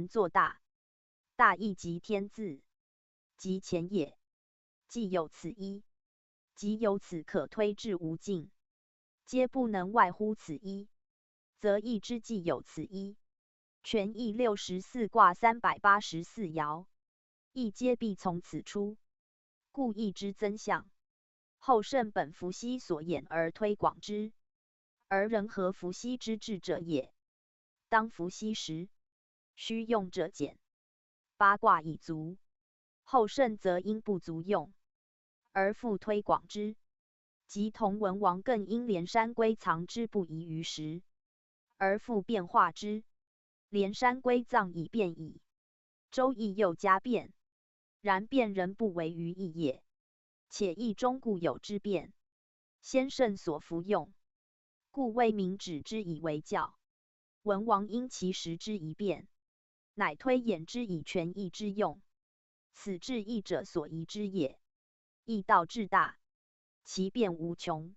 作大，大亦即天字，即乾也。既有此一，即由此可推至無盡，皆不能外乎此一，則易之既有此一，全易64卦384爻，亦皆必從此出。故易之增相，後聖本伏羲所演而推廣之，而人合伏羲之志者也。當伏羲時，須用者簡，八卦已足。後聖則因不足用，而復推廣之。及同文王更因連山歸藏之不宜於時，而復變化之。連山歸藏已變矣，周易又加變，然變仍不違於易也。且易中固有之變，先聖所弗用，故未明指之以為教。文王因其時之一變，乃推演之以全易之用。此治易者所宜之也。易道至大，其變無窮。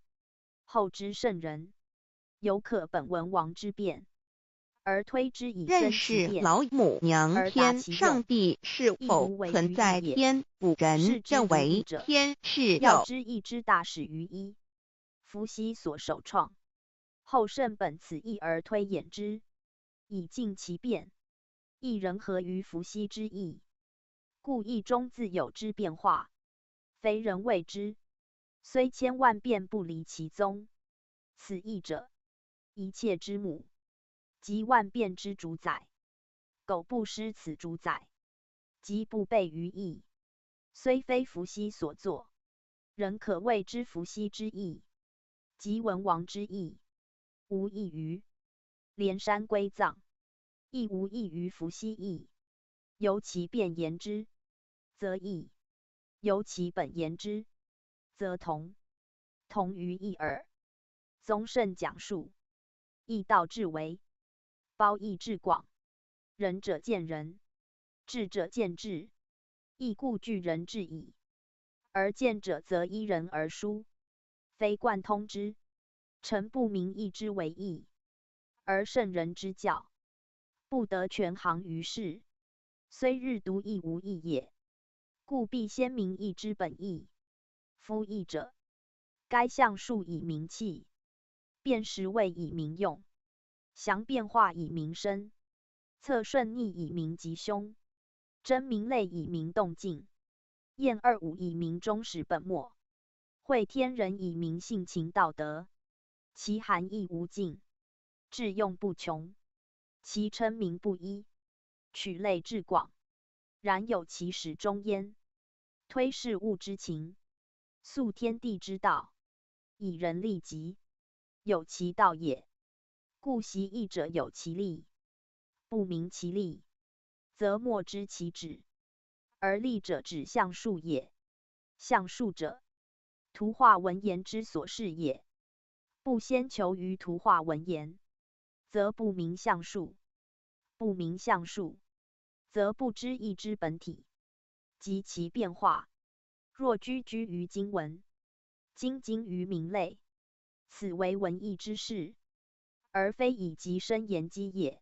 後之聖人，猶可本文王之變，而推之以認增其識變，老母娘而達天其用，上帝是亦否無違存於易也。在天？古人是之認讀易為者，天是要有知易之大始於一，伏羲所首創。後聖本此易而推演之，以盡其變，亦仍合於伏羲之意。故易中自有之變化，非人為之，雖千萬變不離其宗。此易者，一切之母，即萬變之主宰。苟不失此主宰，即不悖於易。雖非伏羲所作，仍可謂之伏羲之易，即文王之易，無異於連山歸藏，亦無異於伏羲易。由其變言之，則異；由其本言之，則同。同於一耳。宗聖講述，易道至微，包義至廣。仁者見仁，智者見智。亦故具仁智矣。而見者則依人而殊，非貫通之。誠不明易之為易，而聖人之教，不得全行於世。雖日讀亦無益也。故必先明易之本義。夫易者，該象數以明器，辨時位以明用，詳變化以明身，測順逆以明吉凶，徵名類以明動靜，驗二五以明終始本末，會天人以明性情道德。其含義無盡，致用不窮，其稱名不一，取類至廣，然有其始終焉。推事物之情，溯天地之道，以人利己，有其道也。故習易者有其例，不明其例，則莫知其旨。而例者指象數也。象數者，圖畫文言之所示也。不先求於圖畫文言，則不明象數；不明象數，則不知易之本體及其變化。若拘拘於經文，斤斤於名類，此為文藝之事，而非以極深研機也。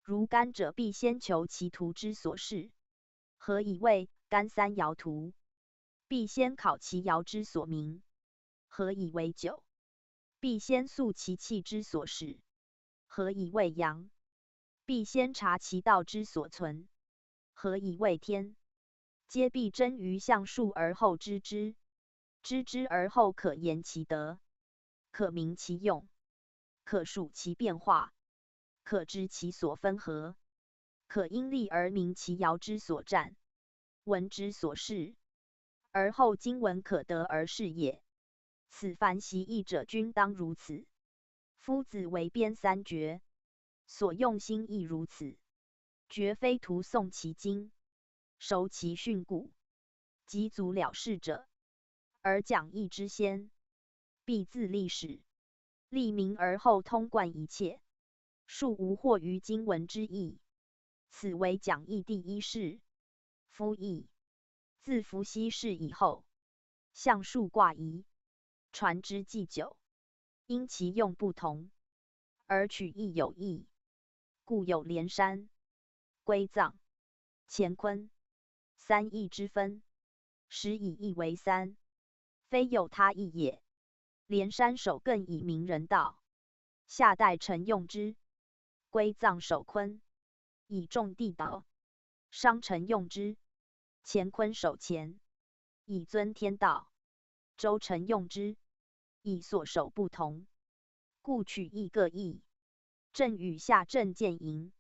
如干者必先求其圖之所示，何以謂干三爻圖？必先考其爻之所明，何以為九？必先溯其氣之所始，何以謂陽？必先察其道之所存，何以謂天？皆必臻於象數而後知之，知之而後可言其德，可明其用，可數其變化，可知其所分合，可因例而明其爻之所占，文之所示，而後經文可得而釋也。此凡習易者均當如此。夫子為編三絕，所用心亦如此，絕非徒誦其經，熟其訓詁，即足了事者。而講易之先，必自立始，立明而後通貫一切，庶無惑於經文之義。此為講易第一事。夫易自伏羲氏以後，象數卦儀傳之既久，因其用不同，而取義有異，故有連山、归藏、乾坤三义之分，实以一为三，非有他义也。连山守更以明人道，下代臣用之。归藏守坤，以重地道；商臣用之。乾坤守乾，以尊天道；周臣用之，以所守不同，故取义各异。朕与夏朕见寅，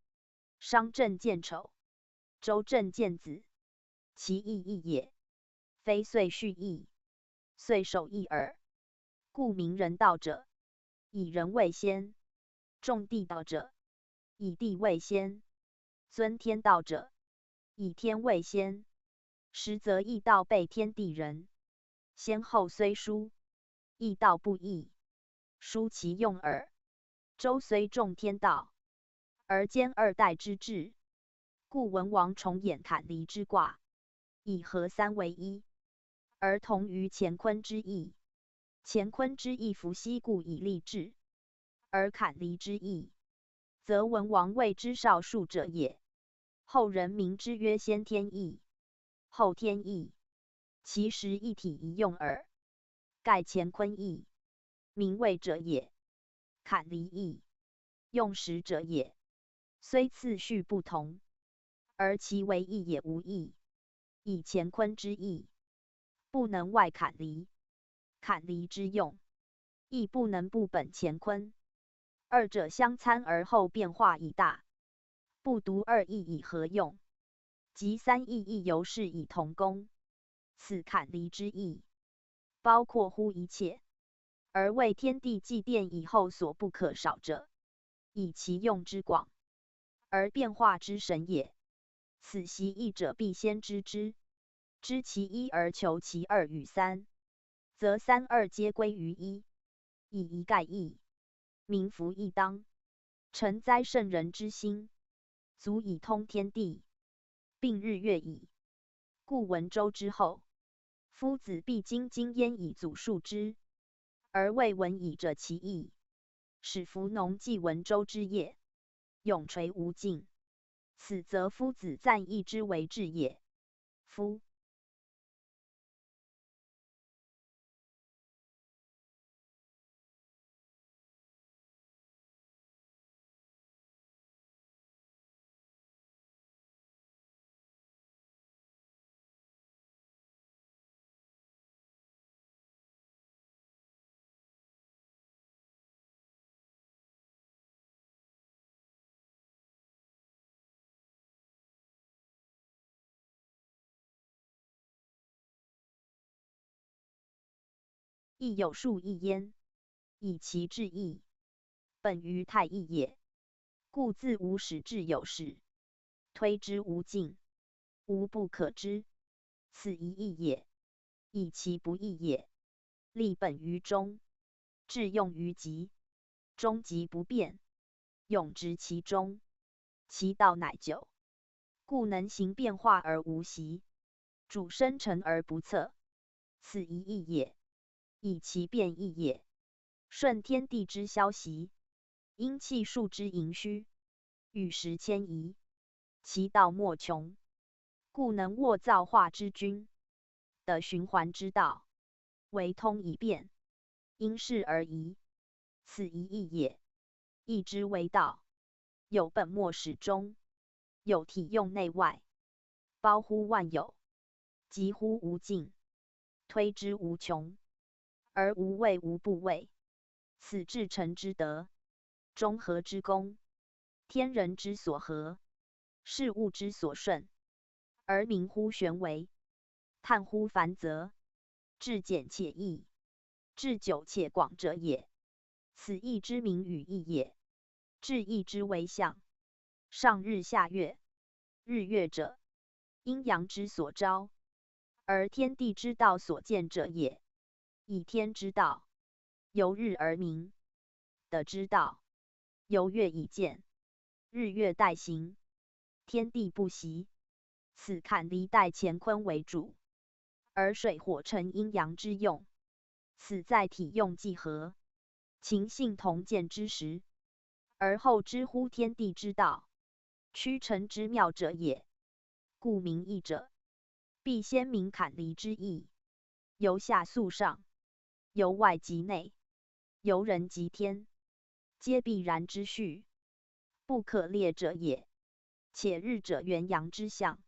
商朕见丑，周朕见子，其义异也，非岁序异，岁首异耳。故明人道者，以人为先；重地道者，以地为先；尊天道者，以天为先。实则义道备天地人，先后虽殊，义道不异，殊其用耳。周虽重天道，而兼二代之治，故文王重演坎离之卦，以合三为一，而同于乾坤之义。乾坤之义，伏羲故以立志；而坎离之义，则文王谓之少数者也。后人名之曰先天义、后天义，其实一体一用耳。盖乾坤义，名位者也；坎离义，用时者也。虽次序不同，而其为义也无异。以乾坤之义，不能外坎离；坎离之用，亦不能不本乾坤。二者相参而后变化以大，不独二义以合用，即三义亦由是以同功。此坎离之义，包括乎一切，而为天地祭奠以后所不可少者，以其用之广，而变化之神也。此习义者必先知之，知其一而求其二与三，则三二皆归于一，以一概一，名符亦当。诚哉圣人之心，足以通天地，并日月矣。故闻周之后，夫子必经经焉以祖述之，而未闻以者其义，使弗农既闻周之业，永垂无尽。此则夫子赞义之为治也。夫亦有数义焉，以其志义，本于太易也。故自无始至有始，推之无尽，无不可知。此一义也，以其不义也。立本于中，致用于极，终极不变，永执其中，其道乃久。故能行变化而无习，主生成而不测。此一义也，以其变异也。顺天地之消息，因气数之盈虚，与时迁移，其道莫穷。故能握造化之君的循环之道，为通以变，因势而移。此一义也，义之为道，有本末始终，有体用内外，包乎万有，及乎无尽，推之无穷，而无位无不位。此至诚之德，中和之功，天人之所合，事物之所顺，而明乎玄微，探乎繁则，至简且易，至久且广者也。此义之名与义也。至义之为象，上日下月，日月者，阴阳之所昭，而天地之道所见者也。以天之道，由日而明；的之道，由月以见。日月代行，天地不息。此坎离代乾坤为主，而水火成阴阳之用。此在体用既合，情性同见之时，而后知乎天地之道。曲成之妙者也。故明易者，必先明坎离之义，由下溯上，由外及内，由人及天，皆必然之序，不可裂者也。且日者元阳之象，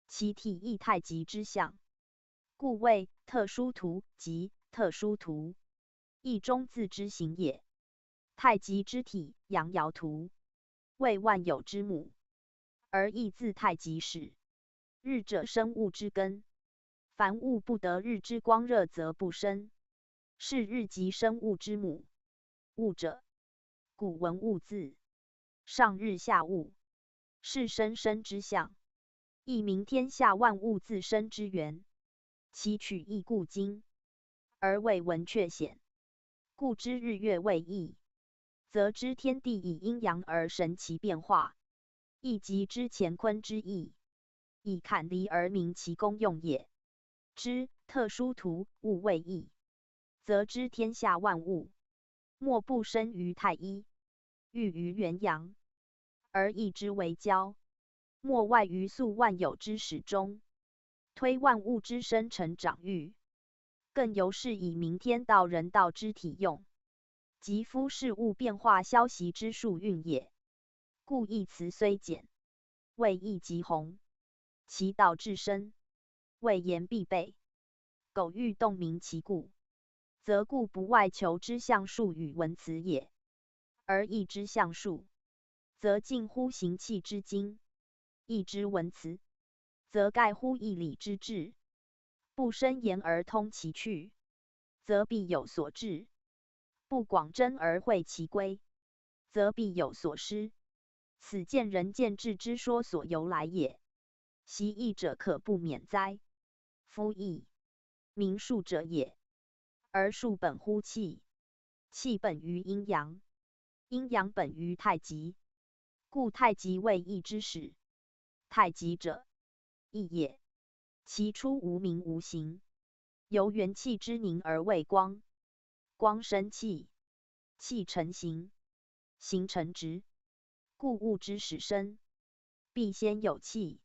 其体亦太极之象，故谓特殊图即特殊图，亦中字之形也。太极之体，阳爻图，为万有之母，而亦自太极始。日者生物之根，凡物不得日之光热则不生，是日即生物之母。物者，古文物字，上日下物，是生生之象，亦名天下万物自生之源。其取义固精，而未闻却显。故知日月为义，则知天地以阴阳而神奇变化，亦即知乾坤之意，以坎离而明其功用也。知特殊图物为义，则知天下万物莫不生于太一，寓于元阳，而义之为交，莫外于溯万有之始终，推万物之生成长育。更由是以明天道人道之体用，即夫事物变化消息之数运也。故一词虽简，谓义极宏，其道至深，未言必备。苟欲洞明其故，则固不外求之象数与文辞也。而义之象数，则近乎行气之精；义之文辞，则盖乎义理之至。不深言而通其趣，则必有所至；不广征而会其归，则必有所失。此见仁见智之说所由来也。习易者可不免哉？夫易，明数者也。而数本乎气，气本于阴阳，阴阳本于太极，故太极为易之始。太极者，易也。其初无名无形，由元气之凝而为光，光生气，气成形，形成质。故物之始生，必先有气，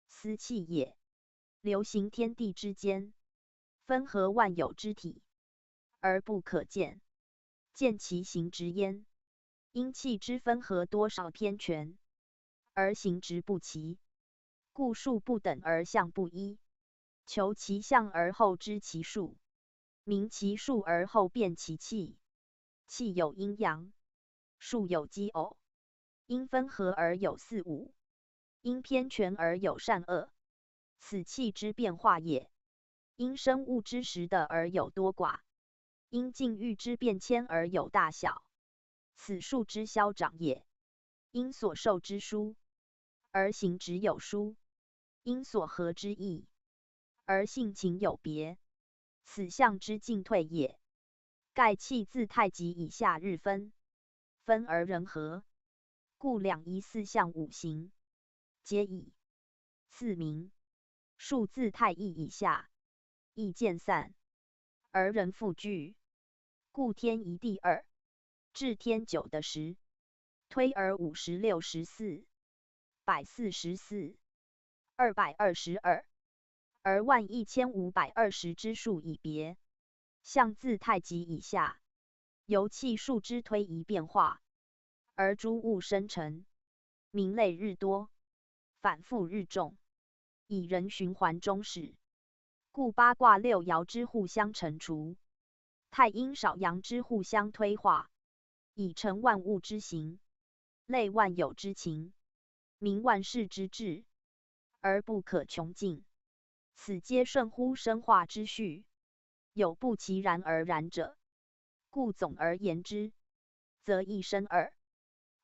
斯气也。流行天地之间，分合万有之体，而不可见。见其形质焉。因气之分合多少偏全，而形质不齐，故数不等而象不一。求其象而后知其数，明其数而后辨其气。气有阴阳，数有奇偶，因分合而有四五，因偏全而有善恶，此气之变化也。因生物之实的而有多寡，因境遇之变迁而有大小，此数之消长也。因所受之殊，而形质有殊；因所合之异，而性情有别，此象之进退也。盖气自太极以下日分，分而人和，故两仪四象五行，皆以次名。数自太一以下，亦渐散，而人复聚，故天一地二，至天九的十，推而50、64、144、222，而11520之数以别。象自太极以下，由气数之推移变化，而诸物生成，名类日多，反复日众，以人循环终始。故八卦六爻之互相乘除，太阴少阳之互相推化，以成万物之形，类万有之情，明万事之至，而不可穷尽。此皆顺乎生化之序，有不其然而然者。故总而言之，则一生二，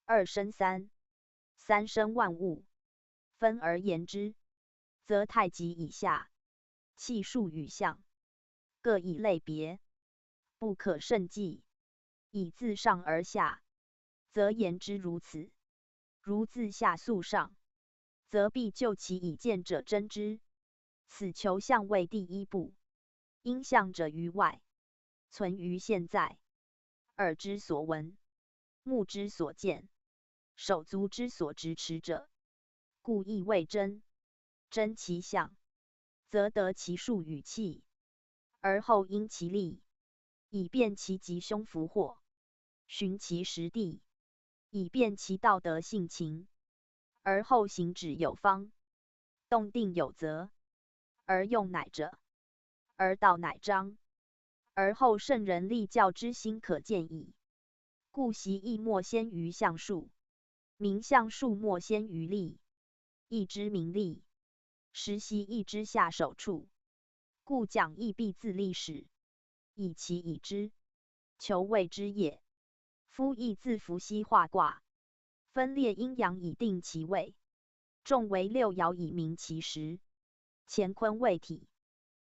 二生三，三生万物。分而言之，则太极以下，气数与象，各以类别，不可胜计。以自上而下，则言之如此；如自下溯上，则必就其已见者真之。此求象为第一步。因象者于外，存于现在。耳之所闻，目之所见，手足之所执持者，故亦谓真。真其象，则得其数与气，而后因其力，以辨其吉凶福祸；循其实地，以辨其道德性情，而后行止有方，动定有则，而用乃者，而道乃彰，而后圣人立教之心可见矣。故习易莫先于象数，明象数莫先于理。易之明理，实习易之下手处。故讲易必自立始，以其已之，求未知也。夫易自伏羲画卦，分列阴阳以定其位，众为六爻以明其实。乾坤为体，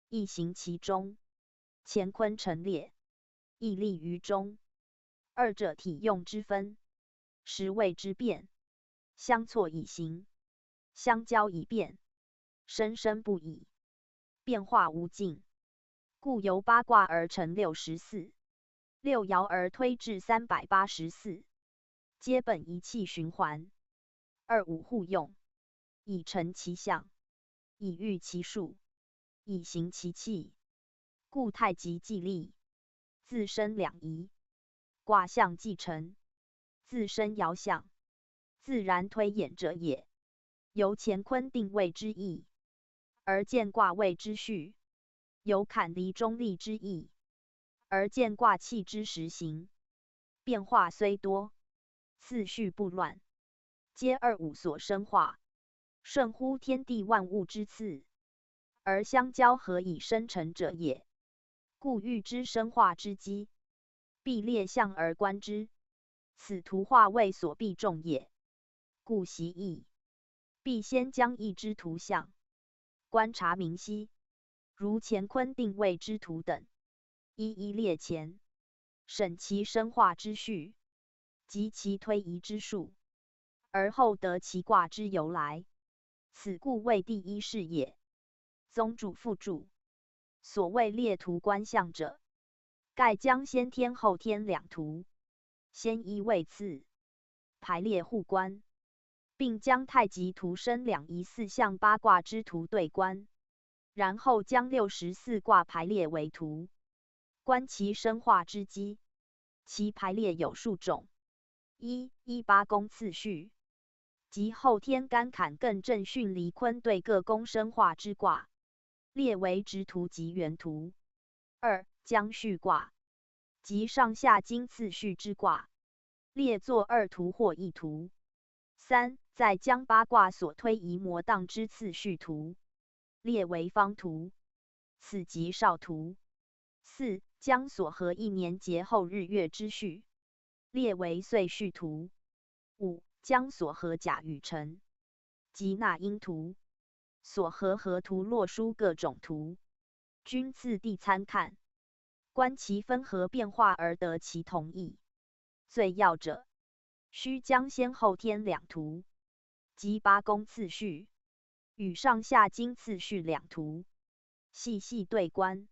易行其中；乾坤成列，易立于中。二者体用之分，实位之变，相错以行，相交以变，生生不已，变化无尽。故由八卦而成64，六爻而推至384，皆本一气循环，二五互用，以成其象，以喻其数，以行其气。故太极既立，自生两仪。卦象既成，自生爻象，自然推演者也。由乾坤定位之意，而见卦位之序；由坎离中立之意，而见卦气之实行。变化虽多，次序不乱，皆二五所生化，顺乎天地万物之次，而相交合以生成者也。故欲知生化之机，必列象而观之，此图画位所必重也。故习易，必先将易之图像观察明晰，如乾坤定位之图等，一一列前，审其生化之序及其推移之数，而后得其卦之由来。此故谓第一事也。宗主附注：所谓列图观象者，盖将先天后天两图，先依位次排列互观，并将太极图生两仪四象八卦之图对观，然后将64卦排列为图，观其生化之机。其排列有数种：一、依八宫次序，即后天干坎艮震巽离坤兑各宫生化之卦，列为直图及圆图；二、将序卦，即上下经次序之卦，列作二图或一图。三、再将八卦所推移模当之次序图，列为方图，此即少图。四、将所合一年节后日月之序，列为岁序图。五、将所合甲与辰及纳音图，所合河图洛书各种图，均次第参看，观其分合变化而得其同异。最要者，须将先后天两图及八宫次序与上下经次序两图细细对观，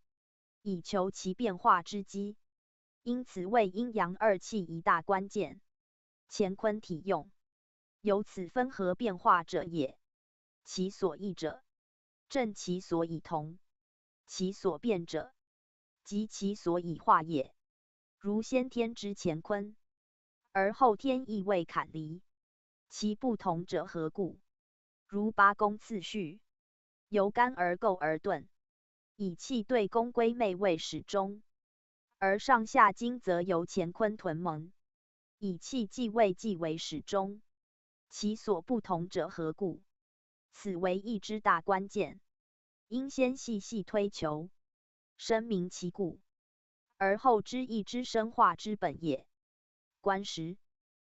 以求其变化之机。因此为阴阳二气一大关键。乾坤体用，由此分合变化者也。其所异者，正其所以同；其所变者，即其所以化也。如先天之乾坤，而后天亦谓坎离，其不同者何故？如八宫次序，由干而构而兑，以气对宫归昧位始终；而上下经则由乾坤屯蒙，以气继位继为始终。其所不同者何故？此为易之大关键，应先细细推求，深明其故，而后知易之生化之本也。观时，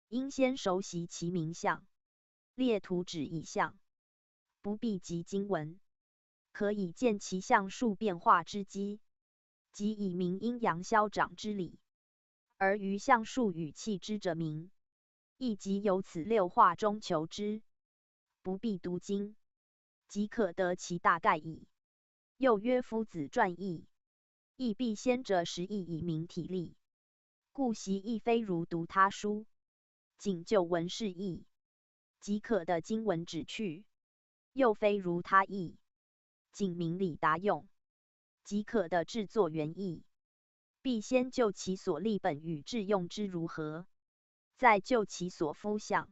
应先熟习其名相，列图指以象，不必及经文，可以见其象数变化之机，即以明阴阳消长之理。而于象数与气之者明，亦即由此六化中求之，不必读经，即可得其大概矣。又曰夫子传易，亦必先者识义以明体例，故习易非如读他书，仅就文释义，即可得經文旨趣。又非如他義，僅明理達用，即可得制作原意。必先就其所立本與致用之如何，再就其所敷相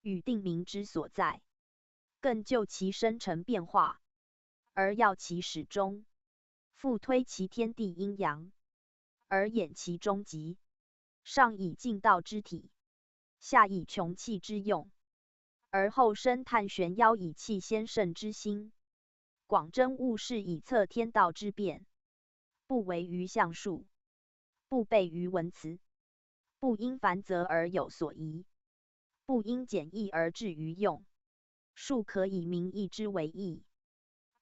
與定名之所在，更就其生成變化，而要其始終，復推其天地陰陽，而演其終極。上以盡道之體，下以窮氣之用，而後深探玄夭以契先聖之心，廣徵物事以測天道之變。不為於象數，不悖於文辭，不因繁則而有所疑，不因簡易而致於用。庶可以明易之為易，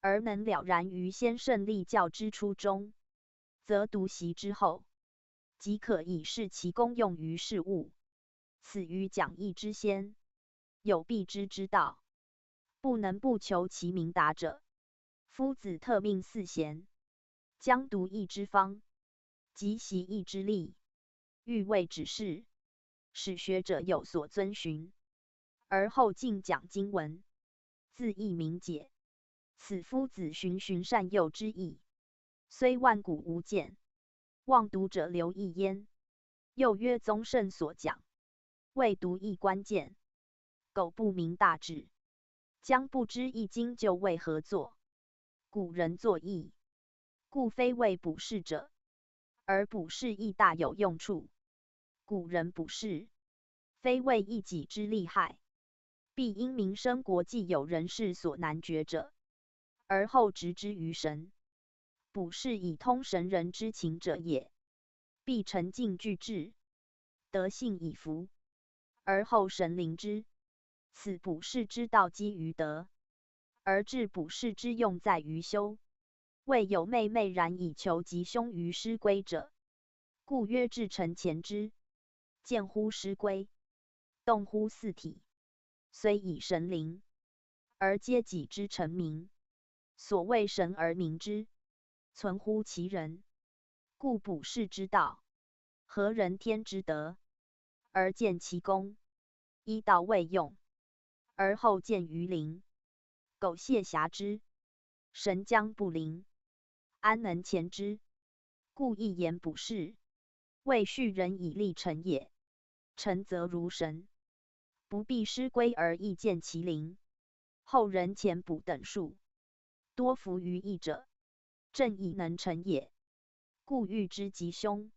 而能了然於先聖立教之初衷，則讀習之後，即可以示其功用於事物。此於講義之先，有必之之道，不能不求其明達者。夫子特命四賢，將讀易之方及習易之例，欲為指示，使學者有所遵循，而後進講經文，自易明解。此夫子循循善誘之意，雖萬古無見，望讀者留意焉。又曰宗聖所講，謂讀易關鍵，苟不明大旨，將不知易經究為何作。古人作易，固非為卜筮者，而卜筮亦大有用處。古人卜筮，非為一己之利害，必因民生國計有人事所難決者，而後直之於神。卜筮以通神人之情者也，必沉靜聚志，得信以服，而後神靈之。此卜筮之道基於德，而至卜筮之用在於修。未有昧昧然以求吉凶於師歸者，故曰至誠虔之。見乎師歸，動乎四體，雖以神靈，而皆己之诚明。所謂神而明之，存乎其人。故卜筮之道，合人天之德，而見其功，依道為用，而後見於靈。苟懈暇之，神將不靈，安能前之？故一言卜筮，為蓄人以立誠也。誠則如神，不必師歸而亦見其靈。後人遣卜等術，多服於易者，正以能成也。故欲知吉凶，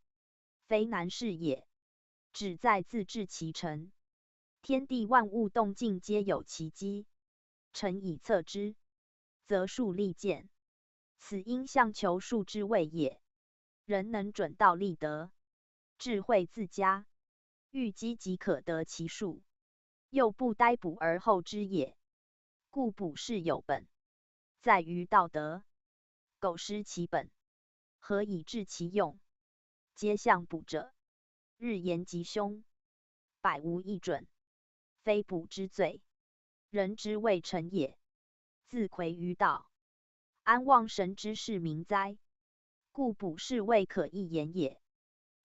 非難事也，只在自治其誠。天地萬物動靜皆有其機，誠以測之，則數立見。此應象求數之謂也。人能準道立德，智慧自佳，欲機即可得其數，又不待卜而後知也。故卜筮有本，在於道德。苟失其本，何以致其用？皆相卜者，日言吉凶，百無一準，非卜之罪，人之未成也。自愧於道，安忘神之事明哉？故卜筮未可一言也。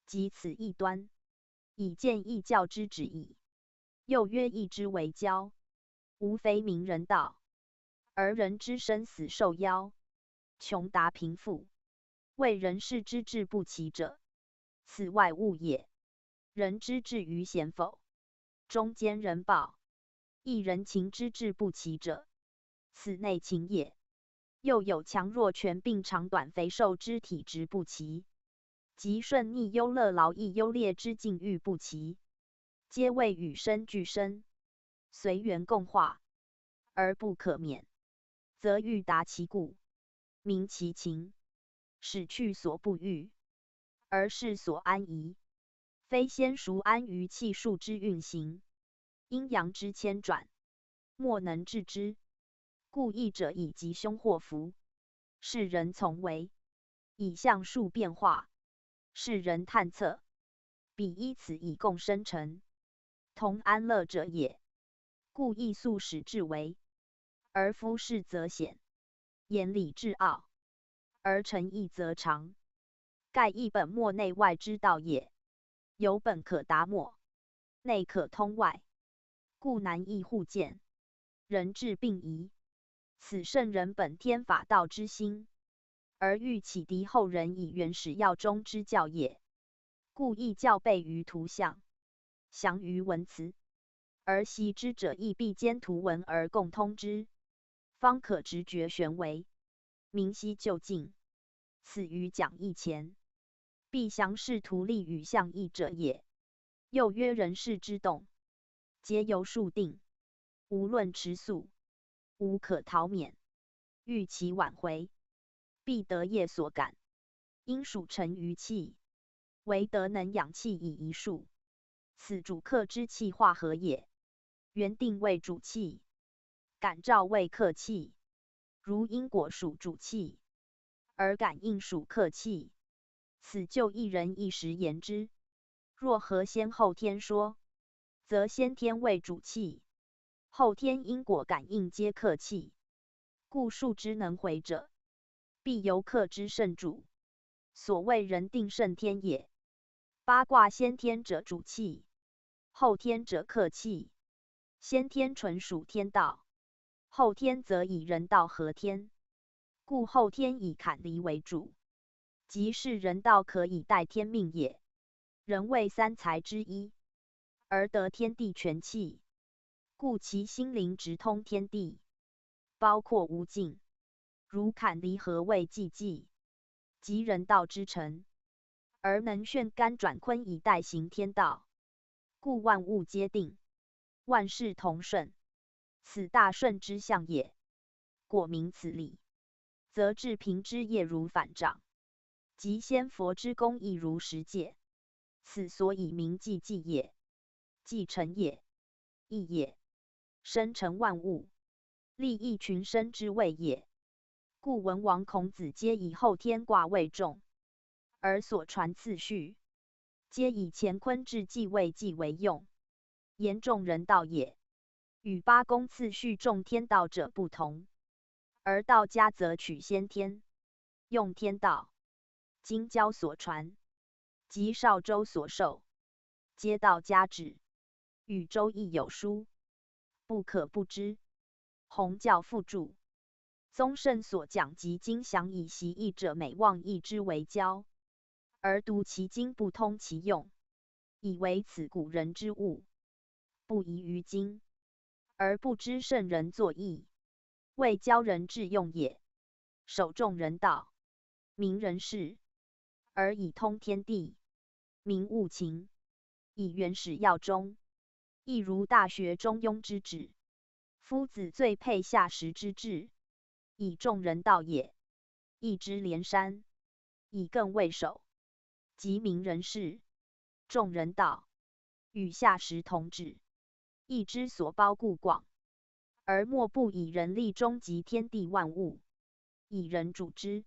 及此一端，以見易教之旨矣。又曰易之為教，無非明人道，而人之生死壽夭，窮達貧富，謂人事之至不齊者，此外物也。人之至於賢否，中間人報，亦人情之至不齊者，此內情也。又有強弱權柄長短肥瘦之體質不齊，及順逆憂樂勞逸優劣之境遇不齊，皆謂與生俱生，隨緣共化，而不可免，則欲達其故，明其情，使去所不欲，而適所安宜。非先熟諳於氣數之運行，陰陽之遷轉，莫能致之。故易者以吉凶禍福，世人從為，以象數變化，世人探測，彼依此以共生成，同安樂者也。故易素始至為，而夫事則顯，言理至奧，而誠意則長。蓋亦本末內外之道也。有本可達末，內可通外。故難易互見。人智並移，此聖人本天法道之心，而欲啟迪後人以原始要中之教也。故易教備於圖像，詳於文辭，而習之者亦必兼圖文而共通之，方可直覺玄微，明晰究竟。此於講義前，必詳示圖例與象義者也。又曰人事之動，皆由數定，無論遲速，無可逃免。欲其挽回，必得業所感，因屬成於氣。惟得能養氣以宜數，此主客之氣化合也。原定為主氣，感召為客氣。如因果屬主氣，而感應屬客氣。此就一人一時言之。若合先後天說，則先天為主氣，後天因果感應皆客氣。故數之能回者，必由客之勝主。所謂人定勝天也。八卦先天者主氣，後天者客氣。先天純屬天道，後天則以人道合天，故後天以坎離為主，即是人道可以代天命也。人為三才之一，而得天地全氣，故其心靈直通天地，包括無盡。如坎離合為既濟，即人道之成。而能巽干轉坤以代行天道，故萬物皆定，萬事同順，此大順之象也。果明此理，則治平之業如反掌，及仙佛之功亦如十戒。此所以名既濟也，既成也，義也，生成萬物，利益群生之謂也。故文王、孔子皆以後天卦為重。而所傳次序，皆以乾坤至既未濟為用，言重人道也。與八宮次序重天道者不同。而道家則取先天，用天道。今交所傳及邵周所授，皆道家旨，與周易有殊，不可不知。弘教附注：宗聖所講及經詳以習易者，每妄易之為教。而讀其經不通其用，以為此古人之誤，不宜於今，而不知聖人作易，為教人致用也。首重人道，明人事，而以通天地，明物情，以原始要中，亦如大學中庸之旨。夫子最配下時之志，以重人道也。易之連山，以艮為首。即明人事，重人道，與下時同旨。易之所包固廣，而莫不以人力終及天地萬物，以人主之。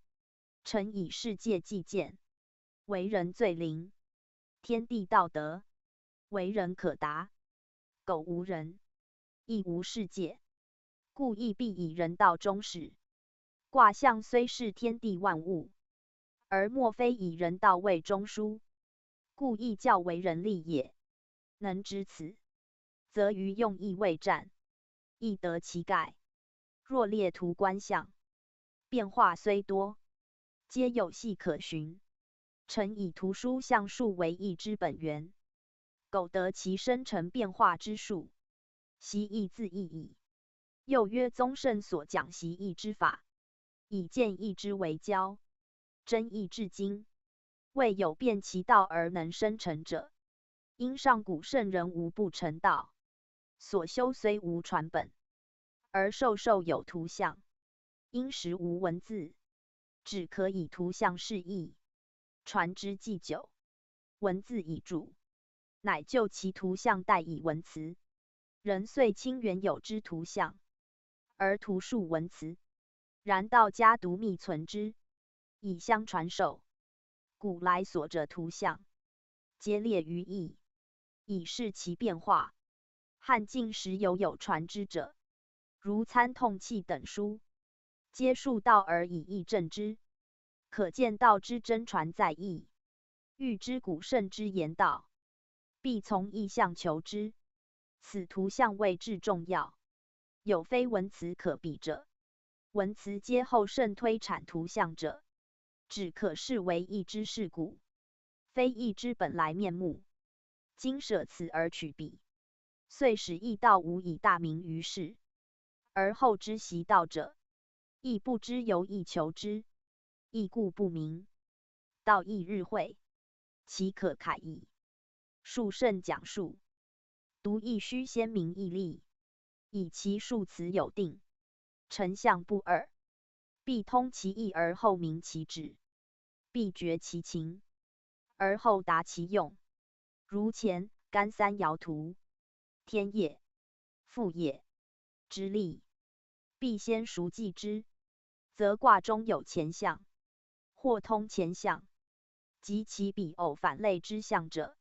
誠以世界計見，為人最靈，天地道德，為人可達。苟無人，亦無世界。故易必以人道終始。卦象雖是天地萬物，而莫非以人道為中樞，故易教為人力也。能知此，則於用易未戰，亦得其概。若列圖觀象，變化雖多，皆有系可循。誠以圖書象數為易之本源，苟得其生成變化之術，習易自易矣。又曰宗聖所講習易之法，以見易之為教。真易至今，未有變其道而能生成者。因上古聖人無不成道，所修雖無傳本，而授受有圖像。因時無文字，只可以圖像示意。傳之既久，文字已著，乃就其圖像代以文辭。人遂輕原有之圖像，而圖述文辭。然道家獨密存之，以相傳授。古來所著圖像，皆列於易，以示其變化。漢晉時猶有傳之者，如參同契等書，皆述道而以易證之。可見道之真傳在易。欲知古聖之言道，必從易象求之。此圖象位至重要，有非文辭可比者。文辭皆後聖推闡圖象者，只可視為易之事故，非易之本來面目。今捨此而取彼，遂使易道無以大名於世。而後之習道者，亦不知由易求之，亦故不明。道義日晦，其可慨矣。述聖講述，獨亦須先明義例，以其數辭有定，成象不二。必通其意而後明其旨，必覺其情而後達其用。如乾干三爻圖，天也，父也之例，必先熟記之，則卦中有乾象，或通乾象，及其彼偶反類之象者，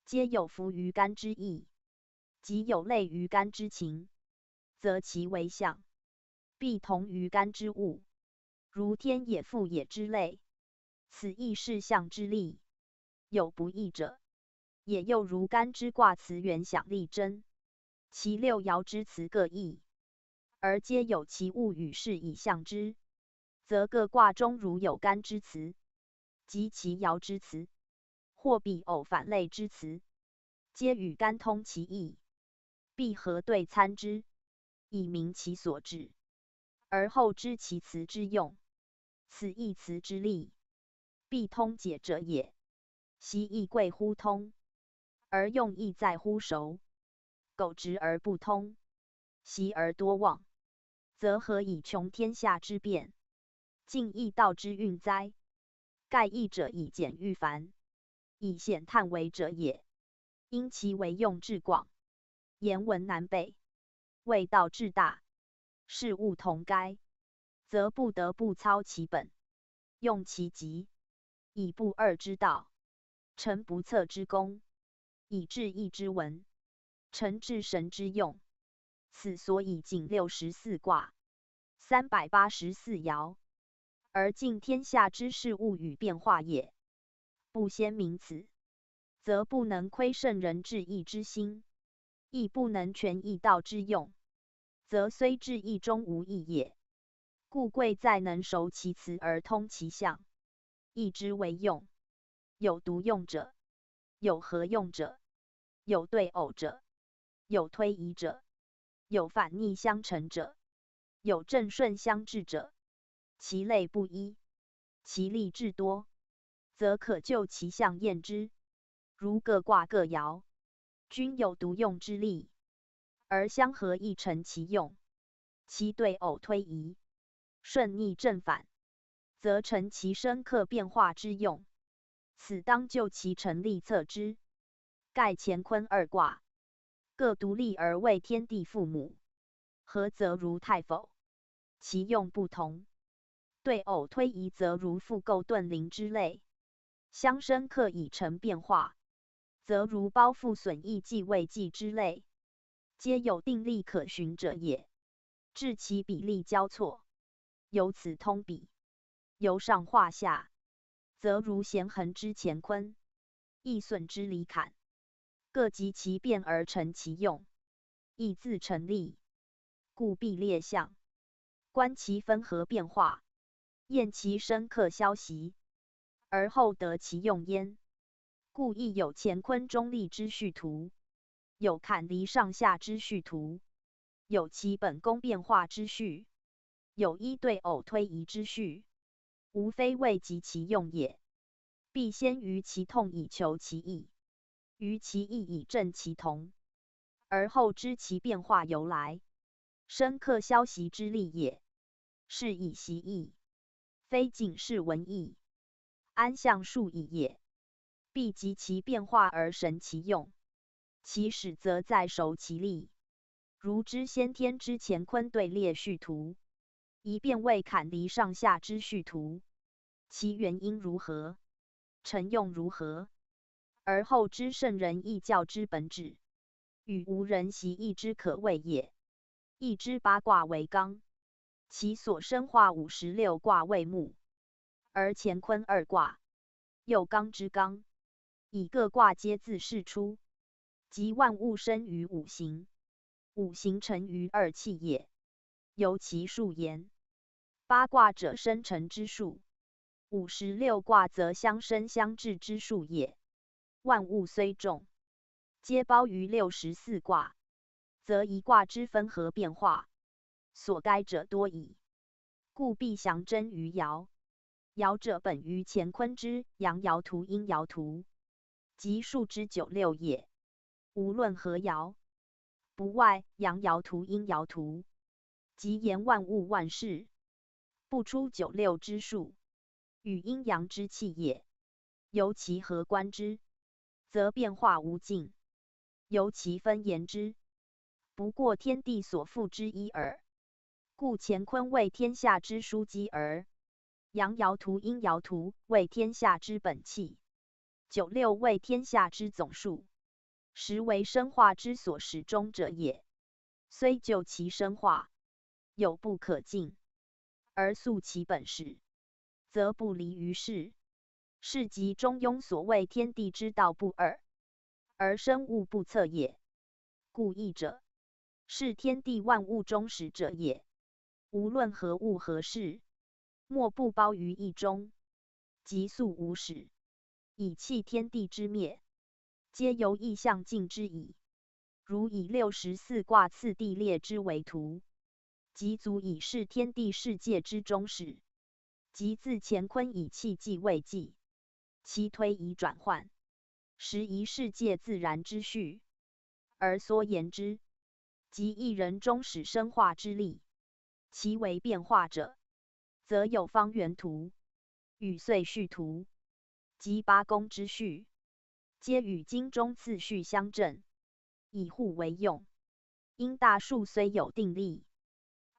皆有符於干之意，及有類於干之情，則其為象，必同於干之物，如天也、父也之類。此亦是象之例。有不異者，也又如干之卦辭源想利貞，其六爻之辭各異，而皆有其物與事以象之，則各卦中如有干之辭，及其爻之辭，或彼偶反類之辭，皆與干通其意，必核對參之，以明其所指，而後知其辭之用。此亦辭之例，必通解者也。習易貴乎通，而用亦在乎熟。苟執而不通，習而多忘，則何以窮天下之變，盡易道之運哉？蓋易者以簡禦繁，以顯探微者也。因其為用至廣，言文難備，為道至大，事物同該，則不得不操其本，用其極，以不二之道，成不測之功，以至易之文，成至神之用。此所以僅64卦，384爻，而盡天下之事物與變化也。不先明此，則不能窺聖人制易之心，亦不能全易道之用，則雖至易終無益也。故貴在能熟其辭而通其象，易之為用。有獨用者，有合用者，有對偶者，有推移者，有反逆相成者，有正順相制者，其類不一，其例至多，則可就其象驗之。如各卦各爻，均有獨用之例，而相合亦成其用。其對偶推移，順逆正反，則成其生克變化之用。此當就其成立測之。蓋乾坤二卦，各獨立而為天地父母，合則如泰否，其用不同。對偶推移則如復構遁靈之類，相生克以成變化，則如包覆損益繼位繼之類，皆有定例可循者也。至其比例交錯，由此通彼，由上化下，則如咸恆之乾坤，易損之離坎，各及其變而成其用，亦自成立。故必列象，觀其分合變化，驗其生克消息，而後得其用焉。故亦有乾坤中立之序圖，有坎離上下之序圖，有其本宮變化之序，有依對偶推移之序，無非為及其用也。必先於其痛以求其異，於其異以證其同，而後知其變化由來，生克消息之力也。是以習易，非僅是文義，安象數義也。必及其變化而神其用，其始則在熟其例。如知先天之乾坤隊列序圖，一變為坎離上下之序圖，其原因如何？成用如何？而後知聖人易教之本旨，與吾人習易之可謂也。易之八卦為綱，其所生化56卦為目，而乾坤二卦又綱之綱，以各卦皆自是出，即萬物生於五行，五行成於二氣也。由其數言，八卦者生成之數，56卦則相生相制之數也。萬物雖眾，皆包於六十四卦，則一卦之分合變化，所該者多矣。故必詳徵於爻。爻者本於乾坤之陽爻圖、陰爻圖，即數之九六也。無論何爻，不外陽爻圖、陰爻圖，即言萬物萬事，不出九六之數，與陰陽之氣也。由其和觀之，則變化無盡；由其分言之，不過天地所賦之一耳。故乾坤為天下之樞機而陽爻圖、陰爻圖為天下之本氣，九六為天下之總數，實為生化之所始終者也。雖就其生化，有不可盡，而溯其本始，則不離於是。是即中庸所謂天地之道不二，而生物不測也。故易者，是天地萬物終始者也。無論何物何事，莫不包於易中。即溯無始，以訖天地之滅，皆由易象盡之矣。如以六十四卦次第列之為圖，即足以示天地世界之終始。即自乾坤以訖紀未紀，其推移轉換，實一世界自然之序。而縮言之，即一人終始生化之力。其為變化者，則有方圓圖與歲序圖及八宮之序，皆與經中次序相正，以互為用。因大數雖有定例，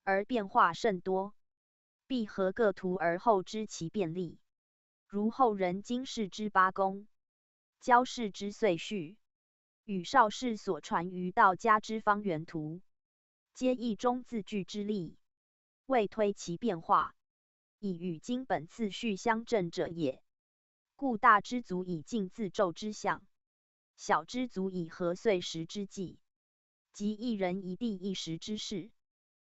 而變化甚多，必合各圖而後知其變例。如後人經世之八宮，焦氏之歲序，與邵氏所傳於道家之方圓圖，皆易中字句之例。未推其變化，以與經本次序相正者也。故大之足以盡自晝之象，小之足以合歲時之計，即一人一地一時之事，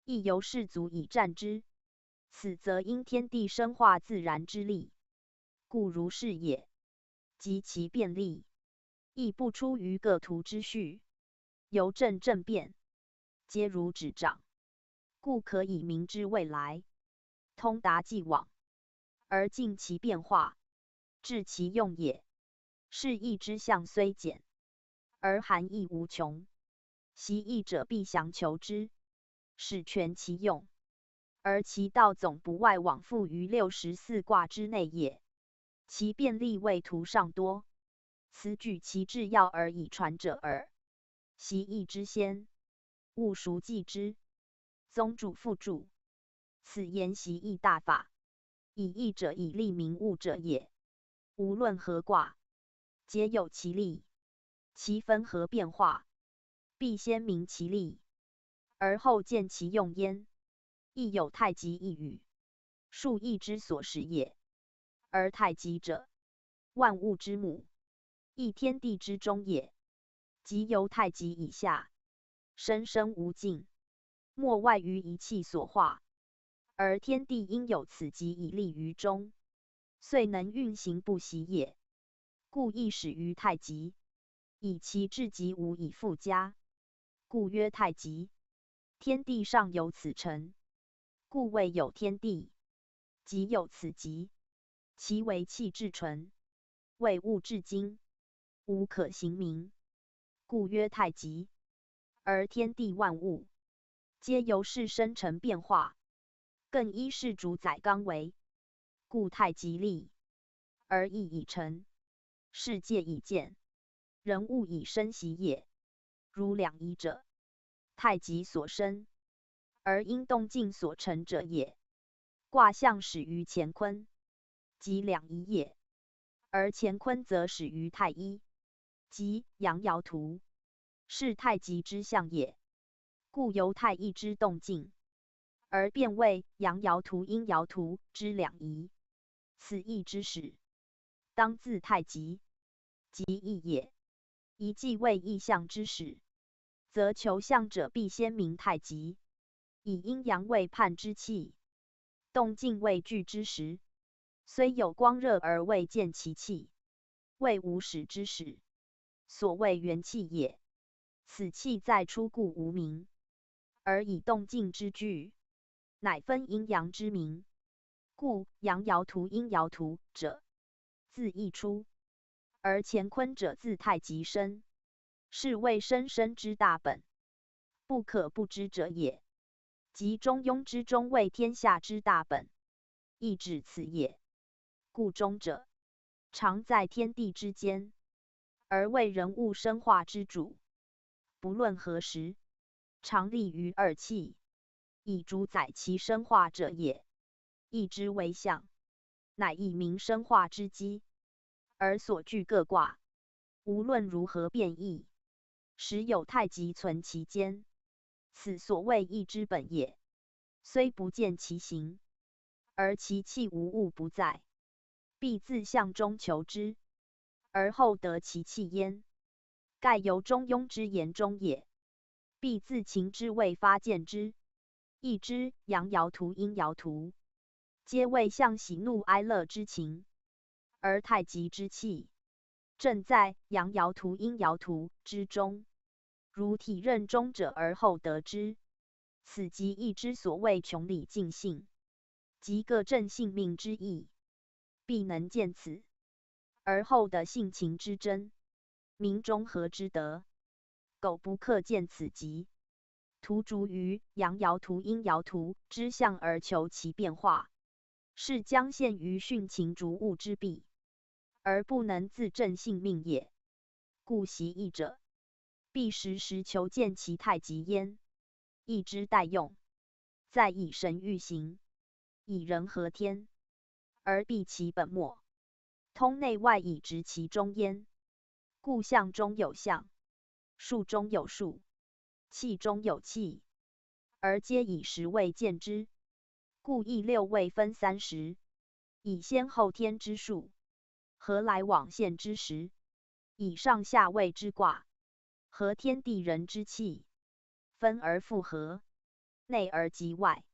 亦由是足以占之。此則因天地生化自然之力，故如是也。及其變例，亦不出於各圖之序，由正正變，皆如指掌。故可以明之未來，通達既往，而盡其變化，知其用也。是易之象雖簡，而含義無窮。習易者必詳求之，始全其用，而其道總不外往復於六十四卦之內也。其變例為圖尚多，此舉其至要而以傳者耳。習易之先，務熟記之。宗主附注：此言習易大法，以易者以立明物者也。無論何卦，皆有其例，其分合變化，必先明其例，而後見其用焉。亦有太極一語，述易之所始也。而太極者，萬物之母，亦天地之中也。即由太極以下，生生無盡。莫外於一氣所化，而天地因有此極以立於中，遂能運行不息也。故易始於太極，以其至極無以復加，故曰太極。天地上有此成，故謂有天地。即有此極，其為氣至純，為物至精，無可形名，故曰太極。而天地萬物，皆由是生成變化，更依是主宰綱維，故太極立而易已成，世界已建，人物以生習也。如兩儀者，太極所生，而因動靜所成者也。卦象始於乾坤，即兩儀也。而乾坤則始於太一，即陽爻圖，是太極之象也。故由太一之動靜，而變為陽爻圖、陰爻圖之兩儀。此易之始，當自太極，即易也。宜既为易象之始，则求象者必先明太极，以阴阳为判之器，动静未具之时，虽有光热而未见其气，谓无始之始，所谓元气也。此气在初故无名，而以动静之具，乃分阴阳之名。故阳爻图、阴爻图者，自易出；而乾坤者自太极生，是谓生生之大本，不可不知者也。即中庸之中谓天下之大本，亦指此也。故中者，常在天地之间，而为人物生化之主。不论何时，常立于二气，以主宰其生化者也。易之为象，乃以明生化之机，而所具各卦，无论如何变异，实有太极存其间。此所谓易之本也。虽不见其形，而其气无物不在，必自象中求之，而后得其气焉。盖由中庸之言中也。必自情之未发见之。易之阳爻图、阴爻图，皆谓象喜怒哀乐之情，而太极之气正在阳爻图、阴爻图之中。如体认中者而后得之，此即易之所谓穷理尽性，即各正性命之意，必能见此，而后得性情之真，明中和之德。苟不克见此极，徒逐于阳爻图、阴爻图之象而求其变化，是将陷于殉情逐物之弊，而不能自正性命也。故习易者，必时时求见其太极焉，易之代用，在以神驭形，以人合天，而避其本末，通内外以直其中焉。故象中有象，数中有数，气中有气，而皆以时位见之。故易六位分三时，以先后天之数，和来往现之时，以上下位之卦，合天地人之气，分而复合，内而及外，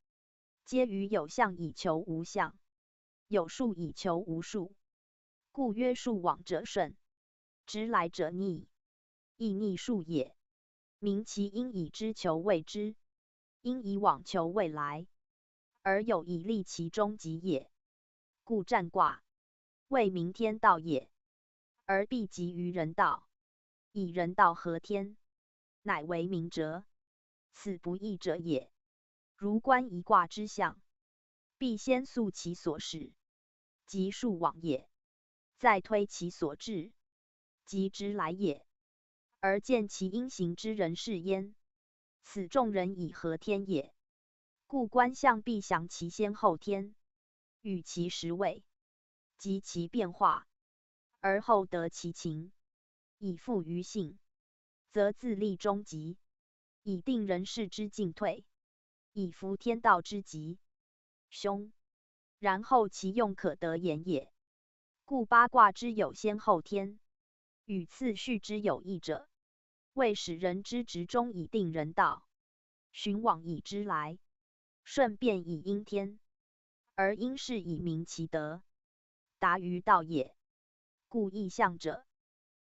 皆于有象以求无象，有数以求无数。故曰数往者顺，知来者逆，亦逆数也。明其应以知求未知，应以往求未来，而有以立其终极也。故占卦谓明天道也，而必极于人道，以人道合天，乃为明哲。此不易者也。如观一卦之象，必先溯其所始，即数往也；再推其所至，即知来也，而见其应行之人事焉。此众人以合天也。故观象必详其先后天，与其时位，及其变化，而后得其情，以附于性，则自立终极，以定人事之进退，以服天道之吉凶，然后其用可得言也。故八卦之有先后天，与次序之有异者，为使人之执中以定人道，循往以知来，顺变以应天，而因事以明其德，达于道也。故易象者，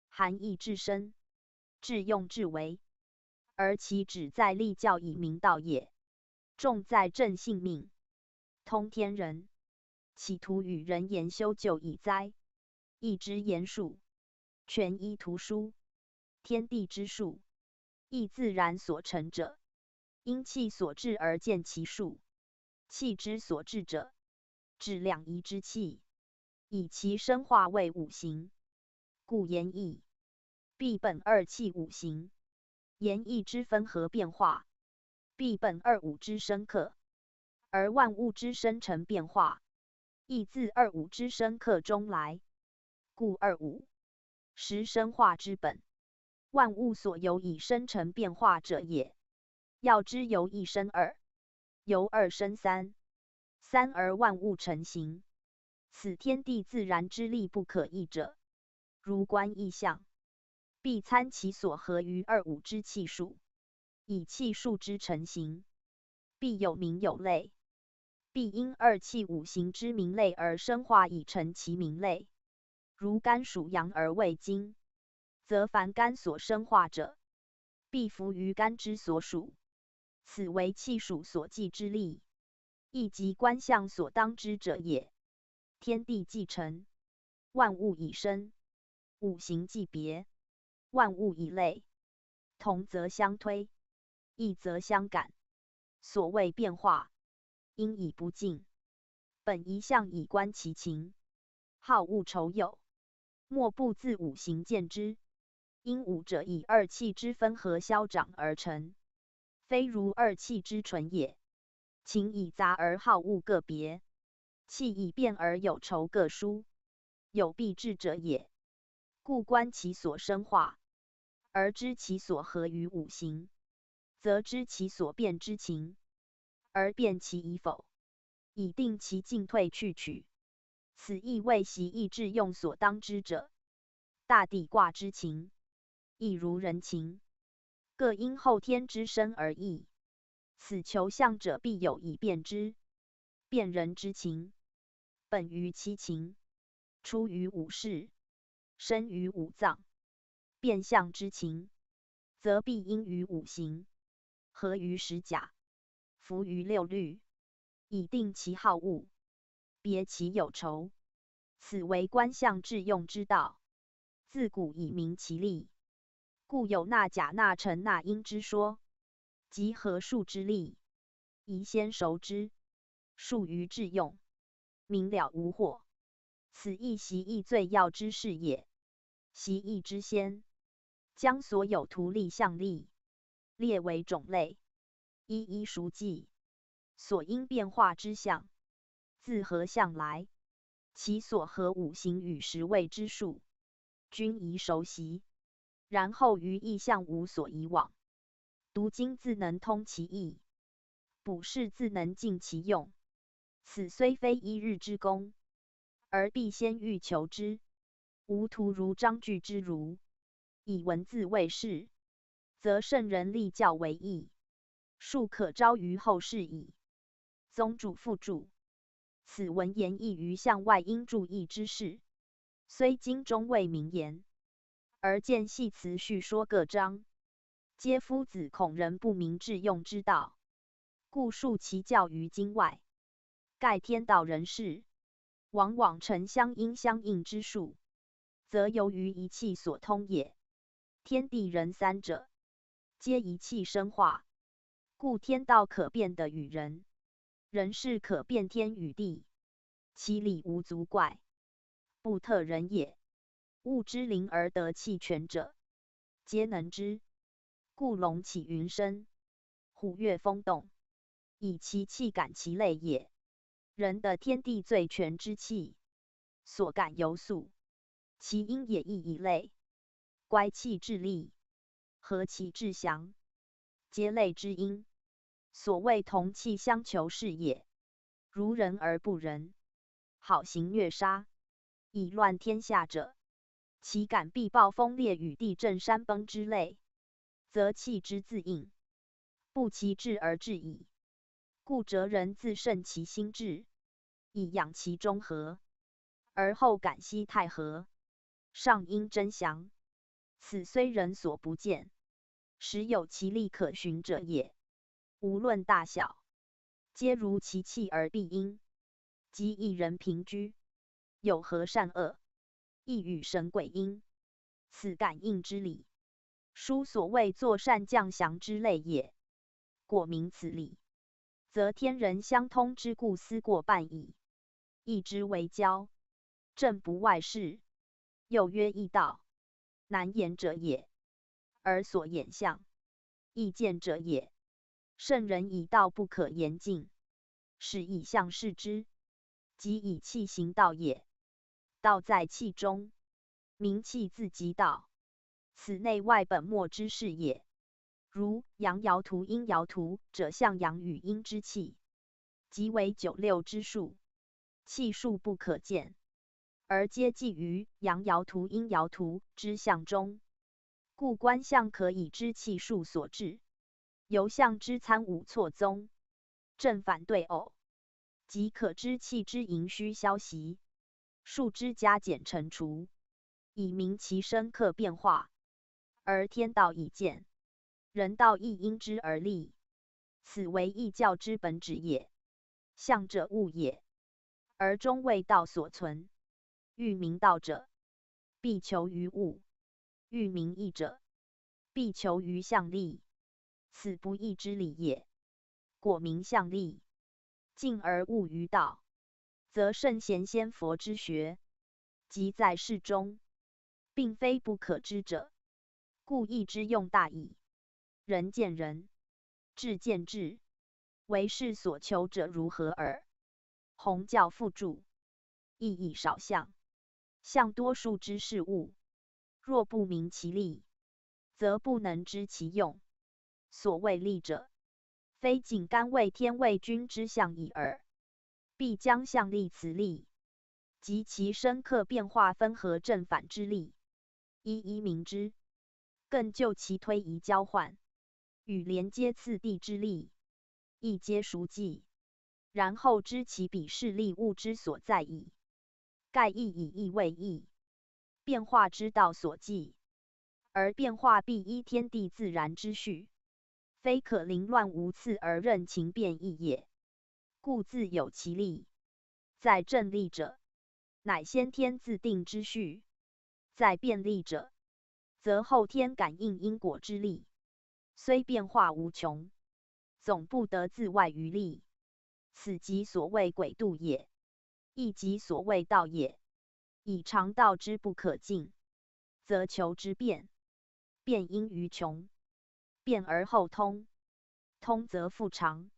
含义至深，致用至微，而其旨在立教以明道也。重在正性命，通天人，岂徒与人言修旧矣哉？易之言数，全依图书，天地之数，亦自然所成者。因气所至而见其数，气之所至者，指两仪之气，以其生化为五行。故言易，必本二气五行。言易之分合变化，必本二五之生克，而万物之生成变化，亦自二五之生克中来。故二五实生化之本，万物所由以生成变化者也。要之由一生二，由二生三，三而万物成形。此天地自然之力不可易者。如观易象，必參其所合於二五之氣數，以氣數之成形，必有名有類，必因二氣五行之名類而生化以成其名類。如肝屬陽而為金，則凡肝所生化者，必符於肝之所屬。此為氣數所寄之理，亦即觀象所當知者也。天地既成，萬物以生；五行既別，萬物以類。同則相推，異則相感。所謂變化，應以不盡。本一象以觀其情，好惡醜有，莫不自五行見之。因五者以二氣之分合消長而成，非如二氣之純也。情以雜而好惡各別，氣以變而有醜各殊，有必至者也。故觀其所生化，而知其所合於五行，則知其所變之情，而辨其宜否，以定其進退去取。此亦為習易致用所當知者。大地卦之情，亦如人情，各因後天之生而異。此求象者必有以辨之。辨人之情，本於七情，出於五識，生於五臟。辨象之情，則必因於五行，合於十甲，符於六律，以定其好惡，別其有醜。此為觀象致用之道。自古以明其理，故有納甲納辰納寅之說，即合數之理，宜先熟之，數於致用，明了無惑。此亦習易最要之事也。習易之先，將所有圖例象例列為種類，一一熟記。所應變化之象，自何象來？其所合五行與十位之數，均宜熟習。然後於易象無所疑惘。讀經自能通其意，卜筮自能盡其用。此雖非一日之功，而必先欲求之。吾徒如章句之儒，以文字為事，則聖人立教為義，庶可昭於後世矣。宗主附注：此文言意於象外應注意之事，雖經中未明言，而見繫辭敘說各章，皆夫子恐人不明致用之道，故述其教於經外。蓋天道人事，往往成相因相應之數，則由於一氣所通也。天地人三者，皆一氣生化，故天道可變得與人，人事可變天與地，其理無足怪，不特人也。物之靈而得氣全者，皆能之。故龍起雲生，虎躍風動，以其氣感其類也。人得天地最全之氣，所感尤速，其因也亦以類。乖其至利，合其至祥，皆類之因。所謂同氣相求是也。如人而不仁，好行虐殺，以亂天下者，其感必暴風烈雨、地震山崩之類，則氣之自應，不其志而至矣。故哲人自慎其心志，以養其中和，而後感熙太和，上應真祥。此雖人所不見，實有其理可循者也。無論大小，皆如其氣而必應。即一人平居，有何善惡，亦與神鬼應。此感應之理，殊所謂作善降祥之類也。果明此理，則天人相通之故思過半矣。易之為教，正不外事。又曰易道，難言者也，而所言象，易見者也。聖人以道不可言盡，是以象事之，即以氣行道也。道在氣中，明氣自即道，此內外本末之事也。如陽爻圖、陰爻圖者，象陽與陰之氣，即為九六之數，氣數不可見，而皆記於陽爻圖、陰爻圖之象中。故觀象可以知氣數所至，由象知參伍錯綜，正反對偶，即可知氣之盈虛消息，數之加減乘除，以明其生克變化。而天道已見，人道亦因之而立，此為易教之本旨也。象者物也，而終為道所存。欲明道者，必求於物；欲明易者，必求於象例。此不易之理也。果明象例，進而悟於道，則聖賢仙佛之學，即在世中，並非不可知者。故易之用大矣。仁見仁，智見智，為世所求者如何耳？弘教附注：易義少象，象多數之事物，若不明其理，則不能知其用。所謂理者，非僅干為天為君之象意耳，必將象例辭例及其生克變化分合正反之理，一一明之。更就其推移交換與連接次第之理，亦皆熟記，然後知其彼事例物之所在矣。蓋易以易為易，變化之道所寄，而變化必依天地自然之序，非可凌亂無次而任情變異也。故自有其理。在正立者，乃先天自定之序；在變力者，則後天感應因果之力，雖變化無窮，總不得自外於力。此即所謂軌度也，亦即所謂道也。以常道之不可盡，則求之變，變因於窮，變而後通，通則復常，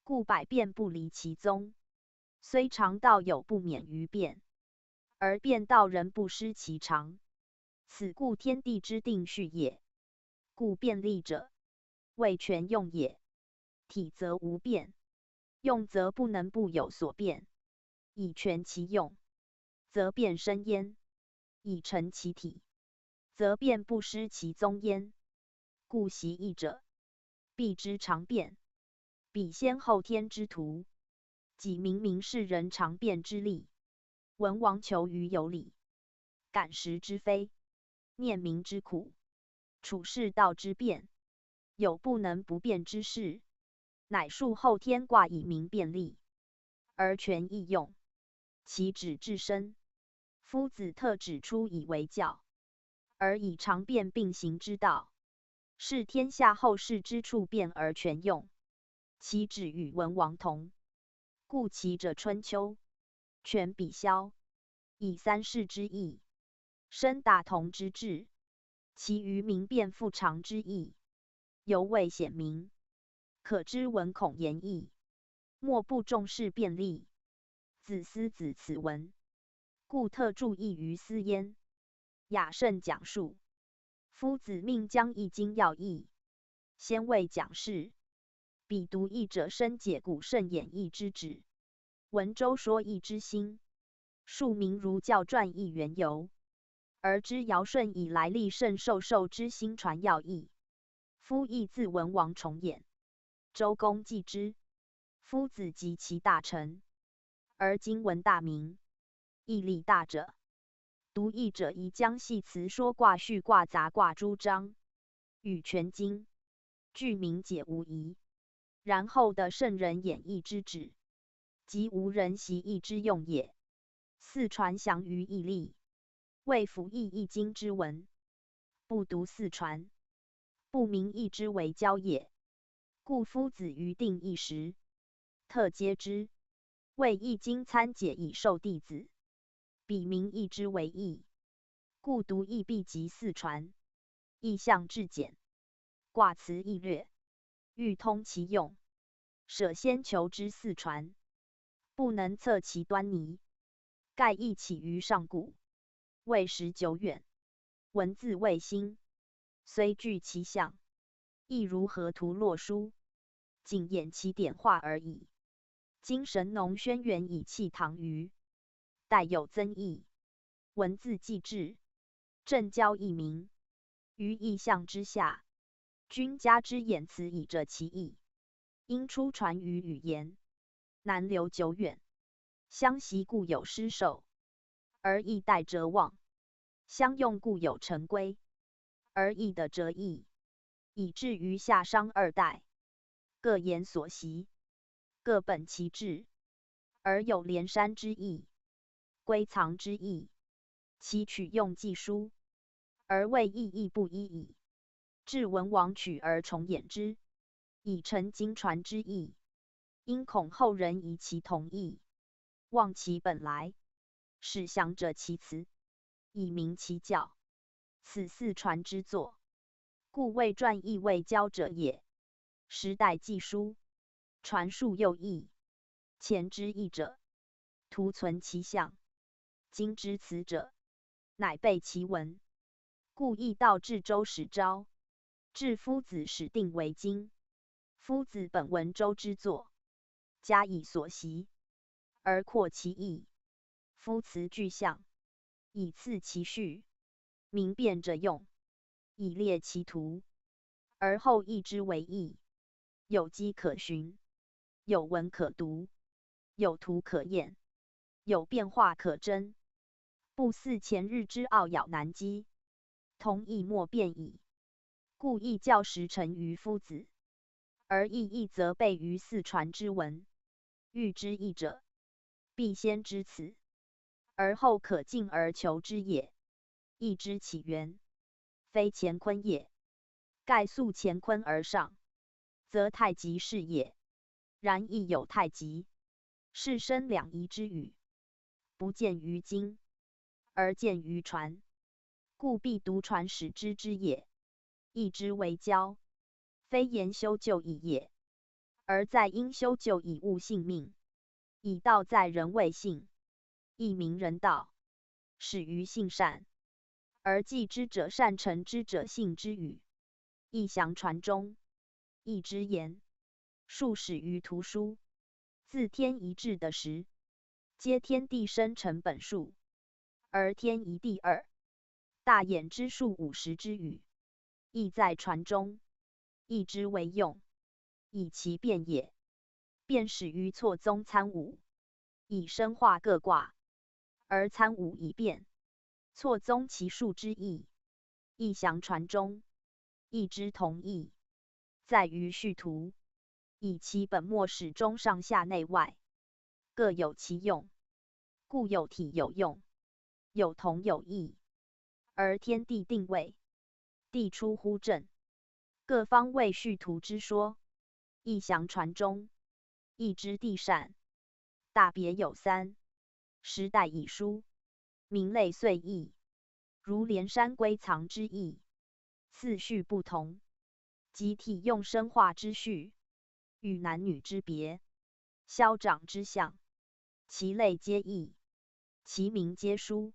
故百變不離其宗。雖常道有不免於變，而變道仍不失其常。此故天地之定序也。故變力者，謂全用也。體則無變，用則不能不有所變。以全其用，則變生焉；以成其體，則變不失其宗焉。故習易者，必知常變，彼先後天之徒，己明明是人常變之理。文王求於有理，感時之非，念民之苦，處世道之變，有不能不變之事，乃數後天卦以明變力，而全易用，其旨至深。夫子特指出以為教，而以常變並行之道，是天下後世之處變而全用，其旨與文王同。故齊者春秋，全比肖，以三世之意，生大同之志，其餘明變復常之意，猶未顯明。可知文孔言易，莫不重視變力。子思子此文，故特注意於斯焉。亞聖講述，夫子命將易經要義，先為講釋。彼讀易者深解古聖演義之旨，聞周說易之心，述明儒教傳易緣由，而知堯舜以來歷聖授受之心傳要義。夫易自文王重演，周公繼之，夫子及其大成，而今文大明，義理大者，讀易者宜將繫辭說卦序卦雜卦諸章與全經，俱明解無疑。然後得聖人演義之旨，及吾人習易之用也。四傳詳於義例，為輔翼易經之文，不讀四傳，不明易之為教也。故夫子於定易時，特揭之，為易經參解以授弟子，彼明易之為義。故讀易必及四傳，易象至簡，卦辭易略，欲通其用，舍先求之四傳，不能測其端倪。蓋易起於上古，未時久遠，文字未興，雖具其象，亦如河圖洛書，僅演其點畫而已。今神農軒轅以棄唐虞，代有增益，文字既至，政教亦明。於意象之下，均加之演辭以著其意。因初傳於語言，難留久遠。相習故有師授，而易代輒忘；相用故有成規，而易得輒佚。以至於夏商二代，各言所習，各本其志，而有連山之義、歸藏之義，其取用既殊，而謂意義不一矣。至文王取而重演之，以成經傳之義。因恐後人疑其同義，忘其本來，始詳著其辭，以明其教。此四傳之作，故謂傳亦謂教者也。時代既殊，傳述又異。前之譯者，徒存其象；今之辭者，乃備其文。故易道至周始昭，至夫子始定為經。夫子本文周之作，加以所習，而擴其義。夫辭具象，以次其序；明辨者用，以列其途。而後易之為義，有跡可循，有文可讀，有圖可驗，有變化可徵，不似前日之懊杳難稽，同義莫變矣。故易教實成於夫子，而易義則備於四傳之文。欲知易者，必先知此，而後可進而求之也。易之起源，非乾坤也。蓋溯乾坤而上，則太極是也。然亦有太極，是生兩儀之語，不見於經，而見於傳，故必讀傳始知之也。易之為教，非言修就義也，而在應修就以悟性命，以道在人為性，亦名人道，始於性善，而繼之者善成之者性之語，易詳傳中，易之言，數始於圖書，自天一至的時，皆天地生成本數，而天一地二，大衍之數50之語，亦在傳中，易之為用，以其變也。變始於錯綜參伍，以生化各卦，而參伍以變，錯綜其數之意，易詳傳中，易之同義，在於序圖，以其本末始終上下內外各有其用，故有體有用，有同有異。而天地定位，地出乎正，各方位序圖之說，易詳傳中，易之地善，大別有三。時代已殊，名類遂異，如連山歸藏之義，次序不同，即體用生化之序，與男女之別，消長之象，其類皆異，其名皆殊，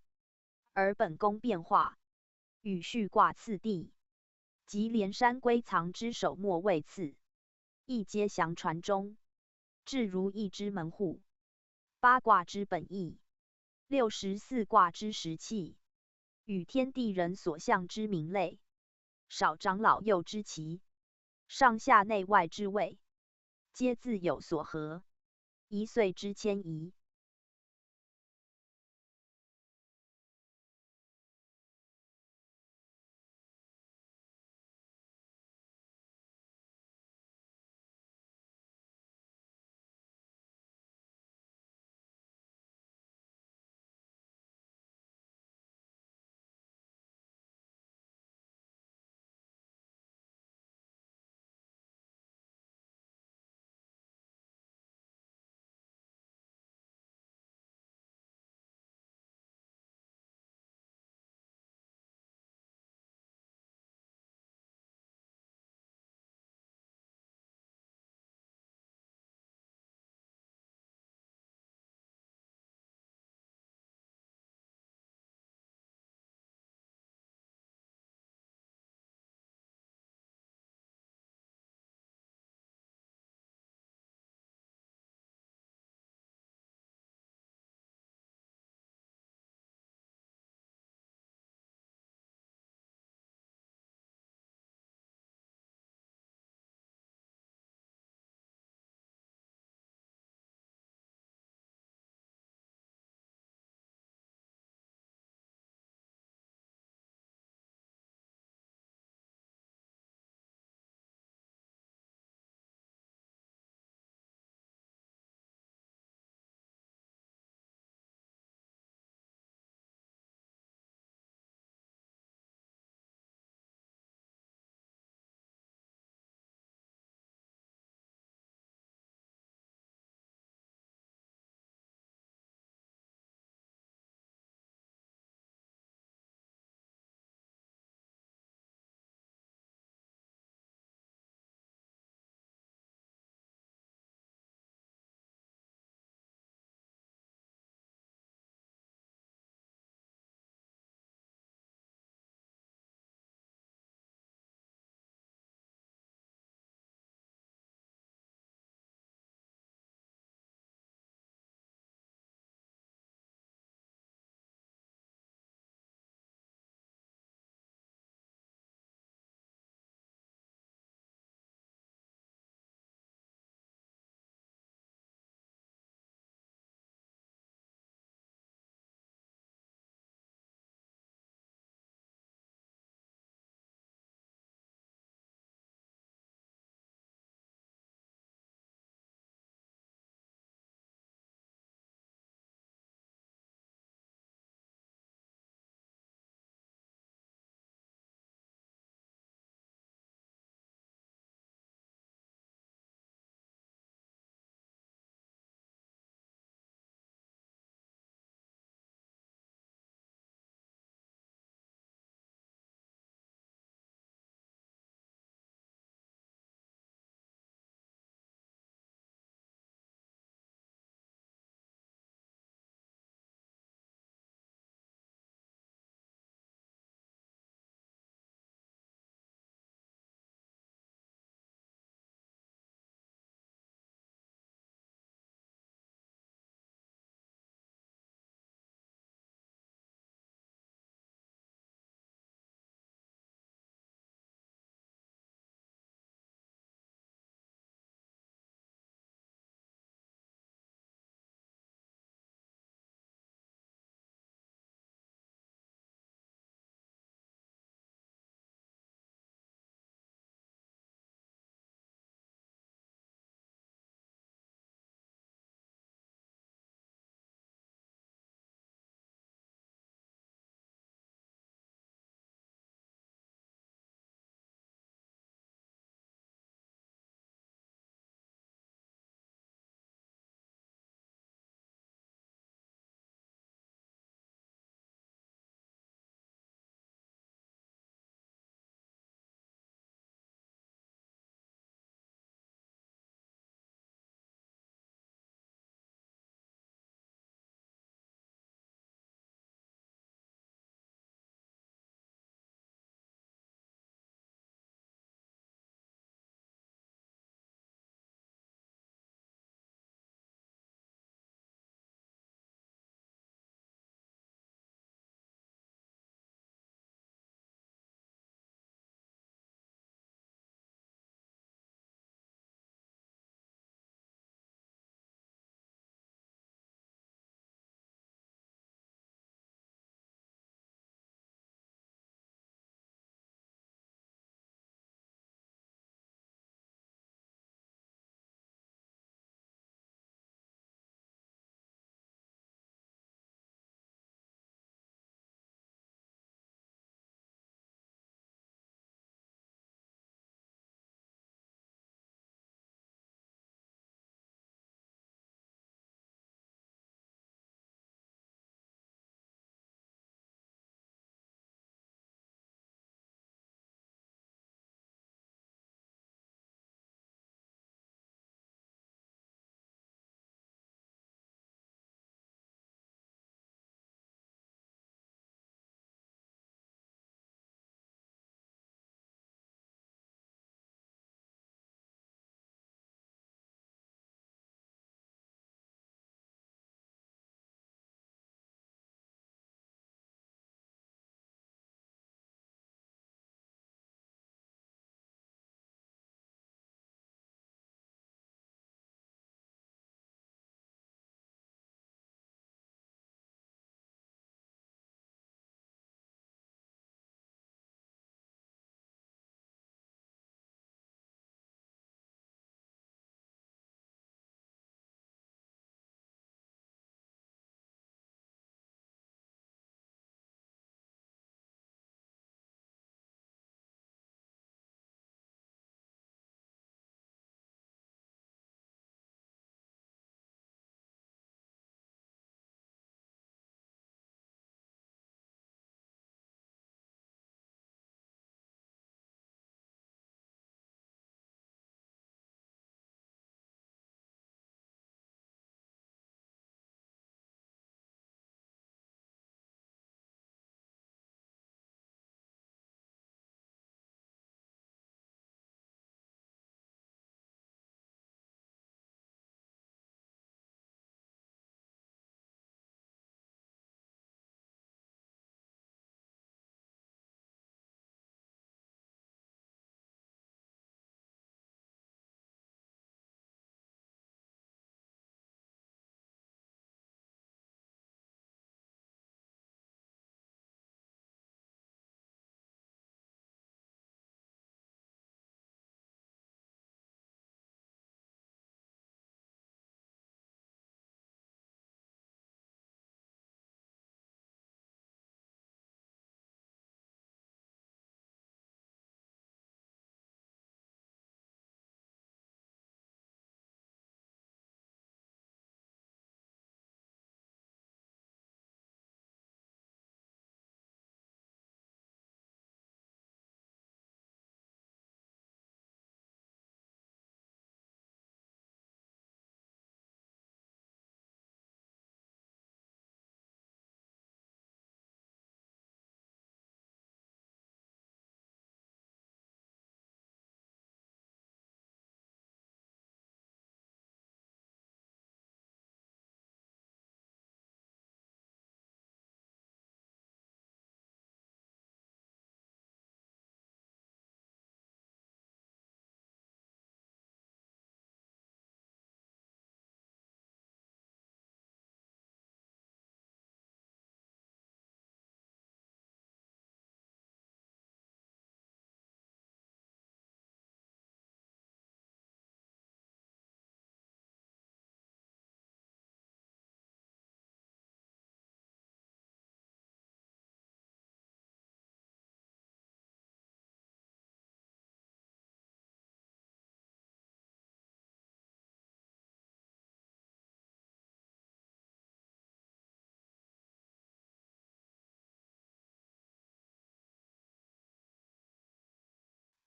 而本宮變化，與序卦次第，及連山歸藏之首末位次，亦皆詳傳中，至如易之門戶，八卦之本義，64卦之時氣，與天地人所象之名類，少長老幼之齊，上下內外之位，皆自有所合，一歲之遷移。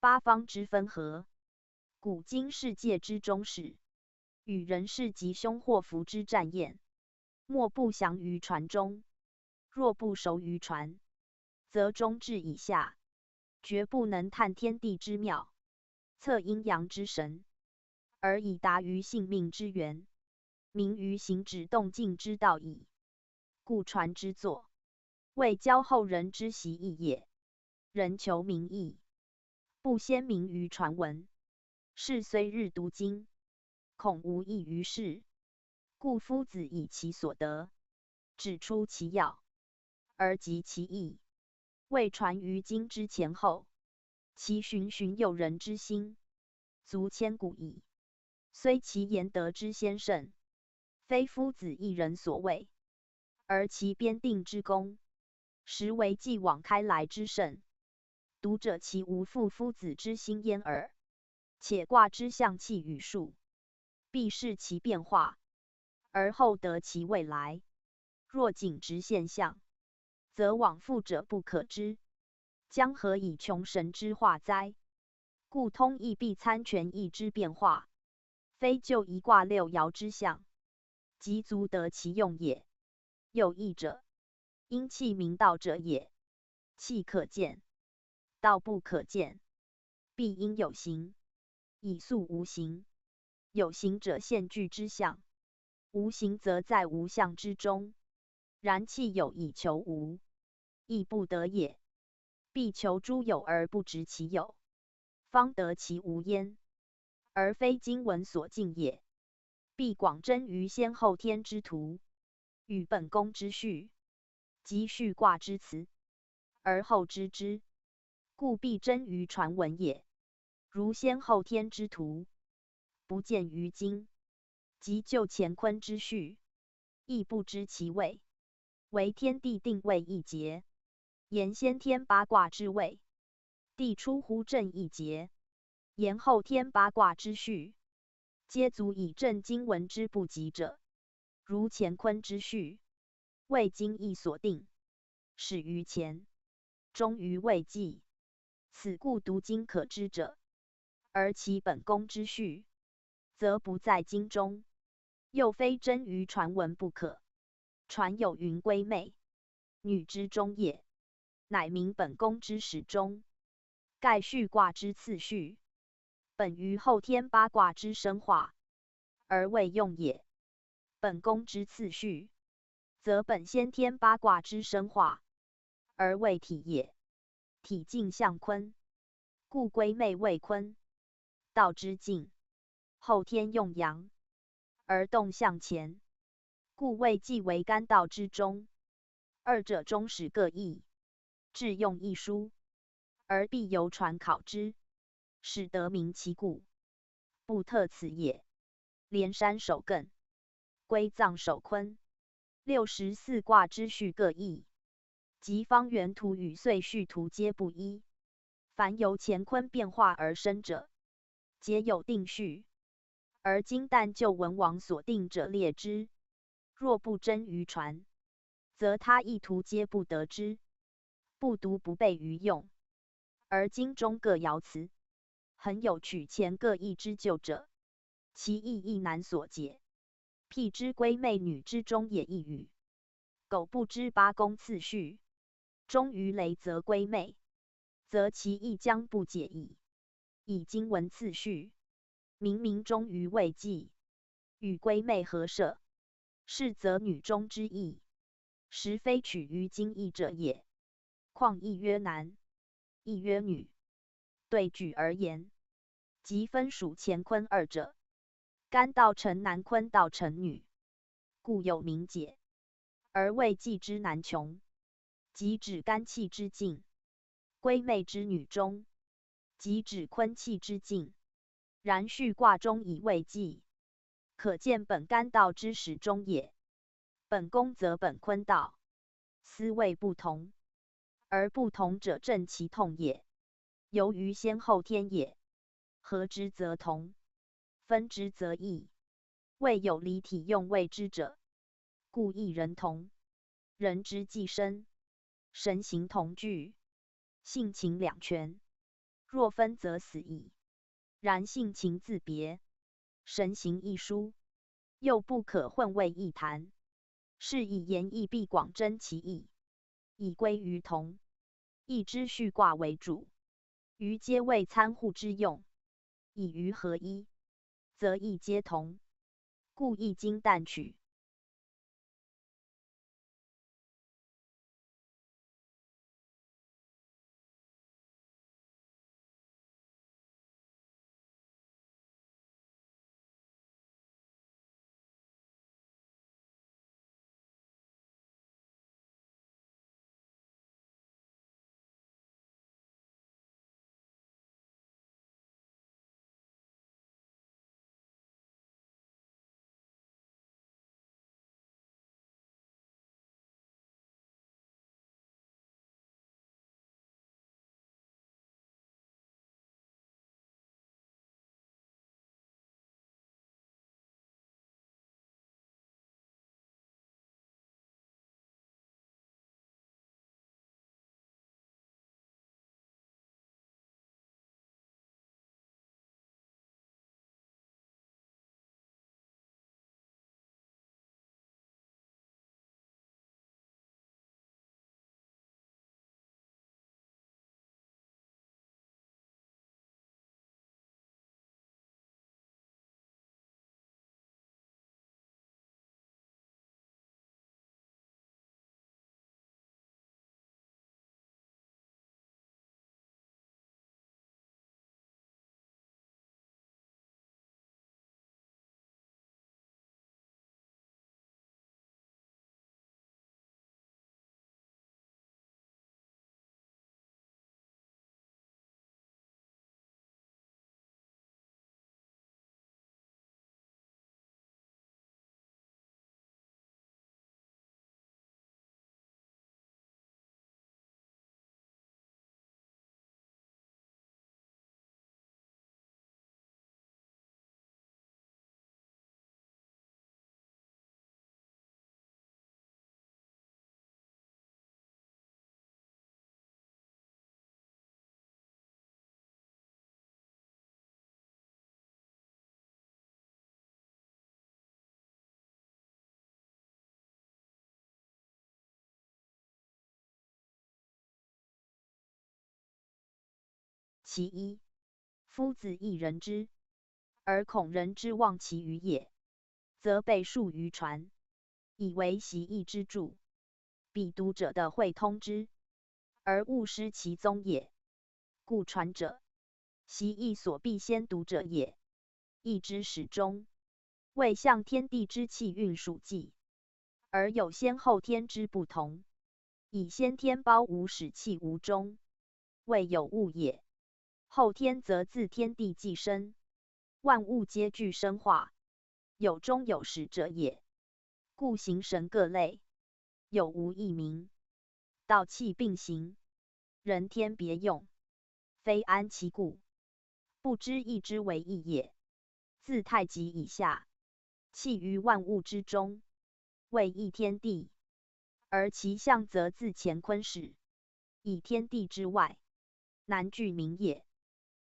八方之分合，古今世界之终始，与人事吉凶祸福之占验，莫不详于传中。若不熟于传，则中至以下，决不能探天地之妙，测阴阳之神，而以达于性命之源，明于行止动静之道矣。故传之作，为教后人之习义也。人求明义，不先明于传文。是虽日读经，恐无益于事。故夫子以其所得，指出其要，而极其意，未传于今之前后，其循循诱人之心，足千古矣。虽其言德之先圣，非夫子一人所为，而其编定之功，实为继往开来之盛。读者其无负夫子之心焉耳。且卦之象气与数，必视其变化，而后得其未来。若仅执现象，则往复者不可知，将何以穷神之化哉？故通义必参全易之变化，非就一卦六爻之象，即足得其用也。又义者，因气明道者也。气可见，道不可见，必因有形，以塑无形。有形者现具之象，无形则在无象之中。然气有以求无，亦不得也。必求诸有而不执其有，方得其无焉，而非经文所尽也。必广征于先后天之图，与本宫之序，及序卦之辞，而后知之。故必征于传文也。如先后天之图，不见于经，及就乾坤之序，亦不知其位。惟天地定位一节，言先天八卦之位，地出乎震一节，言后天八卦之序，皆足以证经文之不及者。如乾坤之序，为经义所定，始于乾，终于未济，此故读经可知者。而其本宫之序，则不在经中，又非征于传文不可。传有云归妹，女之终也，乃明本宫之始终。盖序卦之次序，本于后天八卦之生化，而未用也。本宫之次序，则本先天八卦之生化，而未体也。体静象坤，故归妹为坤。道之静，后天用阳，而动向乾，故未济为干道之终。二者终始各异，致用一殊，而必由传考之，始得明其故。不特此也。连山守艮，归藏守坤，64卦之序各异，及方圆图与岁序图皆不一。凡由乾坤变化而生者，皆有定序，而今但就文王所定者列之。若不征于传，则他异图皆不得知，不独不备于用。而经中各爻辞，恒有取前各异之旧者，其意亦难所解。譬之归妹女之终也一语，苟不知八宫次序，终于雷则归妹，则其意将不解矣。以经文次序，明明终于未济，与归妹合摄，是则女中之意，实非取于经义者也。况一曰男，一曰女，对举而言，即分属乾坤二者。干道成男，坤道成女，故有明解，而未济之难穷，即指干气之尽；归妹之女中，即指坤气之尽。然序卦中以未济，可见本干道之始终也。本宫则本坤道，斯谓不同，而不同者正其痛也。由于先后天也，合之则同，分之则异。未有离体用谓之者，故异人同。人之既生，神形同具，性情两全。若分則死矣。然性情自別，神形亦殊，又不可混為一談。是以言易必廣徵其意，以歸於同。易之序卦為主，餘皆為參互之用。以於合一，則義皆同。故易經但取其一。夫子亦人之，而恐人之忘其余也，則备述於傳，以為習易之助。彼讀者的會通之，而勿失其宗也。故傳者，習易所必先讀者也。易之始終，為象天地之氣運數計，而有先後天之不同。以先天包無始氣無終，謂有物也。後天則自天地既生，萬物皆具生化，有終有始者也。故形神各類，有無異名，道氣並行，人天別用，非安其故，不知易之為易也。自太極以下，氣於萬物之中，謂一天地，而其象則自乾坤始，以天地之外，難具名也。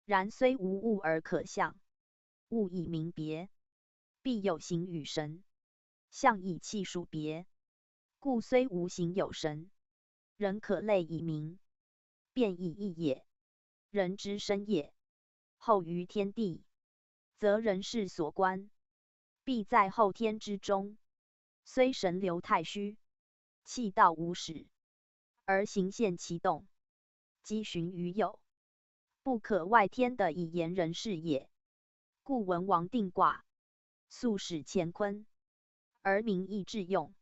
然雖無物而可象，物以名別，必有形與神，象以氣數別，故雖無形有神，仍可類以名，便以異也。人之生也，後於天地，則人事所觀，必在後天之中。雖神流太虛，氣道無始，而形現其動，機循於有，不可外天的以言人事也。故文王定卦，素始乾坤，而名易致用，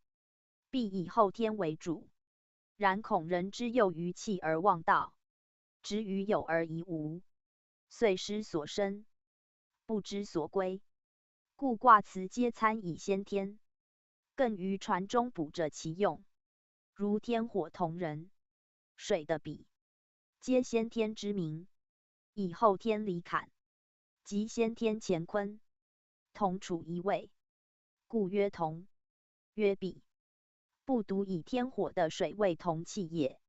必以後天為主。然恐人之囿於氣而忘道，執於有而疑無，遂失所生，不知所歸。故卦辭皆參以先天，更於傳中補着其用。如天火同人，水的比，皆先天之名，以後天離坎，即先天乾坤，同處一位，故曰同，曰比。不獨以天火的水為同氣也，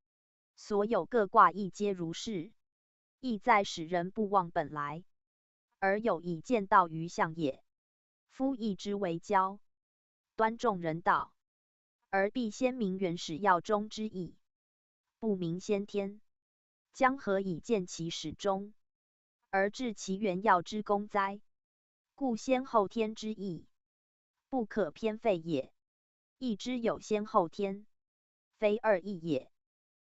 所有各卦亦皆如是。意在使人不忘本來，而有以見道於象也。夫易之為教，端重人道，而必先明原始要中之意，不明先天，將何以見其始終，而致其原要之功哉？故先後天之意，不可偏廢也。易之有先後天，非二義也。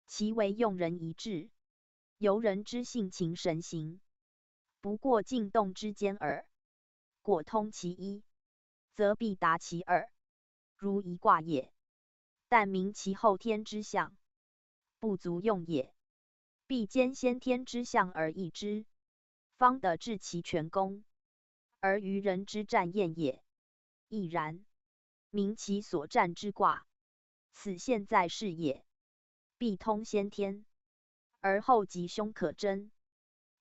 其為用人一致，由人之性情神形，不過靜動之間耳。果通其一，則必達其二，如一卦也。但明其後天之象，不足用也。必兼先天之象而易之，方得致其全功，而於人之占驗也。亦然，明其所占之卦，此現在世也。必通先天，而後吉凶可徵，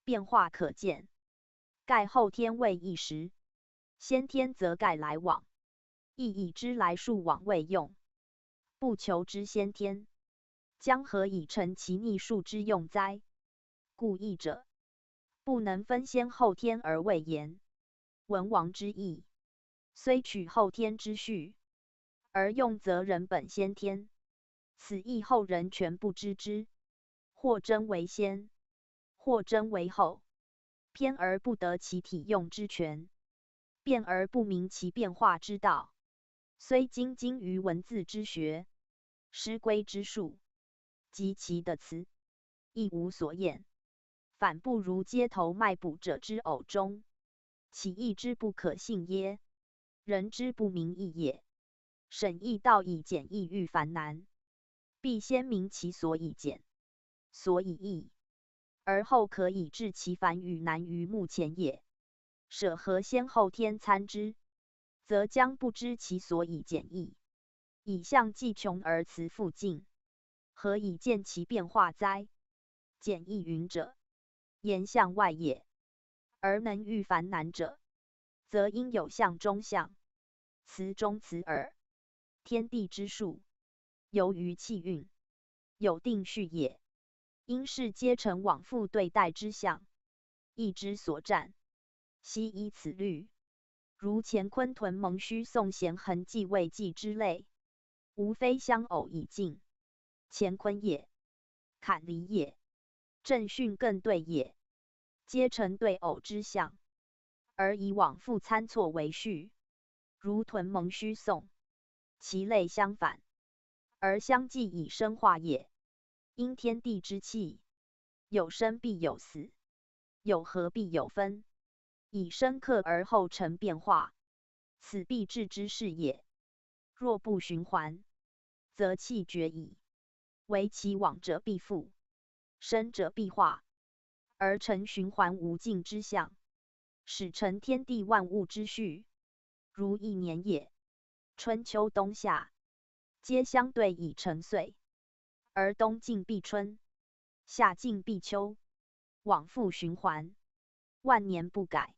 變化可見。蓋後天為一時，先天則蓋來往，亦以知來數往為用。不求之先天，將何以成其逆數之用哉？故易者，不能分先後天而為言。文王之易，雖取後天之序，而用則仍本先天。此亦後人全不知之，或爭為先，或爭為後，偏而不得其體用之全，變而不明其變化之道。雖精精於文字之學、詩規之術及其的辭，亦無所驗，反不如街頭賣卜者之偶中，豈易之不可信耶？人之不明易也。審易道以簡易御繁難，必先明其所以簡，所以易，而後可以置其繁與難於目前也。舍何先後天參之，則將不知其所以簡易，以象既窮而辭復盡，何以見其變化哉？簡易云者，言象外也；而能御繁難者，則應有象中象，辭中辭耳。天地之數，由於氣運，有定序也。應是皆成往復對待之象，易之所占，悉依此律。如乾坤屯蒙虛訟咸恆紀未紀之類，無非相偶以進。乾坤也，坎離也，震巽艮兌也，皆成對偶之象，而以往復參錯為序。如屯蒙虛訟，其類相反，而相繼以生化也。因天地之氣，有生必有死，有合必有分，以生克而後成變化，此必至之事也。若不循環，則氣絕矣。惟其往者必復，生者必化，而成循環無盡之象，始成天地萬物之序。如一年也，春秋冬夏，皆相對以成歲，而冬盡必春，夏盡必秋，往復循環，萬年不改。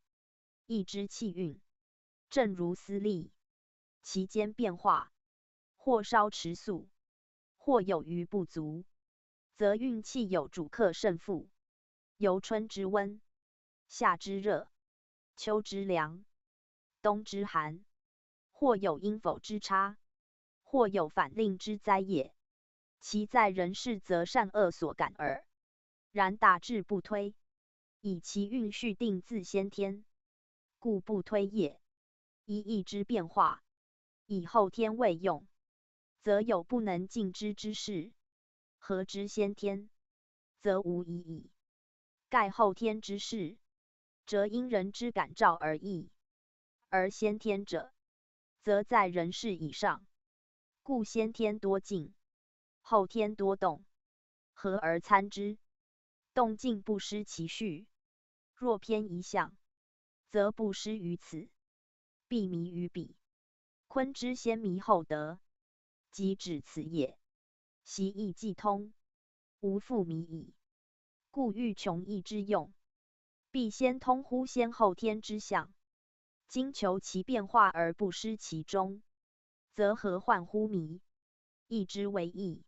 易之氣運，正如斯例，其間變化，或稍遲速，或有餘不足，則運氣有主客勝負，由春之溫，夏之熱，秋之涼，冬之寒，或有應否之差，或有反令之災也。其在人事則善惡所感耳。然大致不推，以其運序定自先天，故不推也。一易之變化，以後天為用，則有不能盡知之事；合之先天，則無疑矣。蓋後天之事，則因人之感召而異；而先天者，則在人事以上。故先天多靜，後天多動，合而參之，動靜不失其序。若偏一象，則不失於此，必迷於彼。坤之先迷後得，即指此也。習易既通，無復迷矣。故欲窮易之用，必先通乎先後天之象，精求其變化而不失其中，則何患乎迷？易之為易，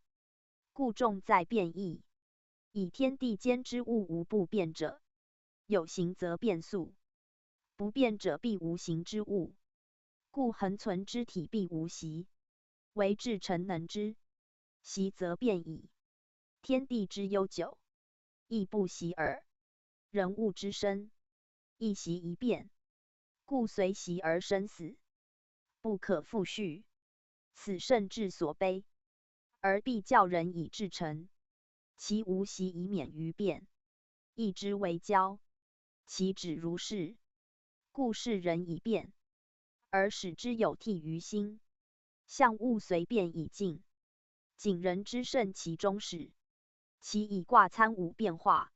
故重在變易。以天地間之物無不變者，有形則變速，不變者必無形之物。故恆存之體必無習，唯至誠能之。習則變矣。天地之悠久，亦不習爾。人物之生，一習一變，故隨習而生死，不可復續。此聖智所悲，而必教人以至誠，其無習以免於變，一之為教，其旨如是。故示人以變，而使之有替於心，象物隨變以進，謹人之慎其終始，其以卦參五變化，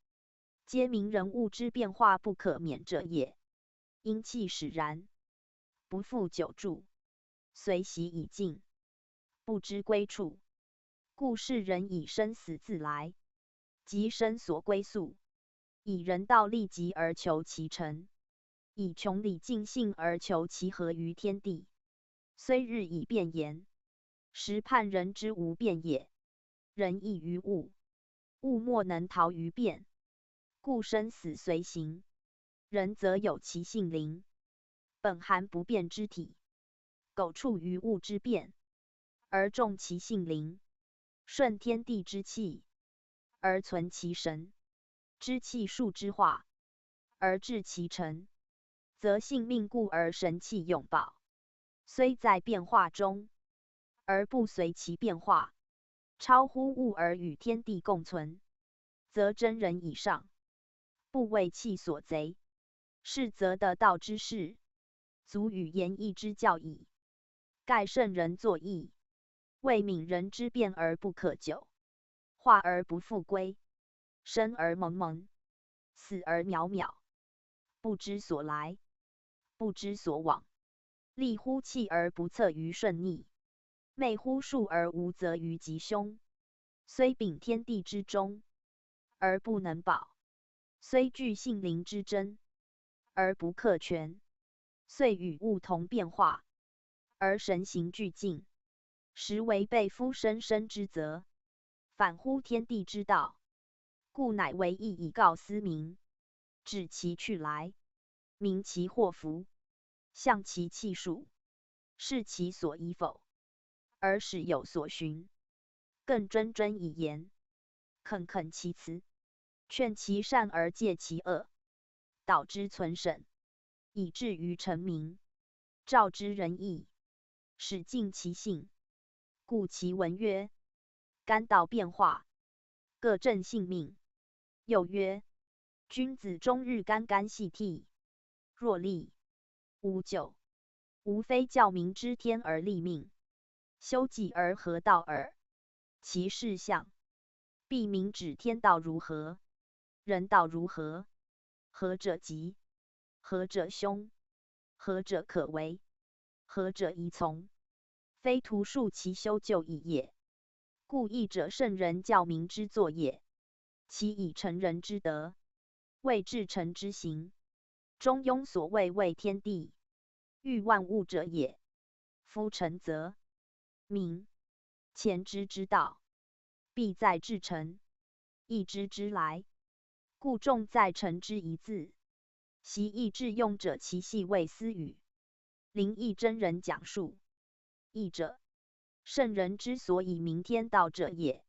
皆明人物之變化不可免者也。因氣使然，不復久住，隨習以進，不知歸處。故示人以生死自來，及生所歸宿，以人道利己而求其成，以窮理盡性而求其合於天地。雖日以變言，實判人之無變也。人異於物，物莫能逃於變，故生死隨形。人則有其性靈，本含不變之體，苟處於物之變，而重其性靈，順天地之氣，而存其神，知氣數之化，而致其成，則性命固而神氣永保。雖在變化中，而不隨其變化，超乎物而與天地共存，則真人以上，不為氣所賊。是則得道之士，足與言義之教矣。蓋聖人作易，為憫人之變而不可久，化而不復歸，生而蒙蒙，死而渺渺，不知所來，不知所往。立乎氣而不測於順逆，昧乎數而無則於吉凶。雖秉天地之中，而不能保；雖具性靈之真，而不克全。遂與物同變化，而神形俱盡，實違背夫生生之則，反乎天地之道。故乃為易以告斯民，指其去來，明其禍福，象其氣數，示其所以否，而使有所循。更諄諄以言，懇懇其辭，勸其善而戒其惡，導之存審，以至於誠明，照之仁義，使盡其性。故其文曰：干道變化，各正性命。又曰：君子終日干干兮涕，若厲無咎，無非教民知天而立命，修己而合道耳。其事象，必明指天道如何，人道如何，何者吉，何者凶，何者可為，何者宜從，非徒述其修就義也。故易者，聖人教民之作也。其以成人之德，為至誠之行。中庸所謂為天地欲萬物者也。夫誠則明前知之道，必在至誠；一知之來，故重在誠之一字。習易致用者，其繫為私語。靈異真人講述。易者，聖人之所以明天道者也。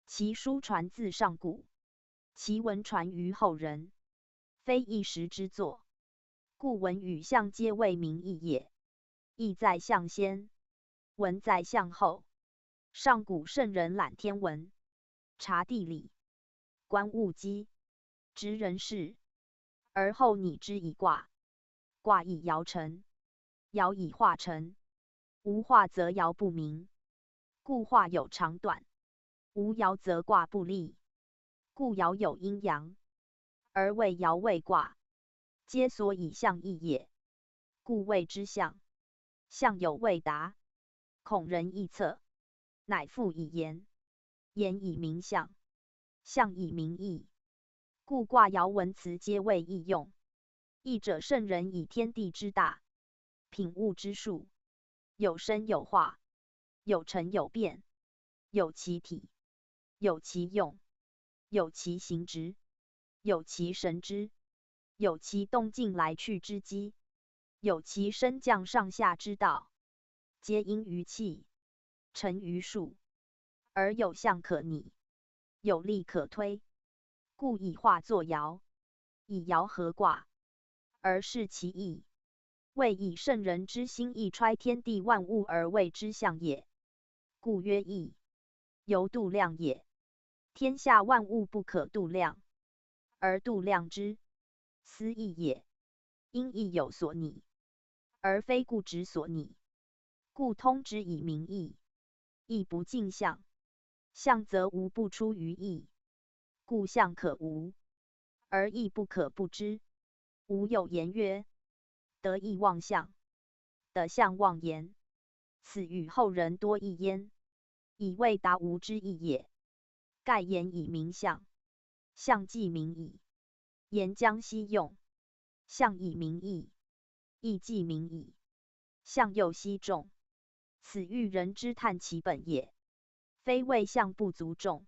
其書傳自上古，其文傳於後人，非一時之作。故文與象皆為明義也。義在象先，文在象後。上古聖人覽天文，察地理，觀物機，知人事，而後擬之以卦。卦以爻成，爻以化成。無化則爻不明，故化有長短；無爻則卦不立，故爻有陰陽。而謂爻謂卦，皆所以象義也，故謂之象。象有未達，恐人臆測，乃復以言，言以明象，象以明義。故卦爻文辭皆為義用。義者，聖人以天地之大，品物之數，有生有化，有成有變，有其體，有其用，有其形质，有其神知，有其动静來去之機，有其升降上下之道，皆因於氣，成於數，而有象可擬，有例可推，故以化作爻，以爻合卦，而示其意。謂以聖人之心意揣天地萬物而謂之象也，故曰易。猶度量也。天下萬物不可度量，而度量之，斯易也。因易有所擬，而非固執所擬，故通之以名易。易不盡象，象則無不出於易，故象可無，而易不可不知。吾有言曰：得意忘象，得象忘言。此語後人多異焉，以為達吾之意也。蓋言以明象，象既明矣，言將奚用？象以明意，意既明矣，象又奚重？此欲人之探其本也，非謂象不足重，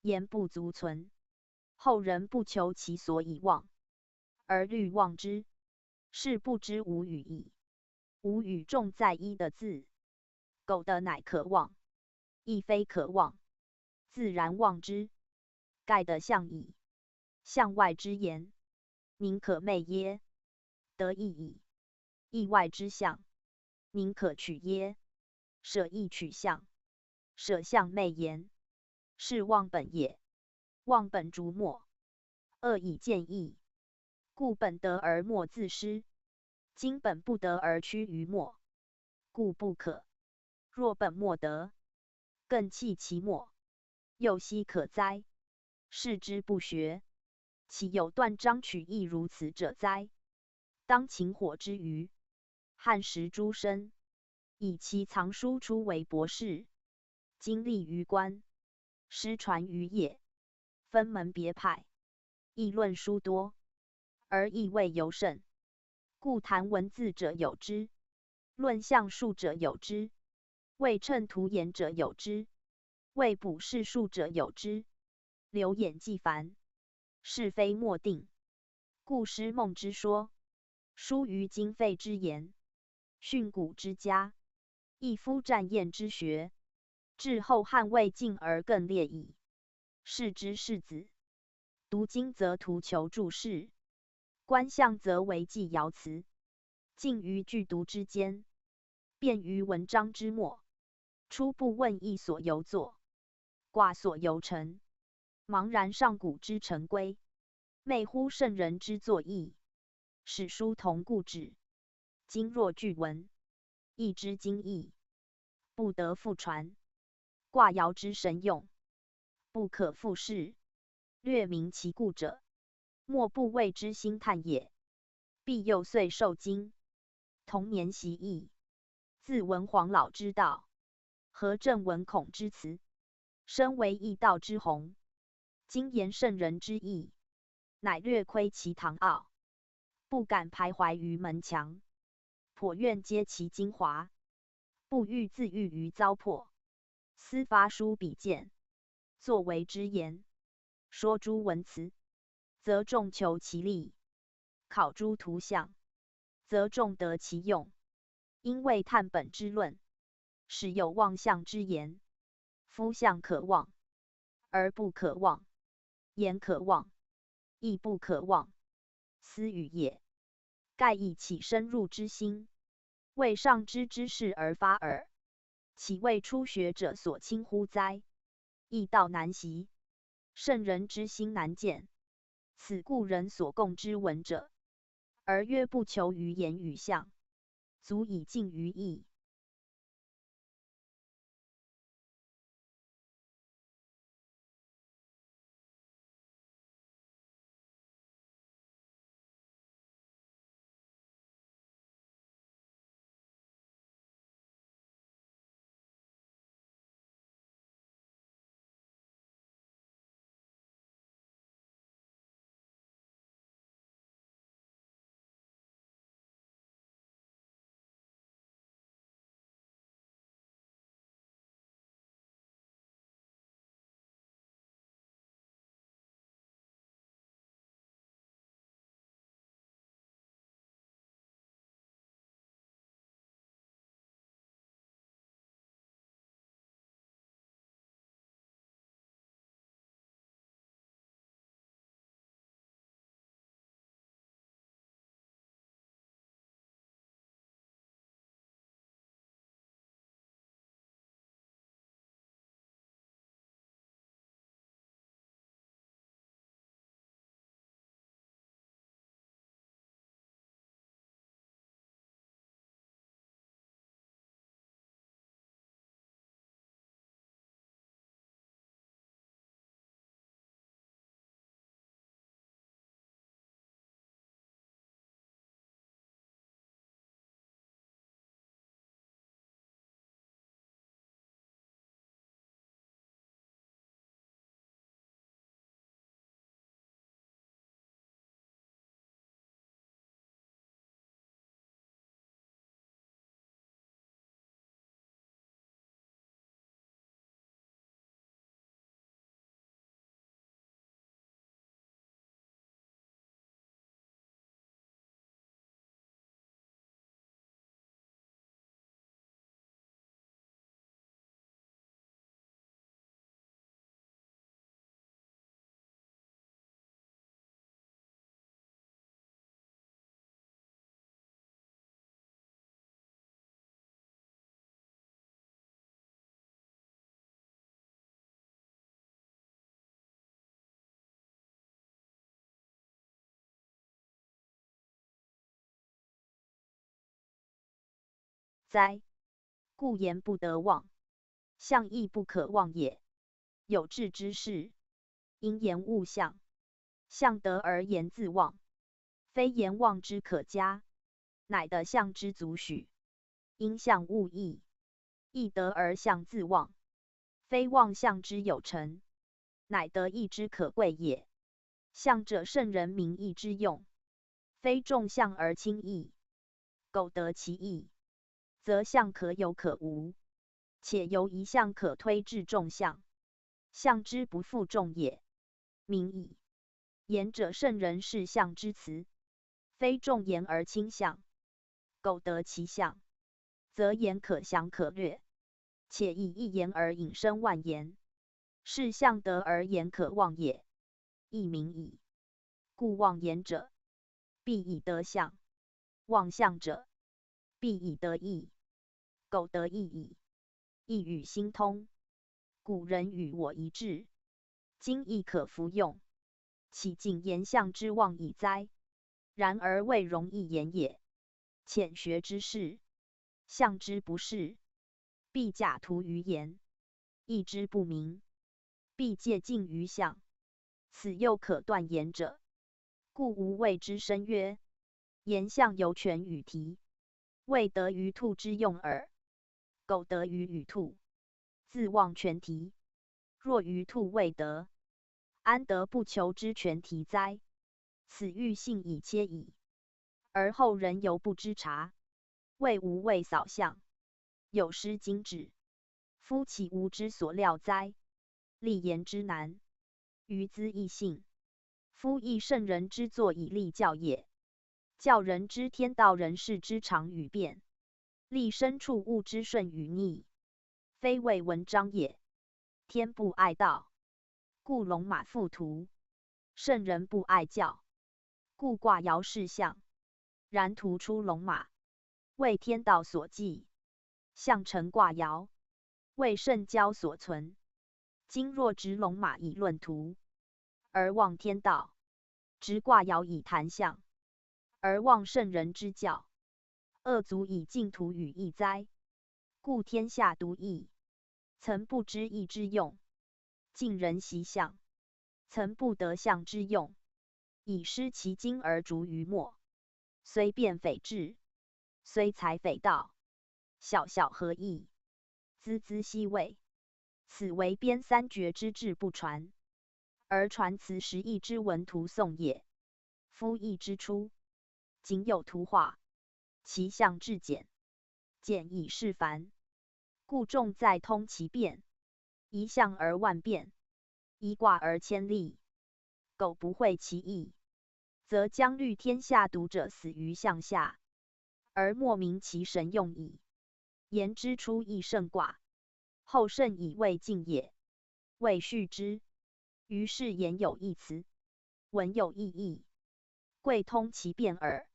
言不足存。後人不求其所以忘，而慮忘之，是不知吾語矣。吾語重在一的字，苟得乃可忘，亦非可忘，自然忘之。蓋得象矣，象外之言，寧可昧耶？得意矣。意外之象，寧可取耶？捨意取象，捨象昧言，是忘本也。忘本逐末，惡以見義，故本得而末自失。今本不得而屈於末，故不可。若本末得，更棄其末，又奚可哉？是之不學，豈有斷章取義如此者哉？當秦火之餘，漢時諸生，以其藏書出為博士，經歷於官，師傳於野，分門別派，議論殊多，而意味尤甚。故談文字者有之，論象數者有之，為讖圖言者有之，為卜筮術者有之。流衍既繁，是非莫定。故詩夢之說，疏於經費之言，訓詁之家，亦夫占驗之學，至後漢魏晉而更烈矣。是之士子，讀經則圖求注釋，觀象則為記爻辭，進於句讀之間，便於文章之末，初不問義所由作，卦所由成，茫然上古之成規，昧乎聖人之作義。史書同故紙，今若據文，義之精義，不得復傳。卦爻之神用，不可復視。略明其故者，莫不為之興嘆也。必幼歲受經，童年習易，自聞黃老之道，和鄭文孔之辭，身為易道之宏，精研聖人之意，乃略窺其堂奧，不敢徘徊於門牆，頗願揭其精華，不欲自喻於糟粕。思發書筆見，作為之言，說諸文辭，則眾求其利；考諸圖像，則眾得其用。因為探本之論，始有忘象之言。夫象可忘，而不可忘；言可忘，亦不可忘。斯語也。蓋以起深入之心，為上知之事而發耳，豈為初學者所輕忽哉？易道難習，聖人之心難見。此故人所共之聞者，而曰不求於言與象，足以盡於義。哉？故言不得忘，象亦不可忘也。有志之士，应言勿象，象得而言自忘，非言忘之可嘉，乃得象之足许。因象悟义，义得而象自忘，非忘象之有成，乃得义之可贵也。象者，圣人明义之用，非重象而轻义。苟得其义，则象可有可无，且由一象可推至众象，象之不复众也。明矣。言者，圣人释象之辞，非重言而轻象。苟得其象，则言可详可略，且以一言而引申万言，是象得而言可忘也。亦明矣。故忘言者，必以得象；忘象者，必以得义。苟得义矣，义与心通。古人与我一致，今亦可服用。岂仅言象之忘矣哉？然而未容易言也。浅学之士，象之不识，必假图于言；义之不明，必借径于象。此又可断言者。故吾谓之申曰：言象犹权与啼，未得于兔之用耳。苟得于与兔，自忘权啼。若于兔未得，安得不求之权啼哉？此欲信以切矣。而后人犹不知察，谓吾未扫象，有失精致。夫岂吾之所料哉？立言之难，于兹亦信。夫亦圣人之作以立教也，教人知天道人事之常与变，立身处物之顺与逆，非为文章也。天不爱道，故龙马附图；圣人不爱教，故卦爻筮象。然图出龙马，为天道所寄；象成卦爻，为圣教所存。今若执龙马以论图，而忘天道；执卦爻以谈象，而忘圣人之教，恶足以尽图与义哉？故天下独义，曾不知义之用；尽人习象，曾不得象之用，以失其精而逐于末。虽辩非智，虽才非道，小小何益？孜孜奚慰？此为编三绝之志不传，而传辞十义之文徒诵也。夫易之初，仅有图画，其象至简，简以事繁，故重在通其变。一象而万变，一卦而千例。苟不会其意，则将虑天下读者死于象下，而莫明其神用矣。言之初义胜卦，后圣以未尽也，未续之。于是言有一辞，文有异义，贵通其变耳。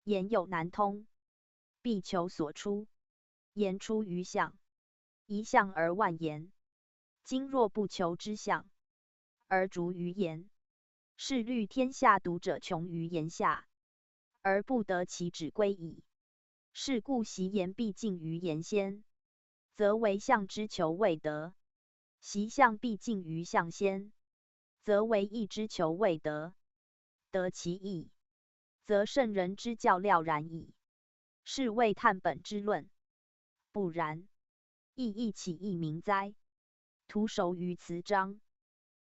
言有难通，必求所出。言出于象，一象而万言。今若不求之象，而逐于言，是虑天下读者穷于言下，而不得其旨归矣。是故习言必尽于言先，则为象之求未得；习象必尽于象先，则为义之求未得。得其义，则圣人之教了然矣。是谓探本之论。不然，意义岂易明哉？徒熟于辞章，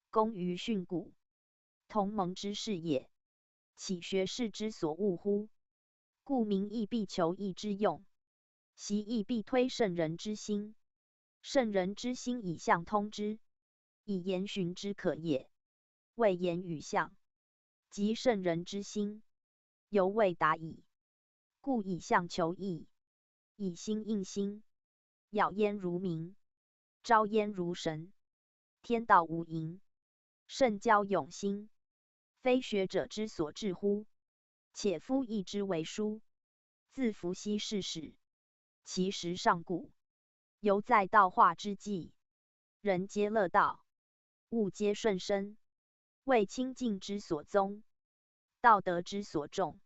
工于训诂，童蒙之事也，岂学士之所务乎？故明义必求义之用，习义必推圣人之心。圣人之心以象通之，以言循之可也。谓言与象，即圣人之心，犹未达矣。故以象求义，以心应心，杳焉如冥，昭焉如神。天道无垠，圣教永新，非学者之所至乎？且夫易之为书，自伏羲氏始，其时尚古，犹在道化之际，人皆乐道，物皆顺生，为清净之所宗，道德之所重，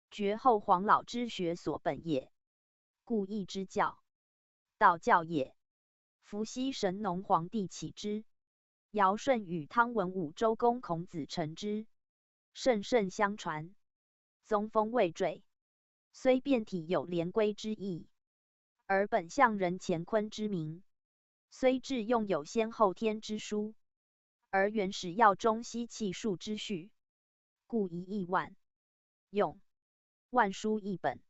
厥后黄老之学所本也。故易之教，道教也。伏羲神农黄帝启之，尧舜禹汤文武周公孔子承之，圣圣相传，宗风未坠。虽变体有连归之意，而本象人乾坤之名；虽致用有先后天之殊，而原始要中西气数之序。故一义万用，万殊一本。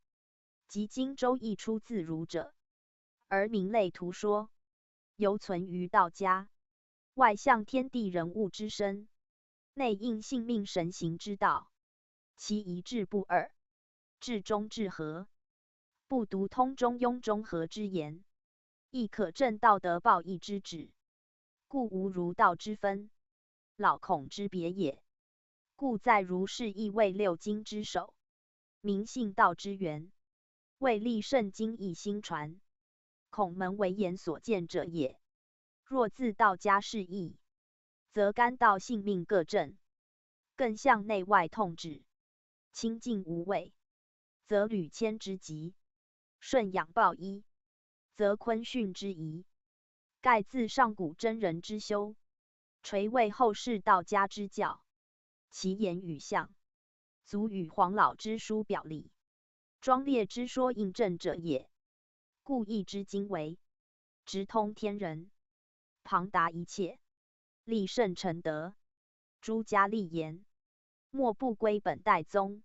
及今周易出自儒者，而名类图说犹存于道家。外象天地人物之身，内应性命神行之道，其一致不二，至中至和，不独通中庸中和之言，亦可证道德报义之旨。故无儒道之分，老孔之别也。故在儒释义为六经之首，明信道之源，为立圣经义新传。孔门为言所见者也。若自道家释义，则干道性命各正，更向内外痛止，清净无为，则履谦之极；顺养抱一，则坤巽之宜。盖自上古真人之修，垂为后世道家之教。其言语象，足与黄老之书表里，庄列之说印证者也。故易之经为直通天人，旁达一切，立圣成德。诸家立言，莫不归本代宗，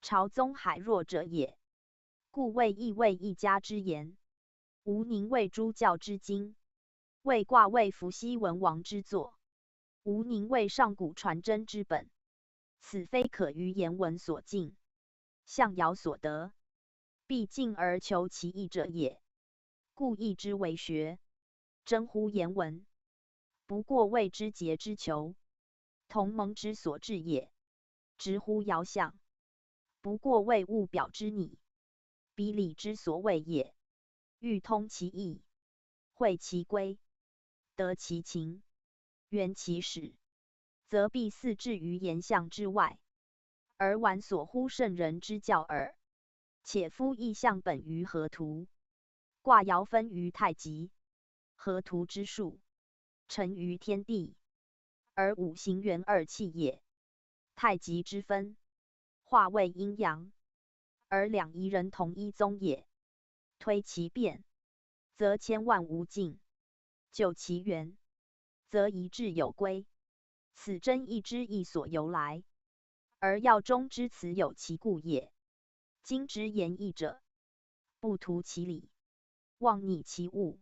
朝宗海若者也。故谓易为一家之言，无宁为诸教之经，为卦为伏羲文王之作，无宁为上古传真之本。此非可于言文所尽，象爻所得，必进而求其义者也。故易之为学，真乎言文，不过谓之节之求，同盟之所至也；直乎爻象，不过谓物表之拟，比理之所谓也。欲通其意，会其归，得其情，圆其始，则必四置于言象之外，而玩所乎圣人之教耳。且夫易象本于河图，卦爻分于太极，河图之术，成于天地，而五行元二气也。太极之分，化为阴阳，而两仪人同一宗也。推其变，则千万无尽；究其源，则一致有归。此真易之义所由来，而要中之辞有其故也。今之言易者，不图其理，妄拟其物，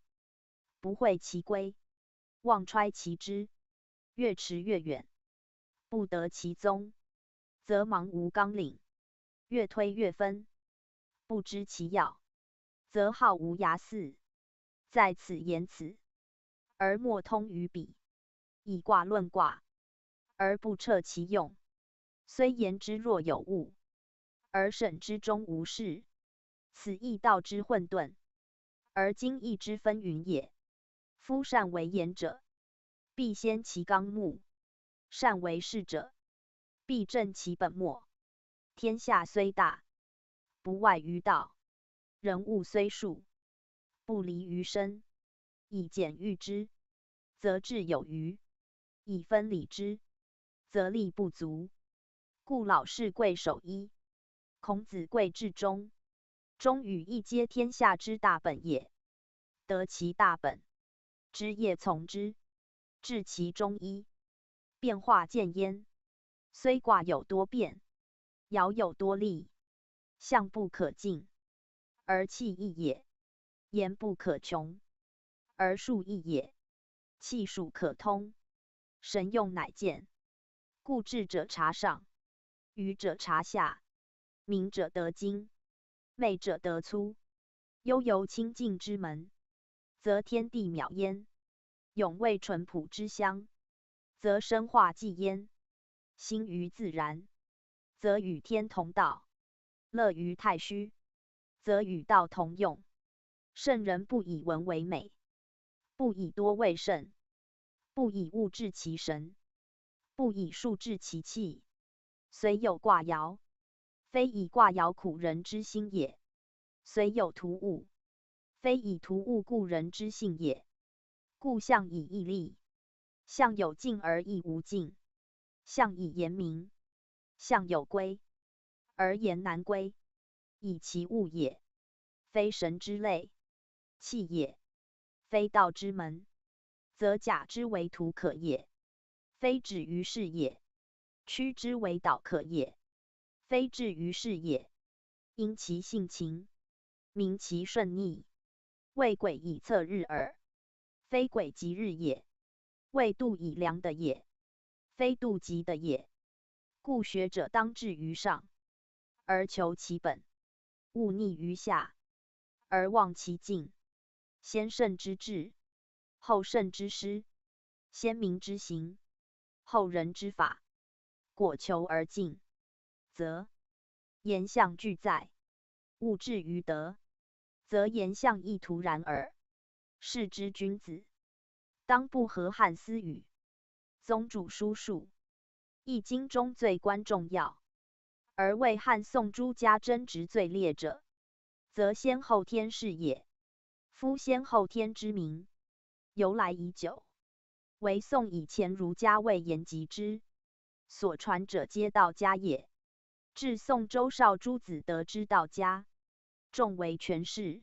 不会其归，妄揣其知，越驰越远，不得其宗，则茫无纲领；越推越分，不知其要，则浩无涯似。在此言此，而莫通于彼。以卦论卦，而不彻其用，虽言之若有物，而审之终无事。此亦道之混沌，而经义之纷纭也。夫善为言者，必先其纲目；善为事者，必正其本末。天下虽大，不外于道；人物虽数，不离于身。以简驭之，则智有余；以分理之，则力不足。故老氏贵守一，孔子贵至中。中与义皆天下之大本也。得其大本，枝叶从之；治其中一，变化见焉。虽卦有多变，爻有多立，象不可尽，而气异也；言不可穷，而数异也。气数可通，神用乃见。故智者察上，愚者察下，明者得精，昧者得粗。悠游清净之门，则天地渺焉；永味淳朴之乡，则生化济焉。心于自然，则与天同道；乐于太虚，则与道同用。圣人不以文为美，不以多为胜，不以物质其神，不以数质其气。虽有卦爻，非以卦爻苦人之心也。雖有圖物，非以圖物故人之性也。故象以義立，象有境而義無境，象以言明，象有歸而言難歸，以其物也，非神之類，氣也，非道之門，則假之為圖可也；非止於是也，曲之為導可也；非至於是也，因其性情，明其順逆，為晷以測日耳。非晷即日也，為度以量的也，非度即的也。故學者當志於上，而求其本；勿溺於下，而忘其境。先聖之治，後聖之施；先民之行，後人之法。果求而進，則言象俱在；物至於德，則言象亦徒然耳。是知君子，當不河漢私語。宗主書數，易經中最關重要，而為漢宋諸家爭執最烈者，則先後天是也。夫先後天之名，由來已久，惟宋以前儒家未言及之，所傳者皆道家也。至宋周邵諸子得之道家，重為詮釋。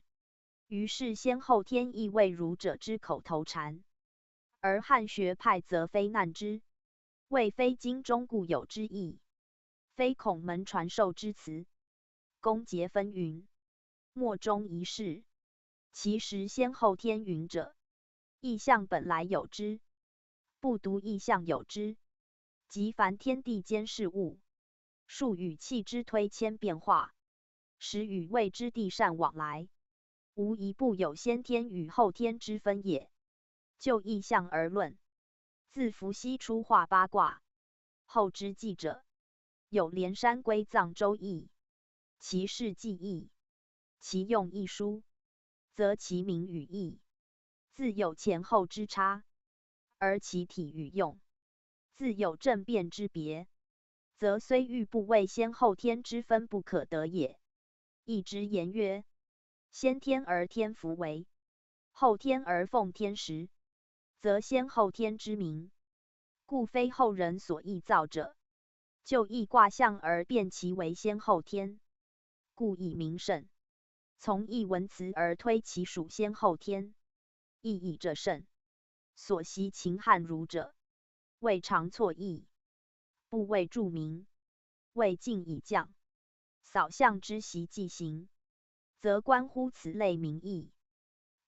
於是先後天亦為儒者之口頭禪，而漢學派則非難之，謂非經中固有之義，非孔門傳授之辭。公節紛紜，莫衷一是。其實先後天云者，易象本來有之，不獨易象有之，即凡天地間事物，數與氣之推遷變化，時與未知遞嬗往來，無一不有先天與後天之分也。就易象而論，自伏羲初畫八卦，後之記者有連山歸藏周易，其事既異，其用亦殊，則其名與義自有前後之差，而其體與用自有正變之別，則雖欲不謂先後天之分不可得也。易之言曰：先天而天福為，後天而奉天時，則先後天之名，固非後人所臆造者。就易卦象而辨其為先後天，故以名甚；從易文辭而推其屬先後天，亦以者甚。所習秦漢儒者，未嘗錯義，不為著名，魏晉以降，掃象之習既行，則關乎此類名義，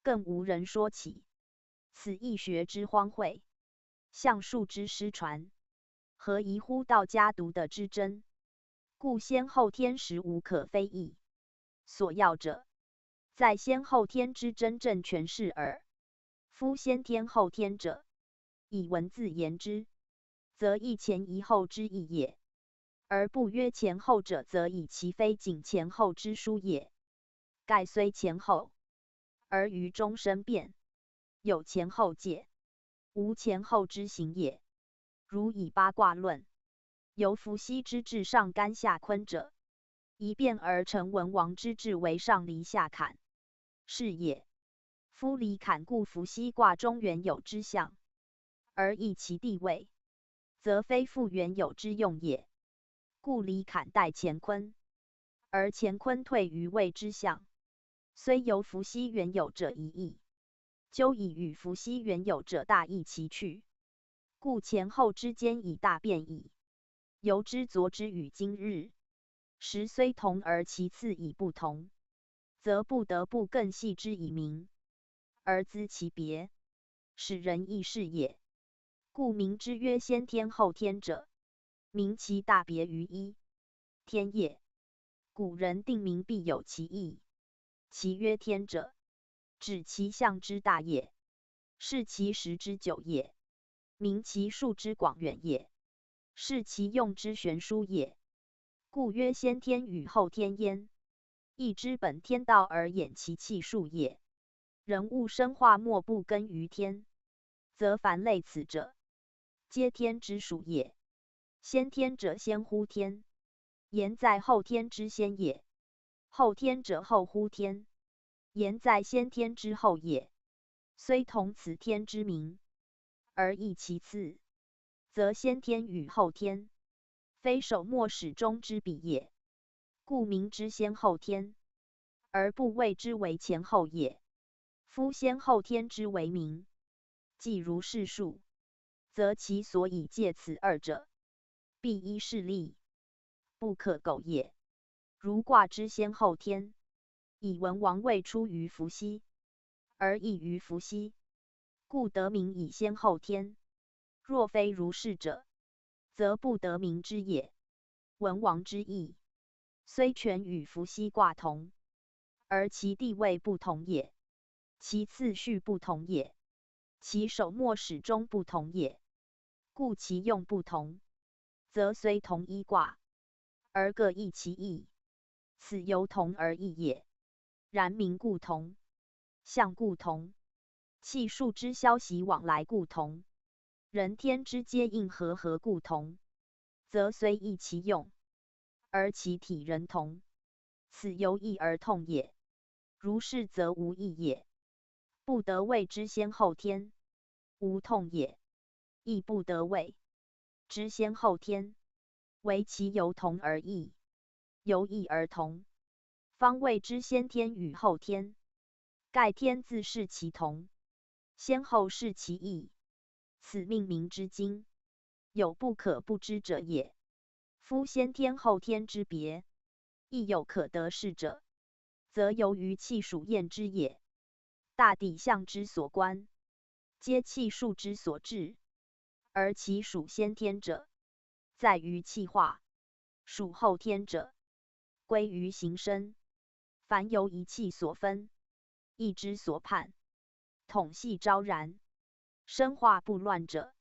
更無人說起。此易學之荒廢，象數之失傳，何異乎道家獨得之真？故先後天實無可非議。所要者，在先後天之真正詮釋耳。夫先天後天者，以文字言之，則一前一後之義也；而不曰前後者，則以其非僅前後之殊也。蓋雖前後，而於中生變，有前後界，無前後之形也。如以八卦論，由伏羲之至上干下坤者，一變而成文王之治為上離下坎，是也。夫離坎故伏羲卦中原有之象，而易其地位，則非復原有之用也。故離坎代乾坤，而乾坤退於未之象。雖由伏羲原有者一義，究已與伏羲原有者大異其趣，故前後之間已大變矣。由之昨之與今日，時雖同而其次已不同，則不得不更細之以明，而資其別，使人易識也。故名之曰先天後天者，明其大別於一天也。古人定名必有其義。其曰天者，指其象之大也，是其時之久也，明其數之廣遠也，是其用之懸殊也。故曰先天與後天焉。易之本天道而演其氣數也。人物生化莫不根於天，則凡類此者，皆天之屬也。先天者先乎天，言在後天之先也。後天者後乎天，言在先天之後也。雖同此天之名，而異其次，則先天與後天，非首末始終之比也。故名之先後天，而不謂之為前後也。夫先後天之為名，既如是述，則其所以借此二者，必依事例，不可苟也。如卦之先後天，以文王未出於伏羲，而異於伏羲，故得名以先後天。若非如是者，則不得名之也。文王之意，雖全與伏羲卦同，而其地位不同也，其次序不同也，其首末始終不同也，故其用不同，則雖同一卦，而各異其義，此猶同而異也。然名固同，象固同，氣數之消息往來固同，人天之接應和合固同，則雖異其用，而其體仍同，此猶異而同也。如是則無異也，不得謂之先後天，無同也，亦不得謂之先後天，惟其由同而異，由異而同，方謂之先天與後天。蓋天自是其同，先後是其異，此命名之經，有不可不知者也。夫先天後天之別，亦有可得是者，則由於氣數驗之也。大抵象之所觀，皆氣數之所至，而其屬先天者，在於氣化；屬後天者，歸於形聲。凡由一氣所分，一之所判，統繫昭然，生化不亂者，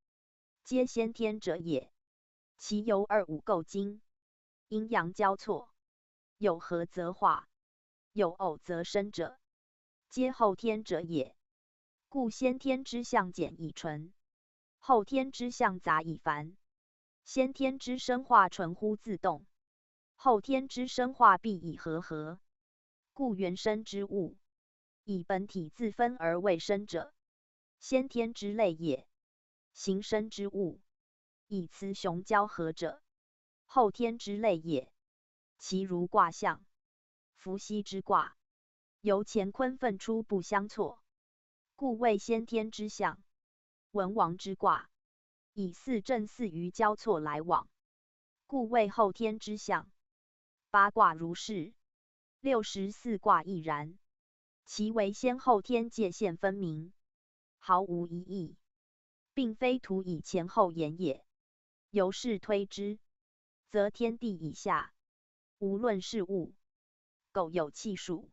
皆先天者也。其由二五構精，陰陽交錯，有合則化，有偶則生者，皆後天者也。故先天之象簡以純，後天之象雜以繁。先天之生化純乎自動，後天之生化必以和合。故原生之物，以本體自分而為生者，先天之類也；形生之物，以雌雄交合者，後天之類也。其如卦象，伏羲之卦，由乾坤分出不相錯，故謂先天之象；文王之卦，以四正四隅交錯來往，故謂後天之象。八卦如是，64卦亦然。其為先後天界限分明，毫無疑義，並非徒以前後言也。由是推之，則天地以下，無論事物，苟有氣數，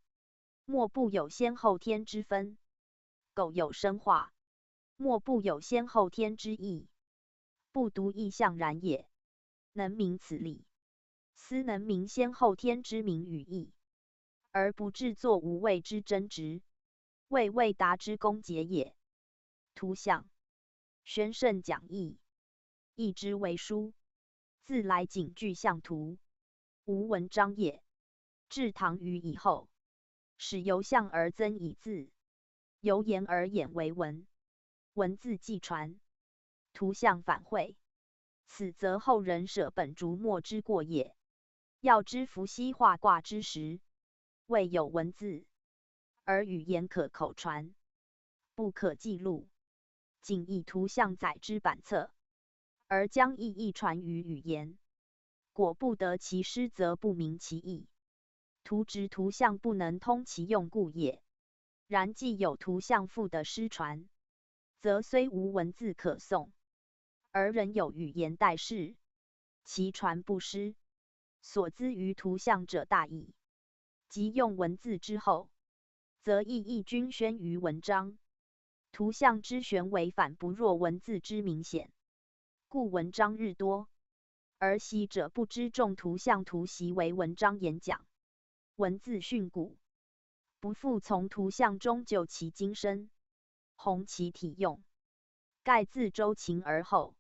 莫不有先後天之分；苟有生化，莫不有先後天之異。不獨異象然也。能明此理，斯能明先後天之名與義，而不致作無謂之爭執，為未達之功節也。圖像，玄聖講義，義之為書，自來僅具象圖，無文章也。至唐虞以後，始由象而增以字，由言而演為文，文字既傳，圖像反晦。此則後人捨本逐末之過也。要知伏羲畫卦之時，未有文字，而語言可口傳，不可記錄，僅以圖像載之版冊，而將意義傳於語言。果不得其師，則不明其意。圖之圖像不能通其用故也。然既有圖像復得師傳，則雖無文字可誦，而仍有語言代事，其傳不失。所資於圖像者大矣。及用文字之後，則意義均宣於文章。圖像之玄微反不若文字之明顯，故文章日多，而習者不知重圖像圖習為文章演講，文字訓詁，不復從圖像中究其精深，弘其體用。蓋自周秦而後，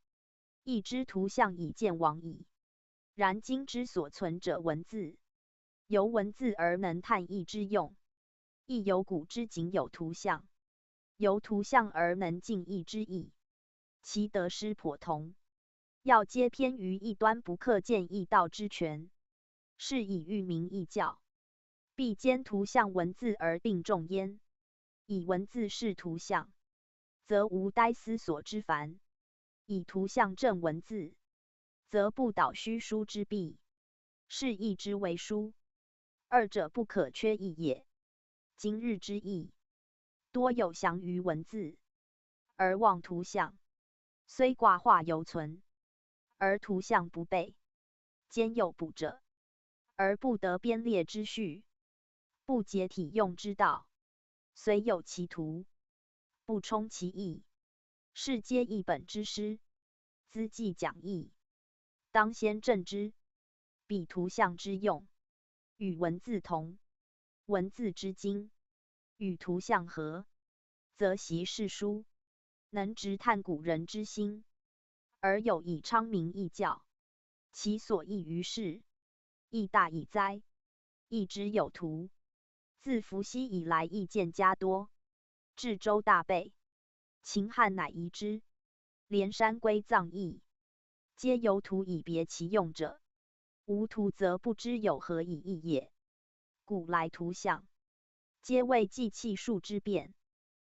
亦知圖像已漸亡矣。然今之所存者文字，由文字而能探易之用，亦由古之仅有图像，由图像而能尽易之意，其得失颇同。要皆偏于一端，不克见易道之全。是以欲明易教，必兼图像文字而并重焉。以文字释图像，则无待思索之烦；以图像证文字，则不蹈虚书之弊。是易之为书，二者不可缺一也。今日之易，多有详于文字，而忘图像。虽卦画犹存，而图像不备，兼有补者，而不得编列之序，不解体用之道。虽有其图，不充其意，是皆一本之失。兹既讲易，当先证之。彼图像之用，与文字同；文字之精，与图像合，则习是书，能直探古人之心，而有以昌明易教，其所益于世，亦大矣哉！易之有图，自伏羲以来，亦见加多。至周大备，秦汉乃遗之。连山归藏易，皆由图以别其用者。无图则不知有何以易也。古来图像，皆为记气数之变，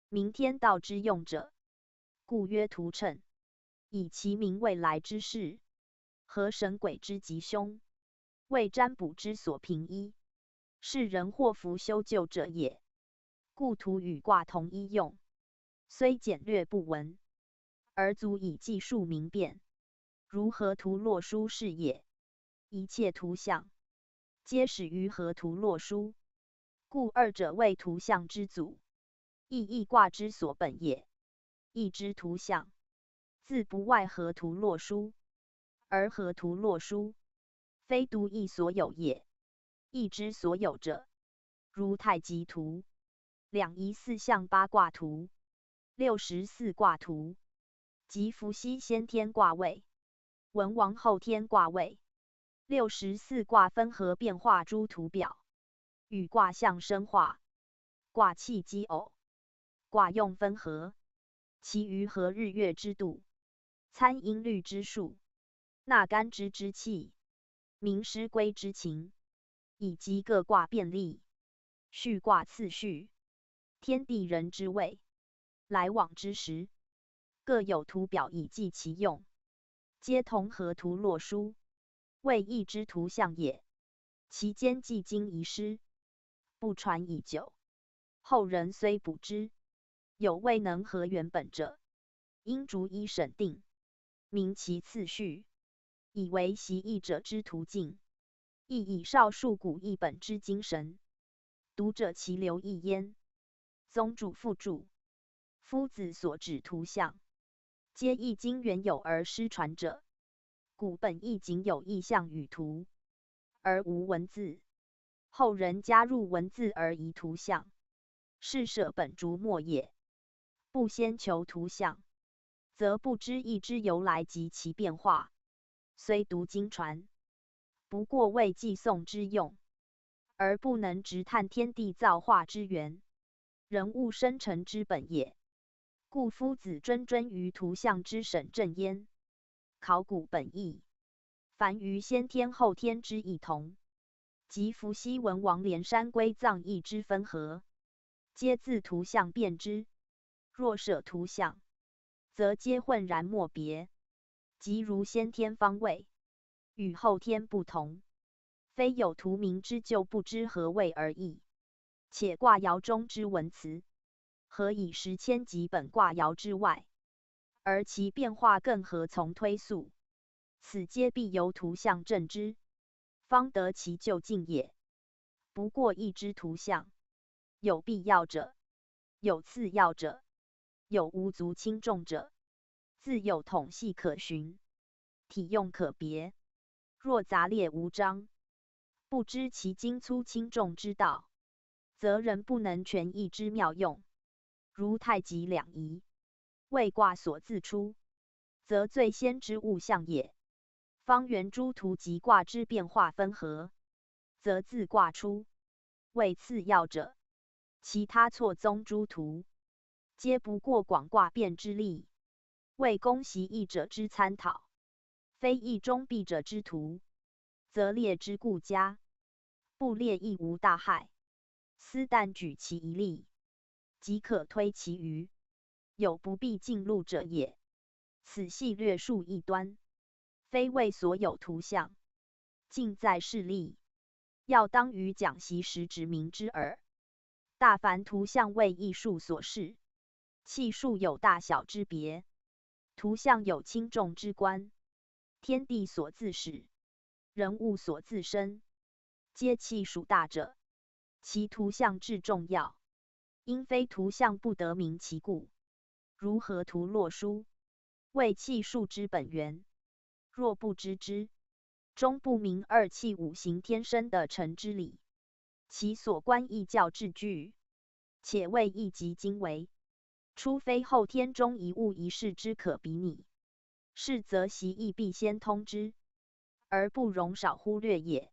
明天道之用者，故曰图谶。以其明未来之事，合神鬼之吉凶，为占卜之所凭依，是人祸福修旧者也。故图与卦同一用，虽简略不文，而足以记述明辨。如河图洛书是也。一切图像，皆始于河图洛书，故二者为图像之祖，亦易卦之所本也。易之图像，自不外河图洛书，而河图洛书，非独易所有也。易之所有者，如太极图、两仪四象八卦图、64卦图，及伏羲先天卦位、文王后天卦位。64卦分合变化诸图表，与卦象生化、卦气奇偶、卦用分合，其余合日月之度，参音律之数，纳干支之气，明师归之情，以及各卦变例、序卦次序、天地人之位、来往之时，各有图表以记其用，皆同河图洛书。为易之图像也。其间既经遗失，不传已久，后人虽补之，有未能合原本者，应逐一审定，明其次序，以为习易者之途径，亦以绍述古译本之精神。读者其留意焉。宗主附注：夫子所指图像，皆易经原有而失传者。古本易仅有意象与图，而无文字。后人加入文字而遗图像，是舍本逐末也。不先求图像，则不知易之由来及其变化。虽读经传，不过为记诵之用，而不能直探天地造化之源，人物生成之本也。故夫子谆谆于图像之审证焉。考古本义，凡于先天后天之异同，及伏羲文王连山归藏易之分合，皆自图像辨之。若舍图像，则皆混然莫别。即如先天方位与后天不同，非有图名之就不知何谓而已。且卦爻中之文辞，何以时迁及本卦爻之外？而其变化更何从推溯？此皆必由图像证之，方得其究竟也。不过易之图像，有必要者，有次要者，有无足轻重者，自有统系可循，体用可别。若杂列无章，不知其精粗轻重之道，则人不能全易之妙用。如太极两仪，为卦所自出，则最先之物象也。方圆诸图及卦之变化分合，則自卦出，為次要者。其他錯綜諸圖，皆不過廣卦變之例，為供習易者之參討，非易中必者之圖，則列之固佳，不列亦無大害。斯但舉其一例，即可推其餘，有不必盡錄者也。此係略述一端，非謂所有圖像，盡在事例，要當於講習時指明之耳。大凡圖像為藝術所示，氣數有大小之別，圖像有輕重之關。天地所自始，人物所自生，皆氣數大者，其圖像至重要。因非圖像不得明其故。如河圖洛書，為氣數之本源。若不知之，終不明二氣五行天生的成之理。其所關亦較至巨，且謂亦極精微，初非後天中一物一事之可比擬。是則習易必先通之，而不容少忽略也。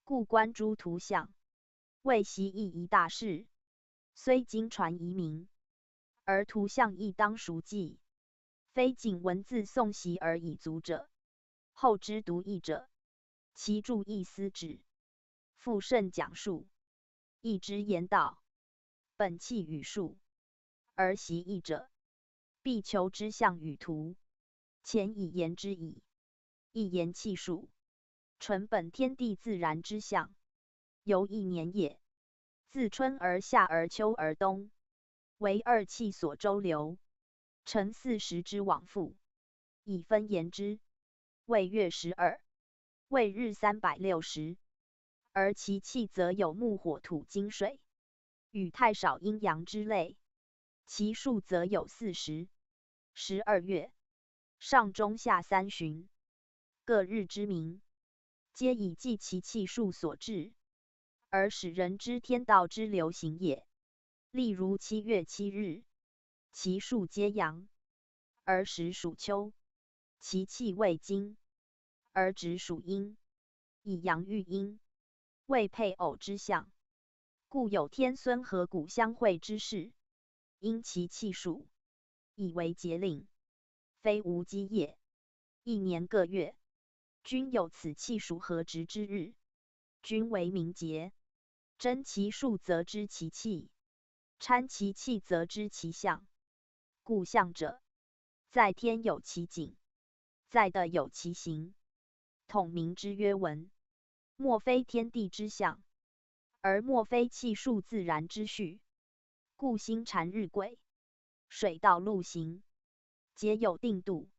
故觀諸圖像，為習易一大事。雖經傳遺明，而圖像亦當熟記，非僅文字誦習而已足者。後之讀易者，其注意思止。復甚講述，易之言道，本氣與數，而習易者，必求之象與圖。前已言之矣。一言氣數，純本天地自然之象，猶一年也。自春而夏而秋而冬，為二氣所周流，成四時之往復。以分言之，謂月12，謂日360。而其氣則有木火土金水，與太少陰陽之類。其數則有40，12月，上中下三旬，各日之名，皆以記其氣數所至，而使人知天道之流行也。例如7月7日，其數皆陽，而時屬秋，其氣為金，而值屬陰，以陽遇陰，為配偶之象，故有天孫河谷相會之事。因其氣數，以為節令，非無稽也。一年各月，均有此氣數合值之日，均為名節。偵其數則知其氣，參其氣則知其象。故象者，在天有其景，在地有其形，統名之曰文。莫非天地之象，而莫非氣數自然之序。故星纏日軌，水道路行，皆有定度。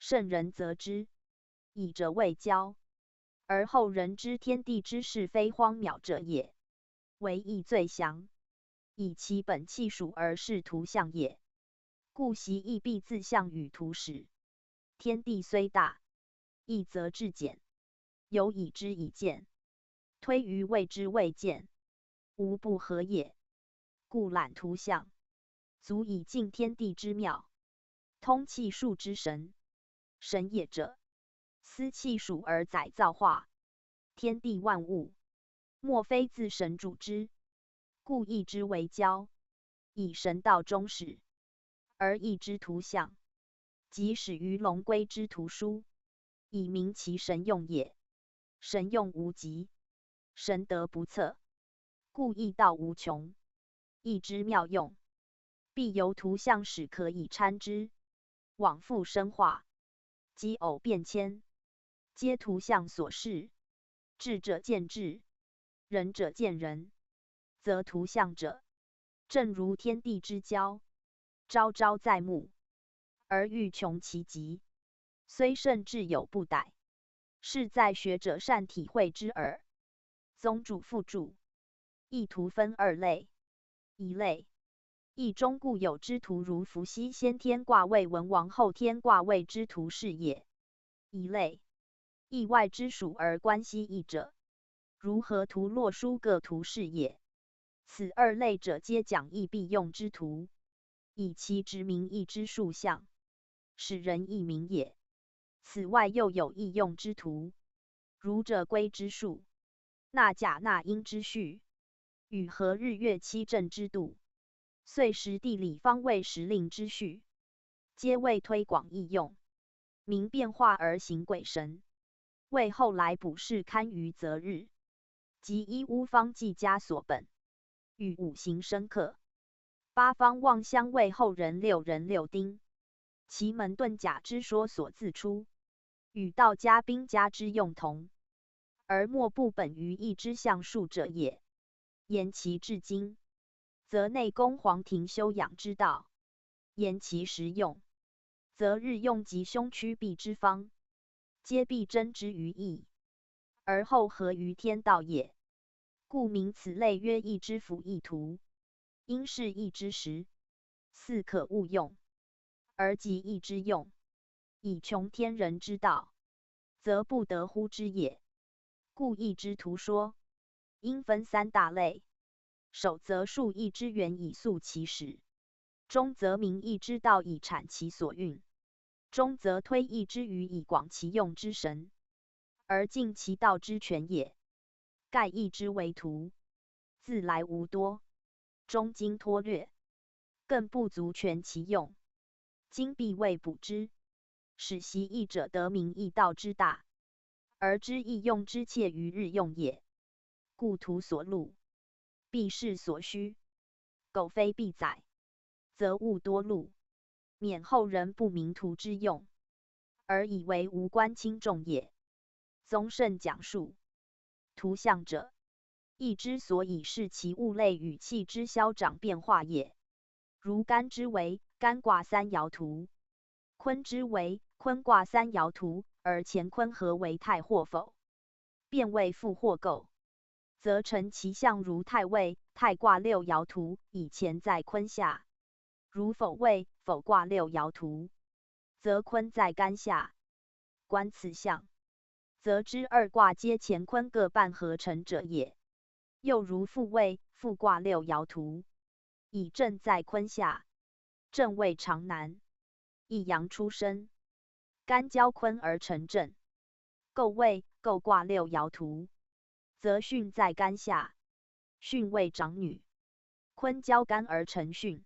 聖人則之，以者為教，而後人知天地之事非荒渺者也。為易最詳，以其本氣數而示圖像也。故習易必自象與圖始。天地雖大，易則至簡。有已知已見，推於未知未見，無不合也。故覽圖像，足以盡天地之妙，通氣數之神。神也者，司氣數而載造化，天地萬物，莫非自神主之。故易之為教，以神道終始，而易之圖像，即始於龍龜之圖書，以明其神用也。神用無極，神德不測，故易道無窮。易之妙用，必由圖像始可以參之。往復生化，奇偶變遷，皆圖像所示。智者見智，仁者見仁，則圖像者，正如天地之交，朝朝在目，而欲窮其極，雖聖智有不逮。是在學者善體會之耳。宗主附注：易圖分二類，一類易中固有之圖，如伏羲先天卦為文王後天卦位之圖是也；一類易外之屬而關係易者，如河圖洛書各圖是也。此二類者，皆講易必用之圖，以其指明易之數象，使人易明也。此外又有易用之圖，如赭龜之術、纳甲纳阴之序，与合日月七政之度，岁时地理方位时令之序，皆为推广易用，明变化而行鬼神，为后来卜筮堪舆择日及医巫方技家所本，与五行生克、八方望乡为后人六壬六丁、奇门遁甲之说所自出，与道家兵家之用同，而莫不本于易之象数者也。言其至精，则内功黄庭修养之道；言其实用，则日用吉凶趋避之方，皆必臻之于易，而后合于天道也。故名此类曰易之辅易图，应是易之实，似可物用，而及易之用，以穷天人之道，则不得忽之也。故易之图说，应分三大类：首则述易之源以溯其始，中则明易之道以阐其所蕴，终则推易之余以广其用之神，而尽其道之全也。盖易之为图，自来无多，终经脱略，更不足全其用。今必为补之，使习易者得明易道之大，而知易用之切于日用也。故图所录，必是所需，苟非必载，则勿多录，免后人不明图之用，而以为无关轻重也。综上讲述，图像者，易之所以示其物类与气之消长变化也。如干之为干卦三爻图，坤之为坤卦三爻图，而乾坤合为泰或否，变为复或构，则成其象如泰位，泰卦六爻图，以乾在坤下；如否位，否卦六爻图，则坤在干下。观此象，则知二卦皆乾坤各半合成者也。又如复位，复卦六爻图，以震在坤下，震为长男，一阳出生，干交坤而成震。构位，构卦六爻图，则巽在干下，巽为长女，坤交干而成巽，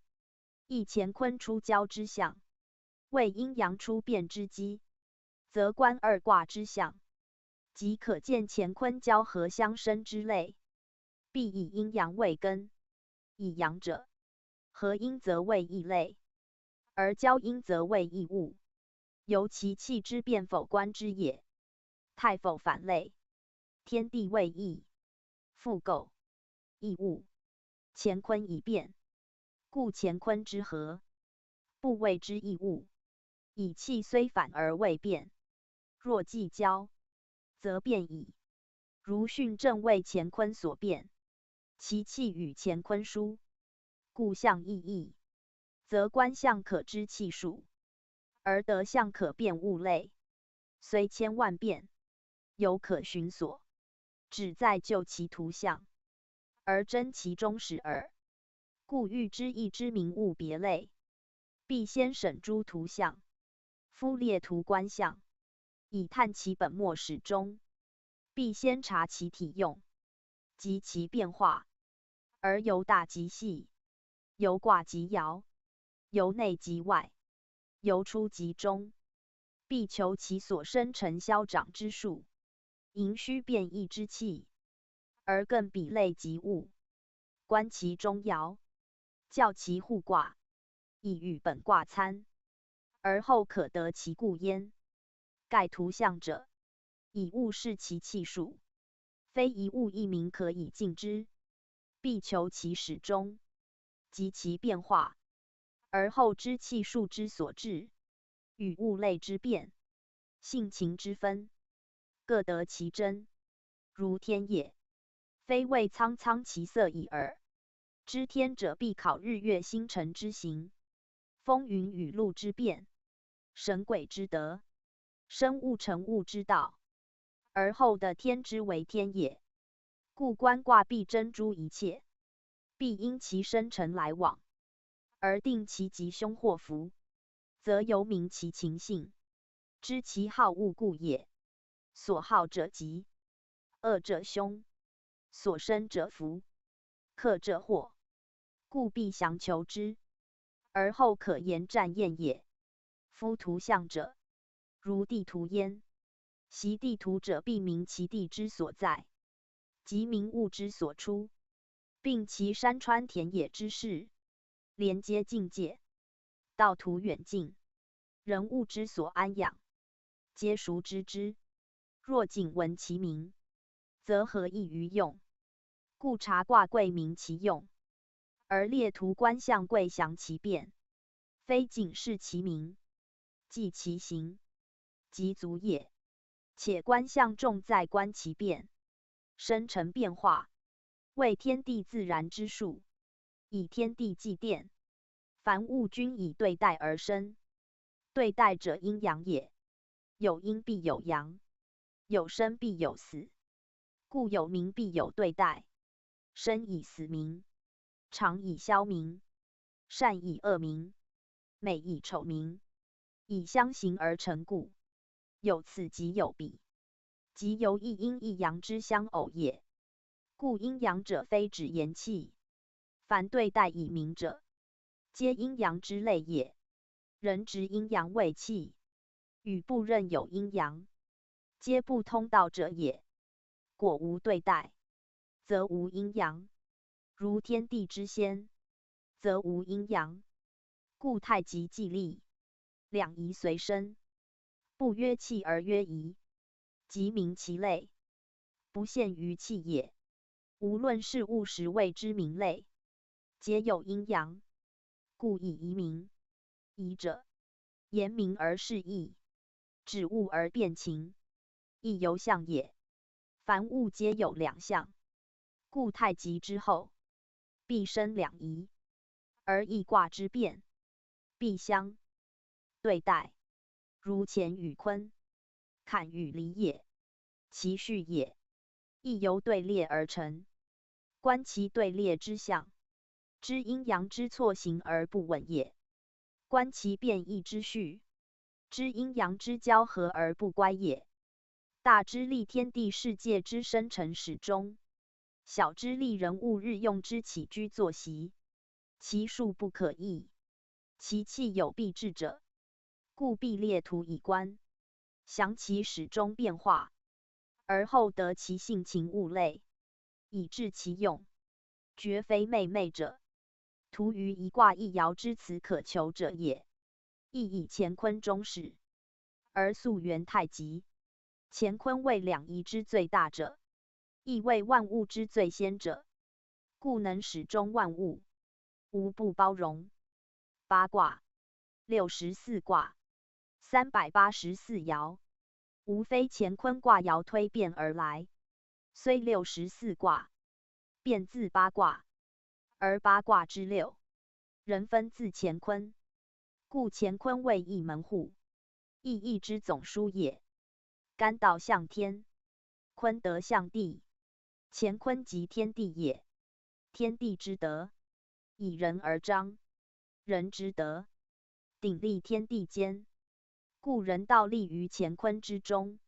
亦乾坤出交之象，为阴阳出变之机，则观二卦之象，即可见乾坤交合相生之类，必以阴阳为根。以阳者，合阴则为异类，而交阴则为异物，由其气之变否观之也。泰否反类，天地为异，复构异物，乾坤已变，故乾坤之合，不谓之异物。以气虽反而未变，若既交，则变矣。如巽正为乾坤所变，其气与乾坤殊，故象亦异。则观象可知气数，而得象可辨物类，虽千万变，犹可寻索，只在就其图像，而真其终始耳。故欲知易之名物别类，必先审诸图像，夫列图观象，以探其本末始终；必先察其体用及其变化，而由大及细，由卦及爻，由内及外，由出及中，必求其所生成消长之数，盈虚变异之气，而更比类及物，观其中爻，校其互卦，以与本卦参，而后可得其故焉。盖图像者，以物示其气数，非一物一名可以尽之，必求其始终及其变化，而后知气数之所至，与物类之变、性情之分，各得其真，如天也。非谓苍苍其色已耳。知天者，必考日月星辰之行，风云雨露之变，神鬼之德，生物成物之道，而后得天之为天也。故观卦必真诸一切，必因其生辰来往，而定其吉凶祸福，则由明其情性，知其好恶故也。所好者吉，恶者凶。所生者福，克者禍，故必詳求之，而後可言占驗也。夫圖象者，如地圖焉。習地圖者，必明其地之所在，及明物之所出，並其山川田野之勢，連接境界，道途遠近，人物之所安養，皆熟知之。若僅聞其名，則何益於用？故察卦貴明其用，而列圖觀象貴詳其變，非僅視其名，記其形，即足也。且觀象重在觀其變，生成變化，為天地自然之數，以天地紀奠。凡物均以對待而生，對待者陰陽也。有陰必有陽，有生必有死，故有名必有對待。生以死名，長以消名，善以惡名，美以醜名，以相形而成故。有此即有彼，即由一陰一陽之相偶也。故陰陽者，非指言氣，凡對待以名者，皆陰陽之類也。人執陰陽為氣，與不認有陰陽，皆不通道者也。果無對待，則無陰陽。如天地之先，則無陰陽。故太極既立，兩儀隨生。不曰氣而曰儀，即明其類，不限於氣也。無論事物實謂之名類，皆有陰陽，故以儀名。儀者，言名而示意，指物而辨情，亦猶象也。凡物皆有兩象，故太極之後，必生兩儀，而易卦之變，必相對待。如乾與坤，坎與離也，其序也，亦由對列而成。觀其對列之象，知陰陽之錯行而不紊也；觀其變異之序，知陰陽之交合而不乖也。大之立天地世界之生成始終，小之立人物日用之起居作息，其數不可議，其氣有必至者。故必列圖以觀，詳其始終變化，而後得其性情物類，以制其用，絕非昧昧者，圖於一卦一爻之辭可求者也。亦以乾坤終始，而溯源太極。乾坤為兩儀之最大者，亦為萬物之最先者，故能始終萬物，無不包容。八卦，64卦，384爻，無非乾坤卦爻推變而來。雖六十四卦變自八卦，而八卦之六，仍分自乾坤，故乾坤為一門戶，亦易之總樞也。乾道象天，坤德象地，乾坤即天地也。天地之德，以人而彰；人之德，鼎立天地間。故人道立於乾坤之中，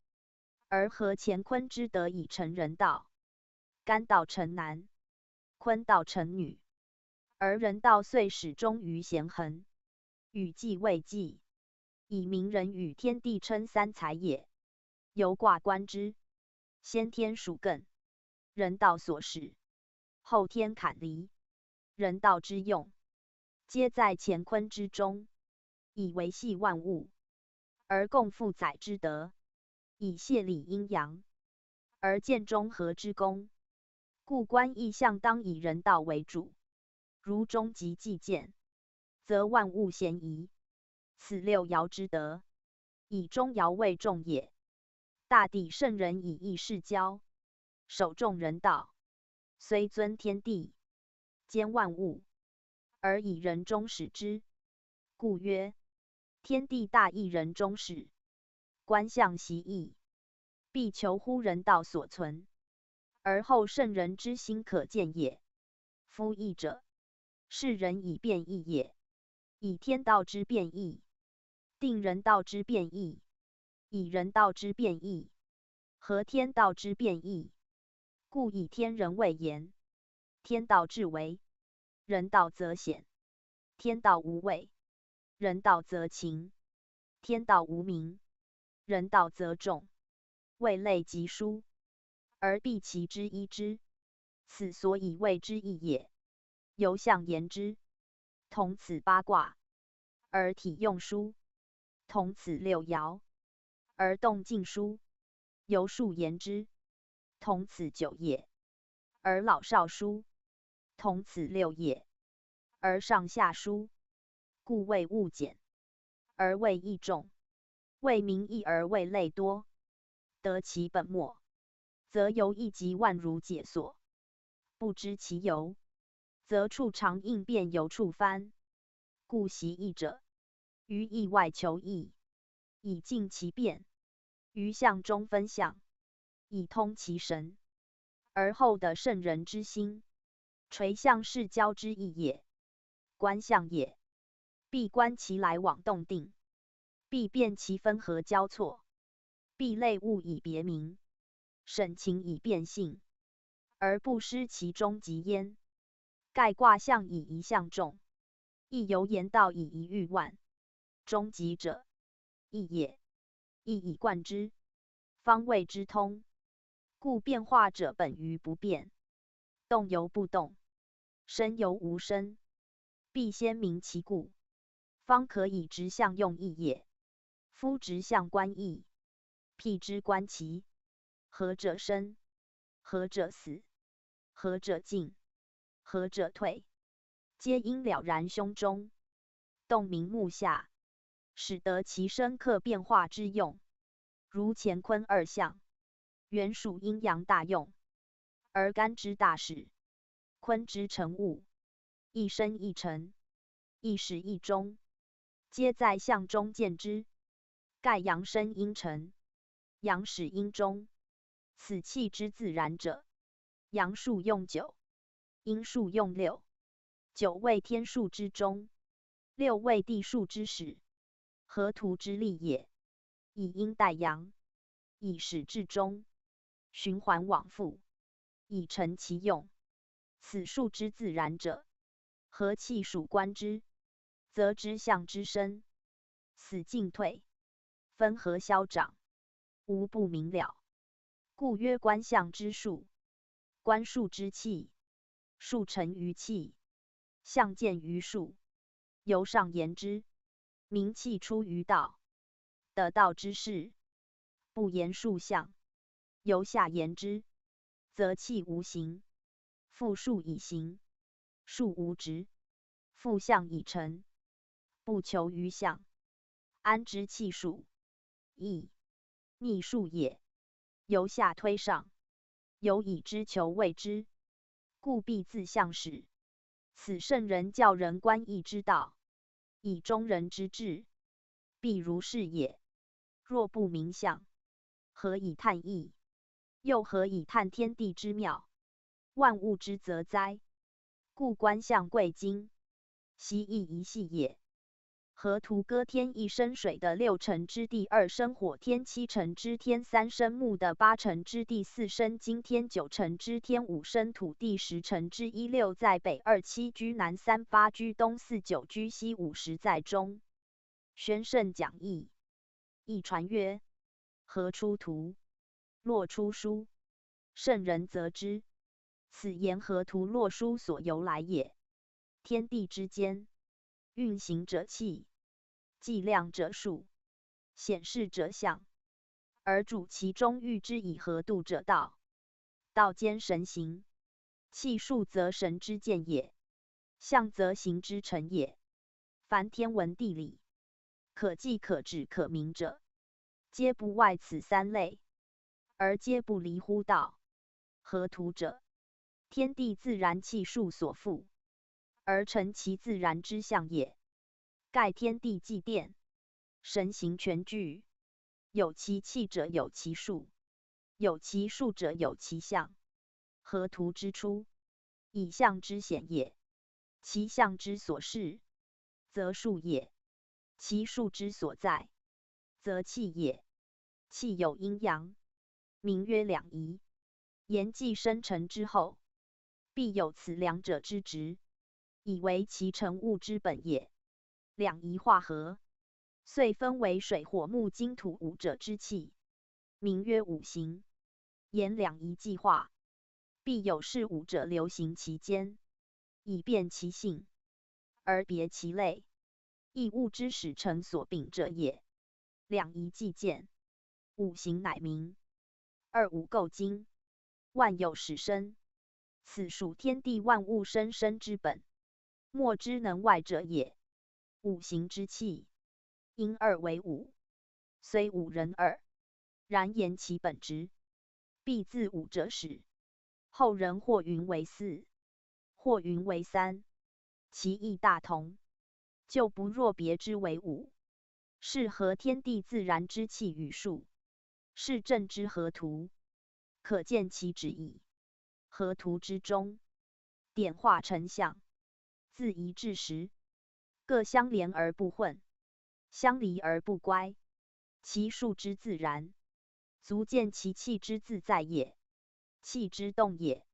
而合乾坤之德以成人道。乾道成男，坤道成女，而人道遂始終於咸恆，與繼未繼，以明人與天地稱三才也。由卦觀之，先天屬艮，人道所始；後天坎離，人道之用，皆在乾坤之中，以維繫萬物。而共負載之德，以燮理陰陽，而建中和之功。故觀易象當以人道為主。如終極計見，則萬物咸宜。此六爻之德，以中爻為重也。大抵聖人以易事交，首重人道，雖尊天地，兼萬物，而以人終始之。故曰：天地大易，人終始。觀象析易，必求乎人道所存，而後聖人之心可見也。夫易者，是人以變易也。以天道之變易，定人道之變易，以人道之變易，合天道之變易。故以天人位言。天道至为，人道则显；天道无为，人道则情；天道无名，人道则众。位类极殊，而必其之一之，此所以谓之易也。由象言之，同此八卦，而体用殊；同此六爻，而动静殊。由数言之，同此九业，而老少殊；同此六业，而上下殊。故谓物简，而谓义众；谓民易而谓类多。得其本末，则由一及万如解锁；不知其由，则处常应变有处翻。故习易者，于易外求易，以尽其变；于象中分象，以通其神。而后得圣人之心，垂象是交之意也。观象也，必观其来往动定，必辨其分合交错，必类物以别名，审情以辨性，而不失其中极焉。盖卦象以一象众，亦犹言道以一喻万。终极者，易也。一以贯之，方谓之通。故变化者本于不变，动犹不动，生犹无生，必先明其故，方可以执象用易也。夫执象观易，譬之观其何者生，何者死，何者进，何者退，皆应了然胸中，洞明目下，始得其深刻变化之用。如乾坤二象，原属阴阳大用，而干之大始，坤之成物，一生一成，一始一终，皆在象中见之。盖阳生阴成，阳始阴终，此气之自然者。阳数用九，阴数用六，九为天数之终，六为地数之始，河图之利也。以阴代阳，以始至终，循环往复，以成其用。此数之自然者，合气数观之，则知象之生死进退，分合消长，无不明了。故曰观象之术。观数之气，数成于气，象见于数。由上言之，明气出于道，得道之事，不言数象；由下言之，则气无形，复数以形；数无执，复象以成。不求于象，安知气数？亦逆数也。由下推上，有已知求未知，故必自象始。此圣人教人观易之道，以中人之智，必如是也。若不明象，何以探易？又何以探天地之妙，万物之泽哉？故观象贵精，习易一系也。河图歌天一生水的六成之地，二生火天七成之天，三生木的八成之地，四生金天九成之天，五生土地十成之一，六在北，二七居南，三八居东，四九居西，五十在中。宣圣讲义，易传曰：河出图，洛出书，圣人则之。此言河图洛书所由来也。天地之间，运行者气，计量者数，显示者象，而主其中寓之以合度者道。道兼神行，气数则神之见也，象则形之成也。凡天文地理，可计可指可明者，皆不外此三类，而皆不离乎道。河图者，天地自然气数所赋，而成其自然之象也。盖天地纪奠，神形全具，有其气者有其数，有其数者有其象。河图之出，以象之显也。其象之所示，则数也；其数之所在，则气也。气有阴阳，名曰两仪。言既生成之後，必有此兩者之質，以為其成物之本也。兩儀化合，遂分為水火木金土五者之氣，名曰五行。言兩儀既化，必有是五者流行其間，以辨其性，而別其類，亦物之始成所秉者也。兩儀既見，五行乃明。二五構精，萬有始生，此屬天地萬物生生之本，莫之能外者也。五行之氣，因二為五，雖五人二，然言其本質，必自五者始。後人或云為四，或云為三，其義大同，就不若別之為五。是合天地自然之氣與數，是正之河圖，可見其旨矣。河圖之中，點化成象，自一至十，各相連而不混，相離而不乖，其數之自然，足見其氣之自在也，氣之動也。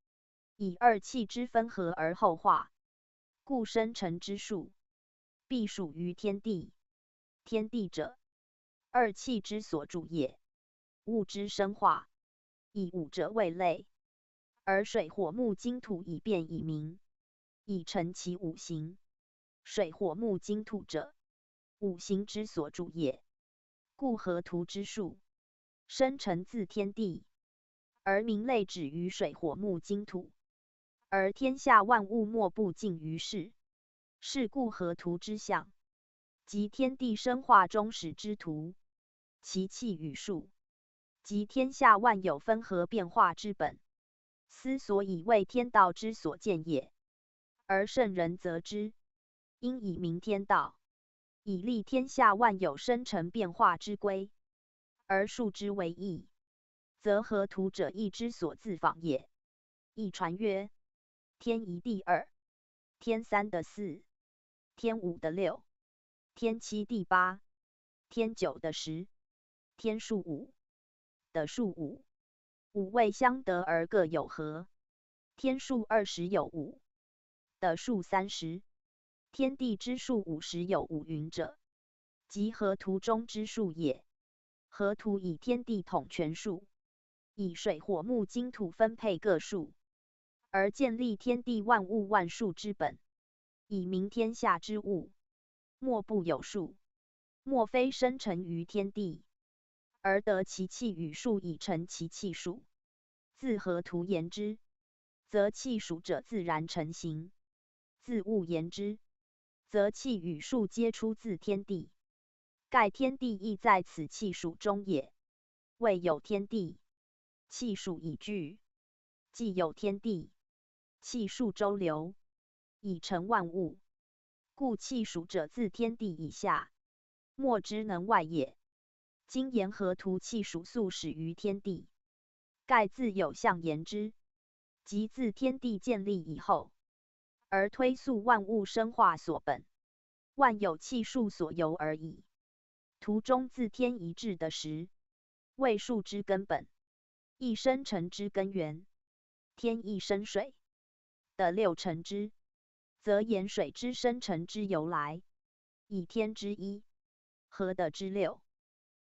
以二氣之分合而後化，故生成之數，必屬於天地。天地者，二氣之所主也。物之生化，以五者為類，而水火木金土以變以明，以成其五行。水火木金土者，五行之所主也。故河圖之數，生成自天地，而名類止於水火木金土，而天下萬物莫不盡於是。是故河圖之象，即天地生化終始之圖，其氣與數，即天下萬有分合變化之本，斯所以為天道之所見也。而聖人則之，應以明天道，以立天下萬有生成變化之規，而數之為義，則河圖者義之所自仿也。易傳曰：天一地二，天三地四，天五地六，天七地八，天九地十，天數五，地數五，五位相得而各有合。天數20有5，地數30。天地之數50有5云者，即河圖中之數也。河圖以天地統全數，以水火木金土分配各數，而建立天地萬物萬數之本，以明天下之物，莫不有數，莫非生成於天地，而得其氣與數以成其氣數。自河圖言之，則氣數者自然成形；自物言之，則氣與數皆出自天地。蓋天地亦在此氣數中也。未有天地，氣數已具；既有天地，氣數周流，以成萬物。故氣數者自天地以下，莫之能外也。今言河圖氣數素始於天地，蓋自有象言之，即自天地建立以後，而推溯萬物生化所本，萬有氣數所由而已。圖中自天一至的時，為數之根本，亦生成之根源。天一生水的六成之，則言水之生成之由來，以天之一，合的之六，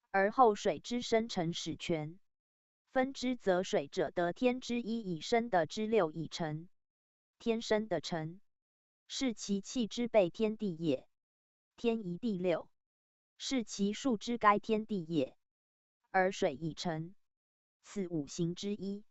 而後水之生成始全。分之則水者得天之一以生的之六以成，天生的成，是其氣之備天地也。天一地六，是其數之該天地也。而水以成，此五行之一。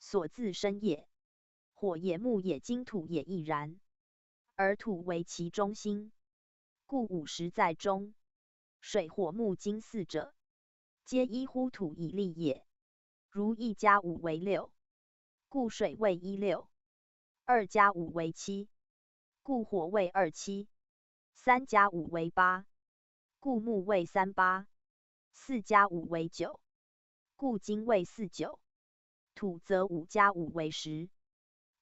所自生也。火也木也金土也亦然，而土为其中心，故五十在中。水火木金四者，皆依乎土以立也。如一加五为六，故水为一六；二加五为七，故火为二七；三加五为八，故木为三八；四加五为九，故金为四九。土则五加五为十，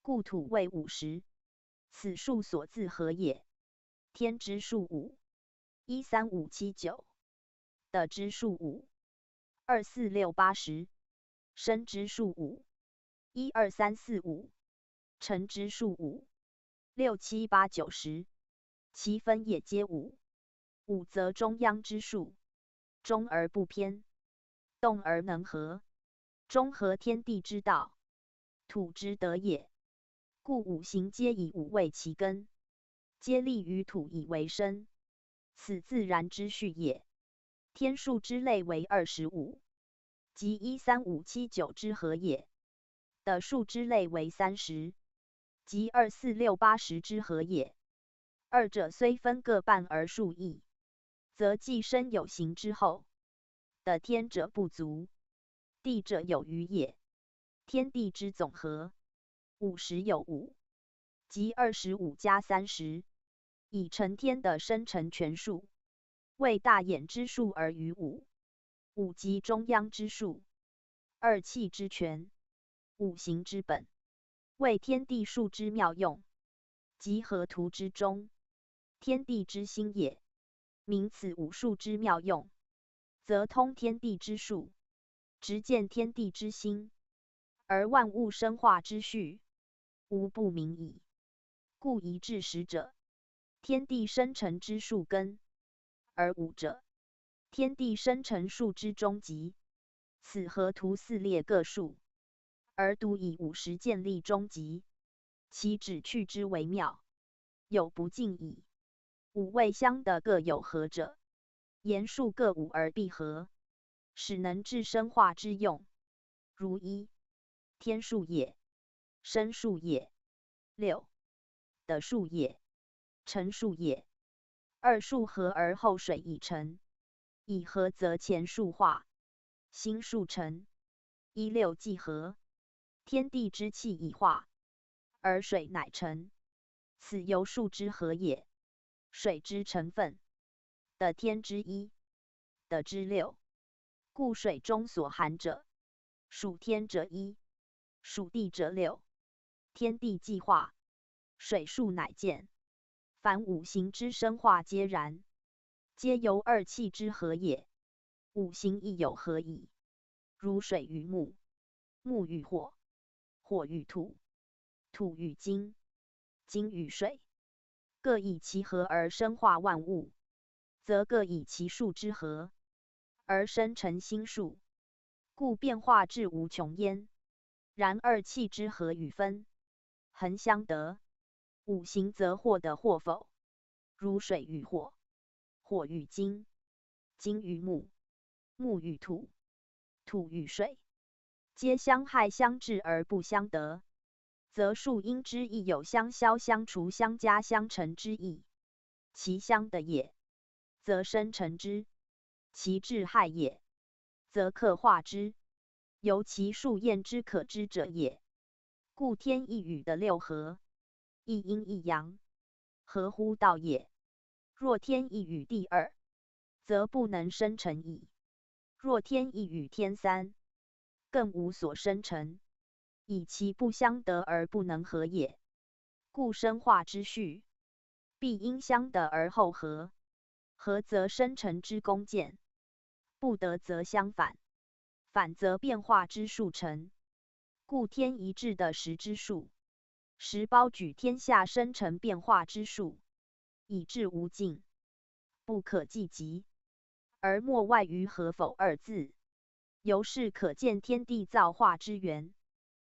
故土为50。此数所自何也？天之数五，一三五七九；地之数五，二四六八十；生之数五，一二三四五；成之数五，六七八九十。其分也皆五。五则中央之数，中而不偏，动而能和，中合天地之道，土之德也。故五行皆以五为其根，皆立于土以为生，此自然之序也。天数之类为25，即一三五七九之和也；地数之类为30，即二四六八十之和也。二者虽分各半而数异，则既生有形之后，得天者不足，地者有余也。天地之总和，五十有五，即25加30，以成天的生成全数，为大衍之数而余五。五即中央之数，二气之全，五行之本，为天地数之妙用，即河图之中，天地之心也。明此五数之妙用，则通天地之数，直见天地之心，而万物生化之序，无不明矣。故一至十者，天地生成之数根；而五者，天地生成数之终极。此河图四列各数，而独以50建立终极，其旨趣之微妙，有不尽矣。五位相的各有合者，言数各五而必合，使能致生化之用。如一，天数也，生数也；六，地数也，成数也。二数合而后水以成，以合则前数化，新数成。一六既合，天地之气以化，而水乃成。此由数之和也。水之成分，得天之一，地之六。故水中所含者，属天者一，属地者六。天地既化，水数乃见。凡五行之生化皆然，皆由二气之和也。五行亦有合矣。如水与木，木与火，火与土，土与金，金与水，各以其和而生化万物，则各以其数之和而生成新数，故变化至无穷焉。然二气之合与分，恒相得，五行则或得或否。如水与火，火与金，金与木，木与土，土与水，皆相害相制而不相得，则数因之亦有相消相除相加相乘之意。其相得也，则生成之；其制害也，则克化之。由其数验之可知者也。故天一与地六合，一阴一阳，合乎道也。若天一与地二，则不能生成矣；若天一与天三，更无所生成，以其不相得而不能合也。故生化之序，必因相得而后合，合则生成之功建，不得则相反，反则变化之数成。故天一至的十之数，实包举天下生成变化之数，以至无尽，不可计极，而莫外于合否二字。由是可见天地造化之源，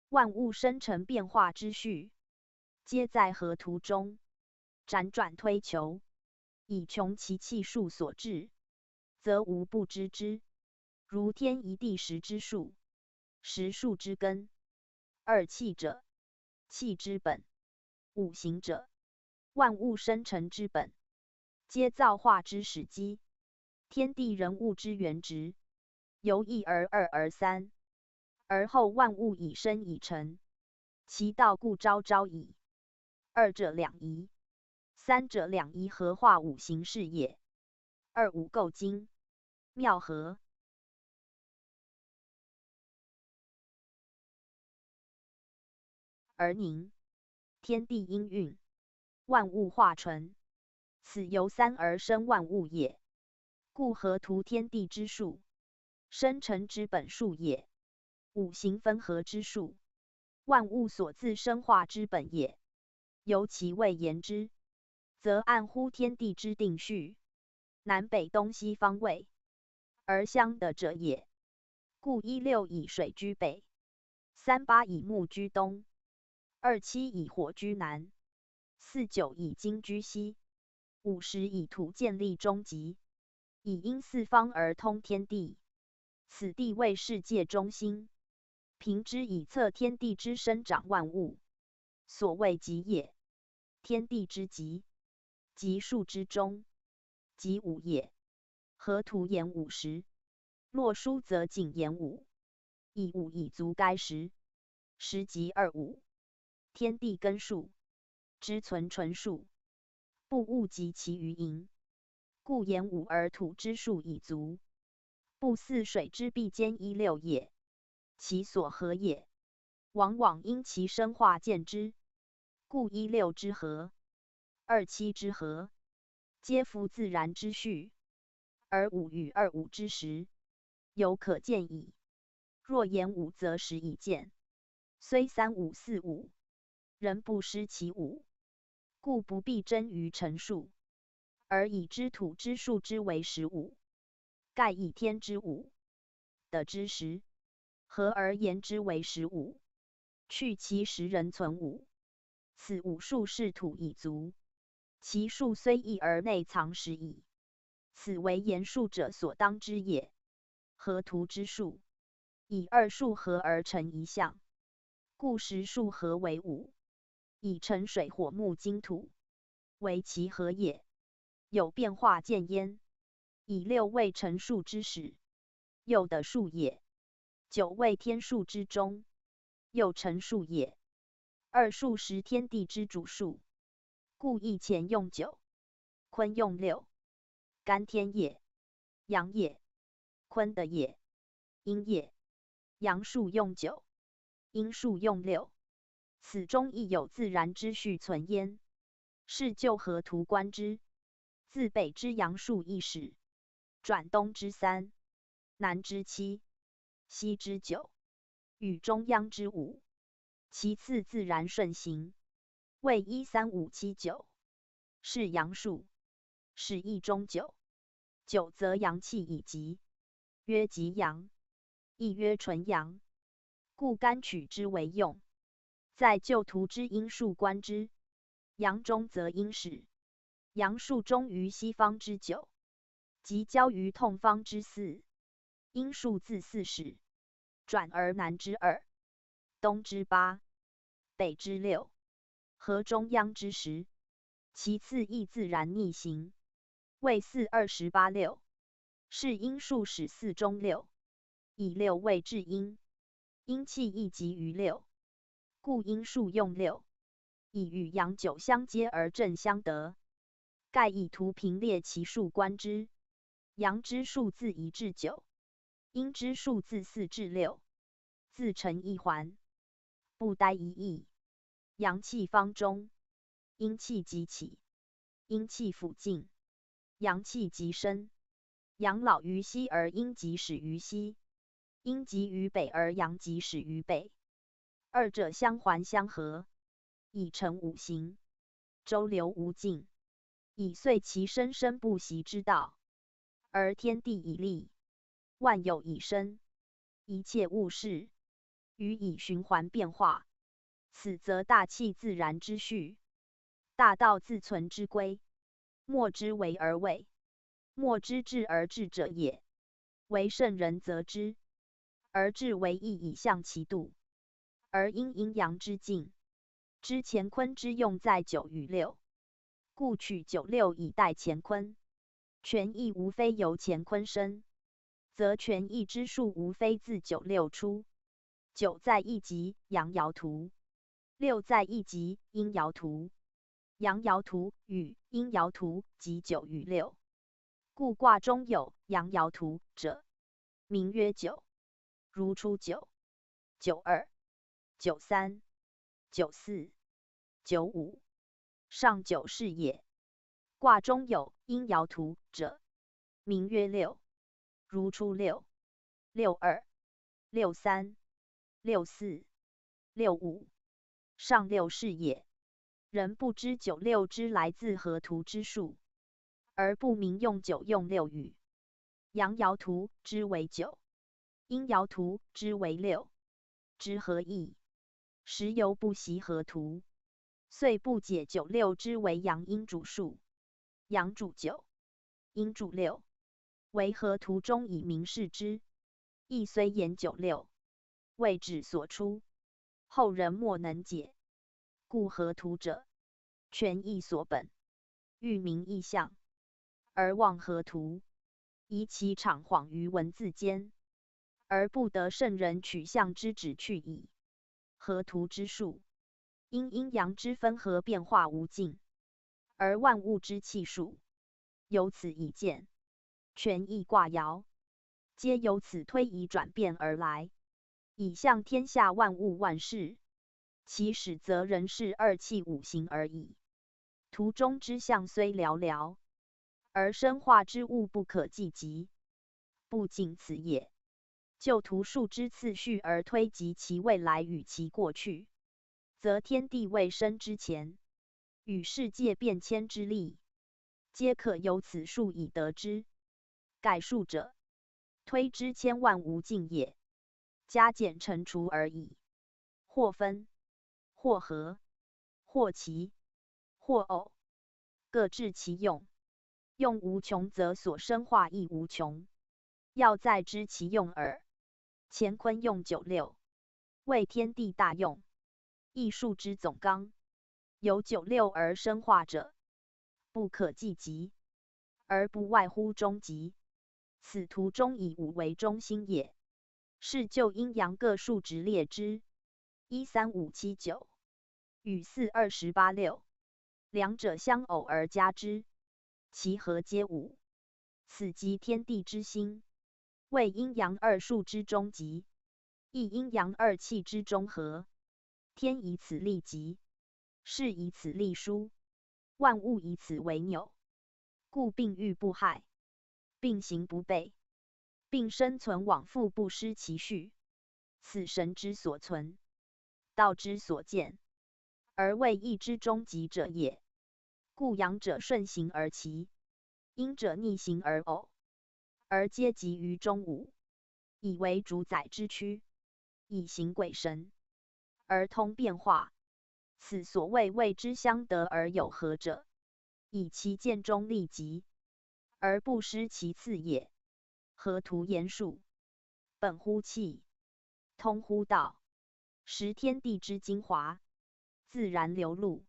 万物生成变化之序，皆在河图中辗转推求，以穷其气数所致，则无不知之。如天一地十之数，十数之根，二氣者，氣之本；五行者，萬物生成之本，皆造化之始基，天地人物之原質。由一而二而三，而後萬物以生以成，其道故昭昭矣。二者兩儀，三者兩儀合化五行是也。二五構精，妙合而凝，天地氤氲，萬物化純。此由三而生萬物也。故河圖天地之數，生成之本數也。五行分合之數，萬物所自生化之本也。由其位言之，則按乎天地之定序，南北東西方位而相得者也。故一六以水居北，三八以木居東，二七以火居南，四九以金居西，五十以土建立終極，以因四方而通天地。此地為世界中心，憑之以測天地之生長萬物。所謂極也，天地之極，極數之終，即五也。河圖言五十，洛書則僅言五，以五以足該十，十即二五。天地根數之存純數，不物及其餘盈，故言五而土之數以足，不似水之必兼一六也。其所合也，往往因其生化見之，故一六之和，二七之和，皆夫自然之序。而五與二五之時，猶可見矣。若言五，則時已見，雖三五四五，仍不失其五，故不必爭於陳數，而以知土之數之為15，蓋以天之五得之十，合而言之為十五？去其十仍存五，此五數是土已足，其數雖異而內藏十矣。此為言數者所當知也。河圖之數，以二數合而成一象，故十數合為五，以成水火木金土，為其和也。有變化見焉。以六為成數之始，又得數也。九為天數之終，又成數也。二數實天地之主數，故易乾用九，坤用六。干天也，陽也，坤的也，陰也。陽數用九，陰數用六。此中亦有自然之序存焉。是就河圖觀之，自北之陽數一始，轉東之三，南之七，西之九，與中央之五，其次自然順行，為一三五七九，是陽數。是一中九，九則陽氣已極，曰極陽，亦曰純陽，故甘取之為用。在舊圖之陰數觀之，陽中則陰始，陽數終於西方之九，即交於痛方之四，陰數自四始，轉而南之二，東之八，北之六，合中央之十，其次亦自然逆行。為四二十八六，是陰數始四中六，以六為至陰，陰氣亦集於六，故陰數用六，以與陽九相接而正相得。蓋以圖平列其數觀之，陽之數自一至九，陰之數自四至六，自成一環，不呆一異。陽氣方中，陰氣即起，陰氣甫盡。陽氣極生，陽老於西而陰即始於西，陰極於北而陽即始於北，二者相環相合，以成五行，周流無盡，以遂其生生不息之道。而天地以立，萬有以生，一切物事予以循環變化。此則大氣自然之序，大道自存之規。莫之為而為，莫之至而治者也。惟聖人則之，而至為義以象其度，而因陰陽之境，知乾坤之用在九與六，故取九六以代乾坤。權易無非由乾坤生，則權易之數無非自九六出。九在一極，陽爻圖；六在一極，陰爻圖。陽爻圖與陰爻圖即九與六，故卦中有陽爻圖者，名曰九。如初九、九二、九三、九四、九五，上九是也。卦中有陰爻圖者，名曰六。如初六、六二、六三、六四、六五，上六是也。人不知九六之來自河圖之數，而不明用九用六與陽爻圖之為九，陰爻圖之為六之何異？實由不習河圖，遂不解九六之為陽陰主數。陽主九，陰主六，惟河圖中以明示之，亦雖言九六，未指所出，後人莫能解。故河圖者，權易所本，欲明易象，而忘河圖，以其昶恍於文字間，而不得聖人取象之旨趣矣。河圖之數，因陰陽之分合變化無盡，而萬物之氣數，由此以見。權易卦爻，皆由此推移轉變而來，以象天下萬物萬事。其始則人事二氣五行而已。圖中之象雖寥寥，而生化之物不可計極。不僅此也。就圖數之次序而推及其未來與其過去，則天地未生之前，與世界變遷之理，皆可由此數以得之。蓋數者，推之千萬無盡也，加減乘除而已。或分，或合，或奇，或偶，各致其用。用無窮，則所生化亦無窮。要在知其用耳。乾坤用九六，為天地大用，易數之總綱。由九六而生化者，不可計極，而不外乎終極。此圖中以五為中心也。是就陰陽各數值列之，一三五七九與四二十八六，兩者相偶而加之，其和皆五。此即天地之心，為陰陽二數之終極，亦陰陽二氣之中和。天以此立極，事以此立枢，萬物以此為紐。故病愈不害，病行不悖，病生存往復不失其序。此神之所存，道之所見，而為易之終極者也。故陽者順行而奇，陰者逆行而偶，而皆集於中五，以為主宰之區，以行鬼神，而通變化。此所謂謂之相得而有合者，以其間中立極，而不失其次也。河圖言數，本乎氣，通乎道，實天地之精華，自然流露，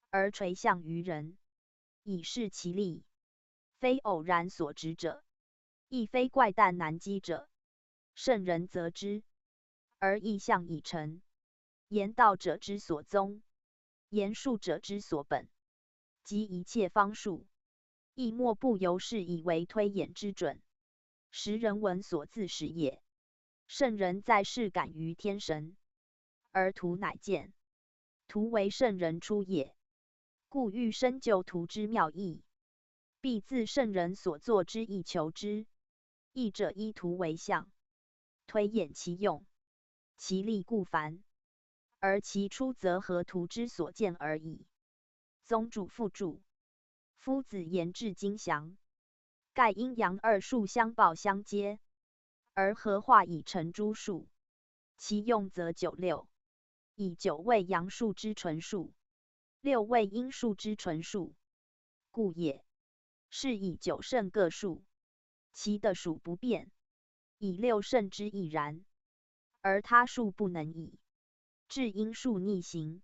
而垂象於人，以示其力，非偶然所致者，亦非怪誕難稽者。聖人則之，而易象已成。言道者之所宗，言數者之所本，即一切方術，亦莫不由是以為推演之準。實人文所自始也。聖人在世感於天神，而圖乃見。圖為聖人出也，故欲深究圖之妙義，必自聖人所作之易求之。易者依圖為象，推演其用，其例固繁，而其出則河圖之所見而已。宗主附注：夫子言至精詳，蓋陰陽二數相報相接，而合化以成諸數。其用則九六，以九為陽數之純數，六為陰數之純數，故也。是以九勝個數，其的數不變，以六勝之亦然，而他數不能已。至阴数逆行，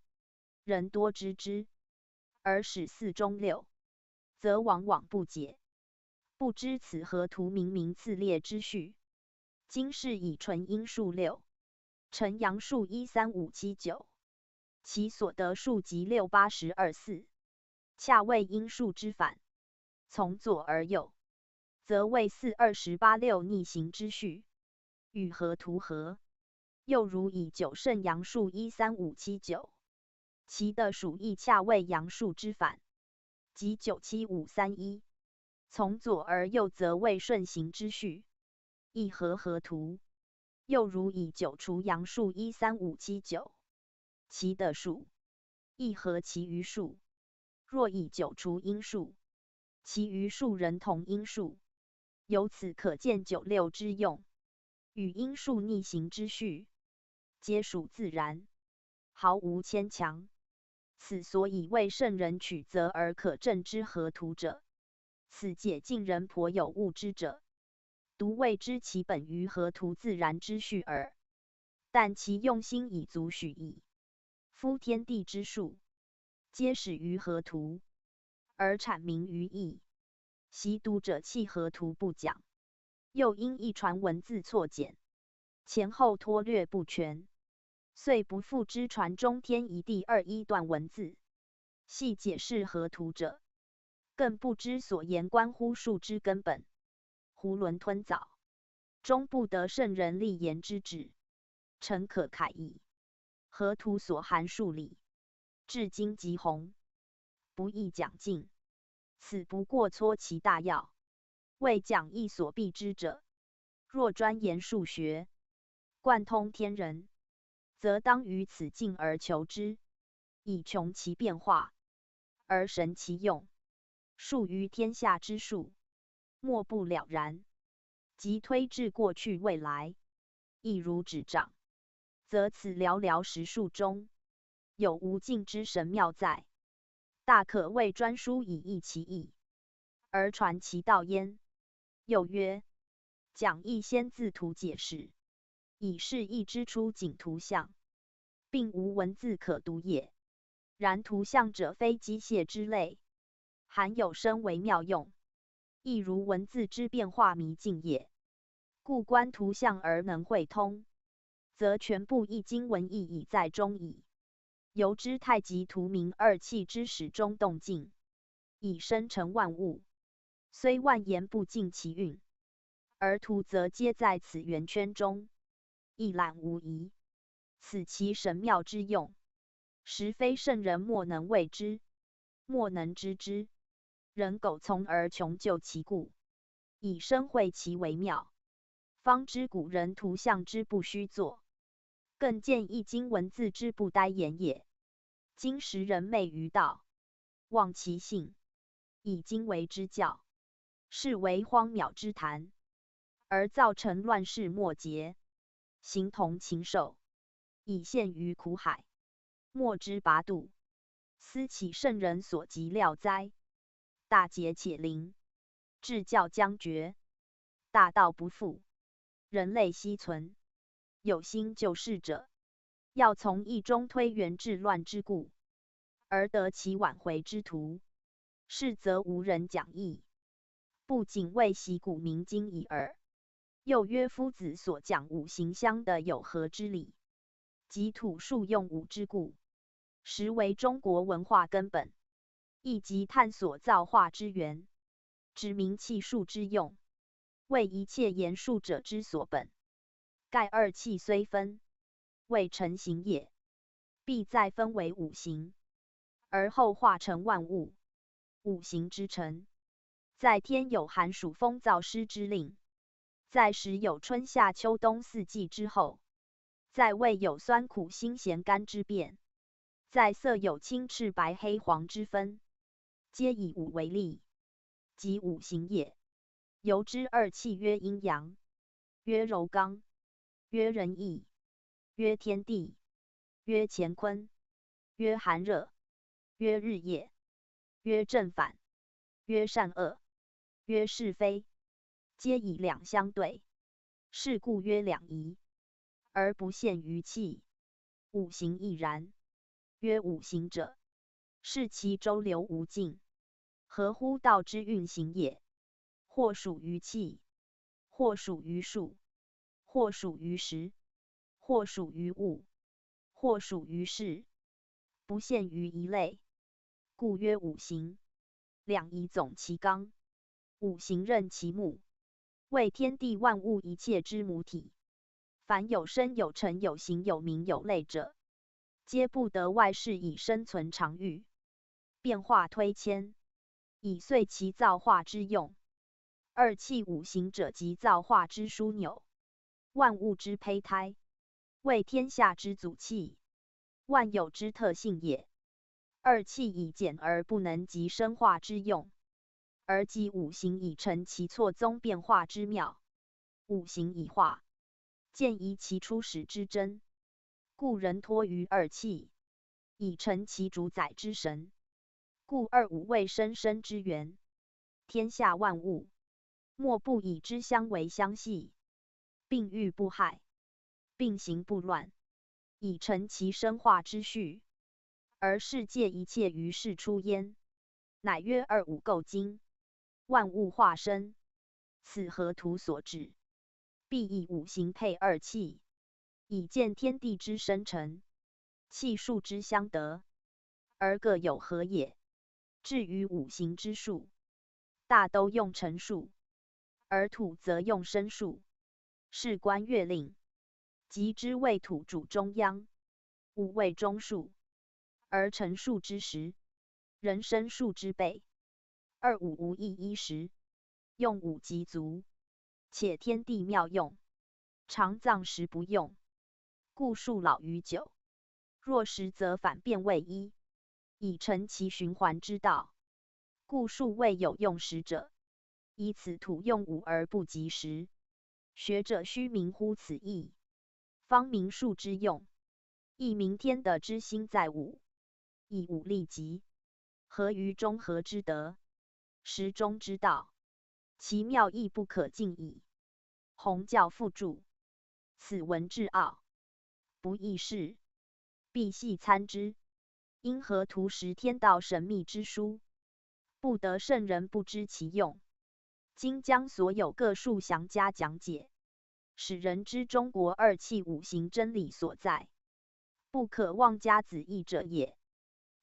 人多知之，而始四终六，则往往不解，不知此河图明明次列之序。今试以纯阴数六，乘阳数一三五七九，其所得数即六八十二四，恰为阴数之反。从左而右，则为四二十八六逆行之序，与河图合。又如以九乘阳数一三五七九，其得数亦恰为阳数之反，即九七五三一。从左而右，则为顺行之序，亦合河图。又如以九除阳数一三五七九，其得数亦合其余数。若以九除阴数，其余数仍同阴数。由此可见九六之用，与阴数逆行之序，皆属自然，毫无牵强。此所以谓圣人取则而可证之河图者。此解近人颇有悟之者，独未知其本于河图自然之序耳。但其用心已足许矣。夫天地之数，皆始于河图，而阐明于易。习读者弃河图不讲，又因易传文字错简，前后脱略不全，遂不复知传中天一地二一段文字，细解释河图者，更不知所言关乎数之根本，囫囵吞枣，终不得圣人立言之旨，诚可慨矣。河图所含数理，至精极宏，不易讲尽。此不过撮其大要，为讲义所必知者。若专研数学，贯通天人，则当于此进而求之，以穷其变化，而神其用。数于天下之数，莫不了然。及推至过去未来，亦如指掌。则此寥寥十数中，有无尽之神妙在，大可谓专书以议其义，而传其道焉。又曰：讲义先自图解释，以示易之初仅图像，并无文字可读也。然图像者，非机械之类，含有深微妙用，亦如文字之变化迷境也。故观图像而能会通，则全部易经文义已在中矣。由知太极图明二气之始终动静，以生成万物，虽万言不尽其蕴，而图则皆在此圆圈中，一览无遗。此其神妙之用，实非圣人莫能为之，莫能知之。人苟从而穷究其故，以深会其微妙，方知古人图像之不虚作，更见易经文字之不呆言也。今时人昧于道，忘其性，以经为之教，是为荒渺之谈，而造成乱世末节，形同禽兽，以陷于苦海，莫之拔度。斯岂圣人所及料哉？大节且临，至教将绝，大道不复，人类奚存？有心救世者，要从易中推源治乱之故，而得其挽回之途。是则无人讲易，不仅为习古明今已耳。又曰：夫子所讲五行相的有何之理，即土数用五之故，实为中国文化根本，亦即探索造化之源，指明气数之用，为一切言数者之所本。盖二气虽分，未成形也，必再分为五行，而后化成万物。五行之成，在天有寒暑风燥湿之令，在时有春夏秋冬四季之候，在味有酸苦辛咸甘之变，在色有青赤白黑黄之分，皆以五为例，即五行也。由之二气曰阴阳，曰柔刚，曰仁义，曰天地，曰乾坤，曰寒热，曰日夜，曰正反，曰善恶，曰是非，皆以两相对，是故曰两仪，而不限于气。五行亦然。曰五行者，是其周流無盡，合乎道之運行也。或屬於氣，或屬於數，或屬於時，或屬於物，或屬於事，不限於一類，故曰五行。兩儀總其綱，五行任其目，為天地萬物一切之母體。凡有生有成有形有名有類者，皆不得外事以生存常欲，變化推遷，以遂其造化之用。二氣五行者，即造化之樞紐，萬物之胚胎，為天下之祖氣，萬有之特性也。二氣以簡而不能及生化之用，而集五行以成其錯綜變化之妙。五行以化，見宜其初始之真，故人托於二氣，以成其主宰之神。故二五為生生之源，天下萬物莫不以之相為相繫，並育不害，並行不亂，以成其生化之序。而世界一切於是出焉，乃曰二五構精，萬物化生。此河圖所指，必以五行配二氣，以見天地之生成，氣數之相得，而各有合也。至於五行之數，大都用辰數，而土則用申數。是觀月令，即知為土主中央，五為中數。而辰數之時，人申數之備，二五無異一時，用五即足，且天地妙用，常藏時不用，故數老於九。若十則反變為一，以成其循環之道。故數未有用十者，以此土用五而不及十。學者須明乎此義，方明數之用，亦明天地之心在五。以五立極，合於中和之德，時中之道，其妙亦不可盡矣。弘教附注：此文至奧，不易事，必細參之。因河圖實天道神秘之書，不得聖人不知其用。今將所有各數詳加講解，使人知中國二氣五行真理所在，不可妄加子議者也。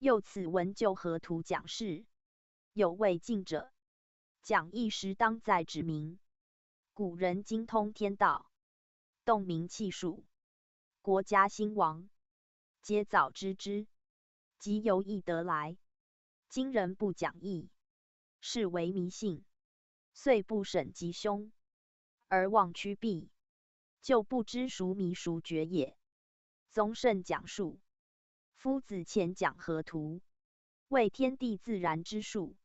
又此文就河圖講釋，有未盡者，講義時當再指明。古人精通天道，洞明氣數，國家興亡，皆早知之，即由易得來。今人不講易，視為迷信，遂不審吉凶，而妄趨避，就不知孰迷孰覺也。宗聖講數。夫子前講河圖，為天地自然之數，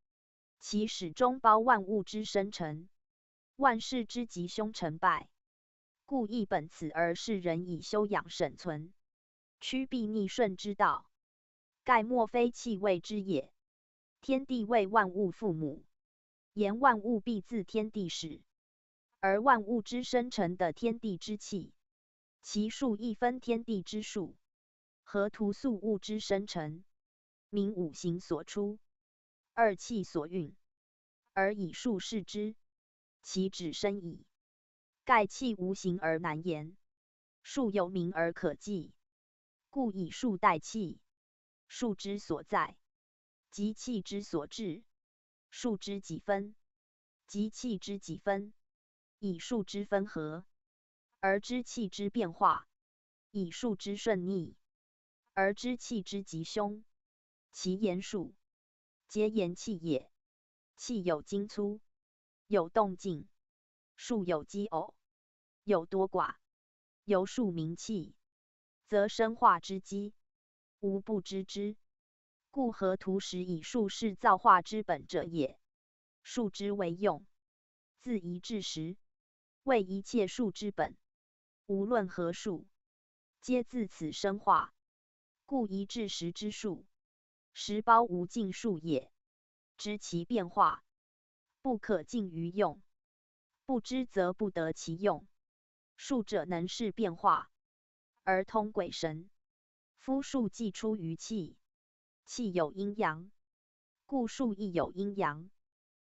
其始終包萬物之生成，萬事之吉凶成敗。故亦本此而示人以修養審存，趨避逆順之道。蓋莫非氣謂之也。天地為萬物父母，言萬物必自天地始，而萬物之生成的天地之氣，其數亦分天地之數。河圖述物之生成，明五行所出，二氣所運，而以數示之，其旨深矣。蓋氣無形而難言，數有名而可記，故以數代氣。數之所在，即氣之所至；數之幾分，即氣之幾分。以數之分合，而知氣之變化；以數之順逆，而知氣之吉凶。其言數，皆言氣也。氣有精粗，有動靜；數有奇偶，有多寡。由數明氣，則生化之機，無不知之。故河圖實以數示造化之本者也。數之為用，自一至十，為一切數之本。無論何數，皆自此生化。故一至十之數，實包無盡數也。知其變化，不可盡於用；不知則不得其用。數者能示變化，而通鬼神。夫數既出於氣，氣有陰陽，故數亦有陰陽。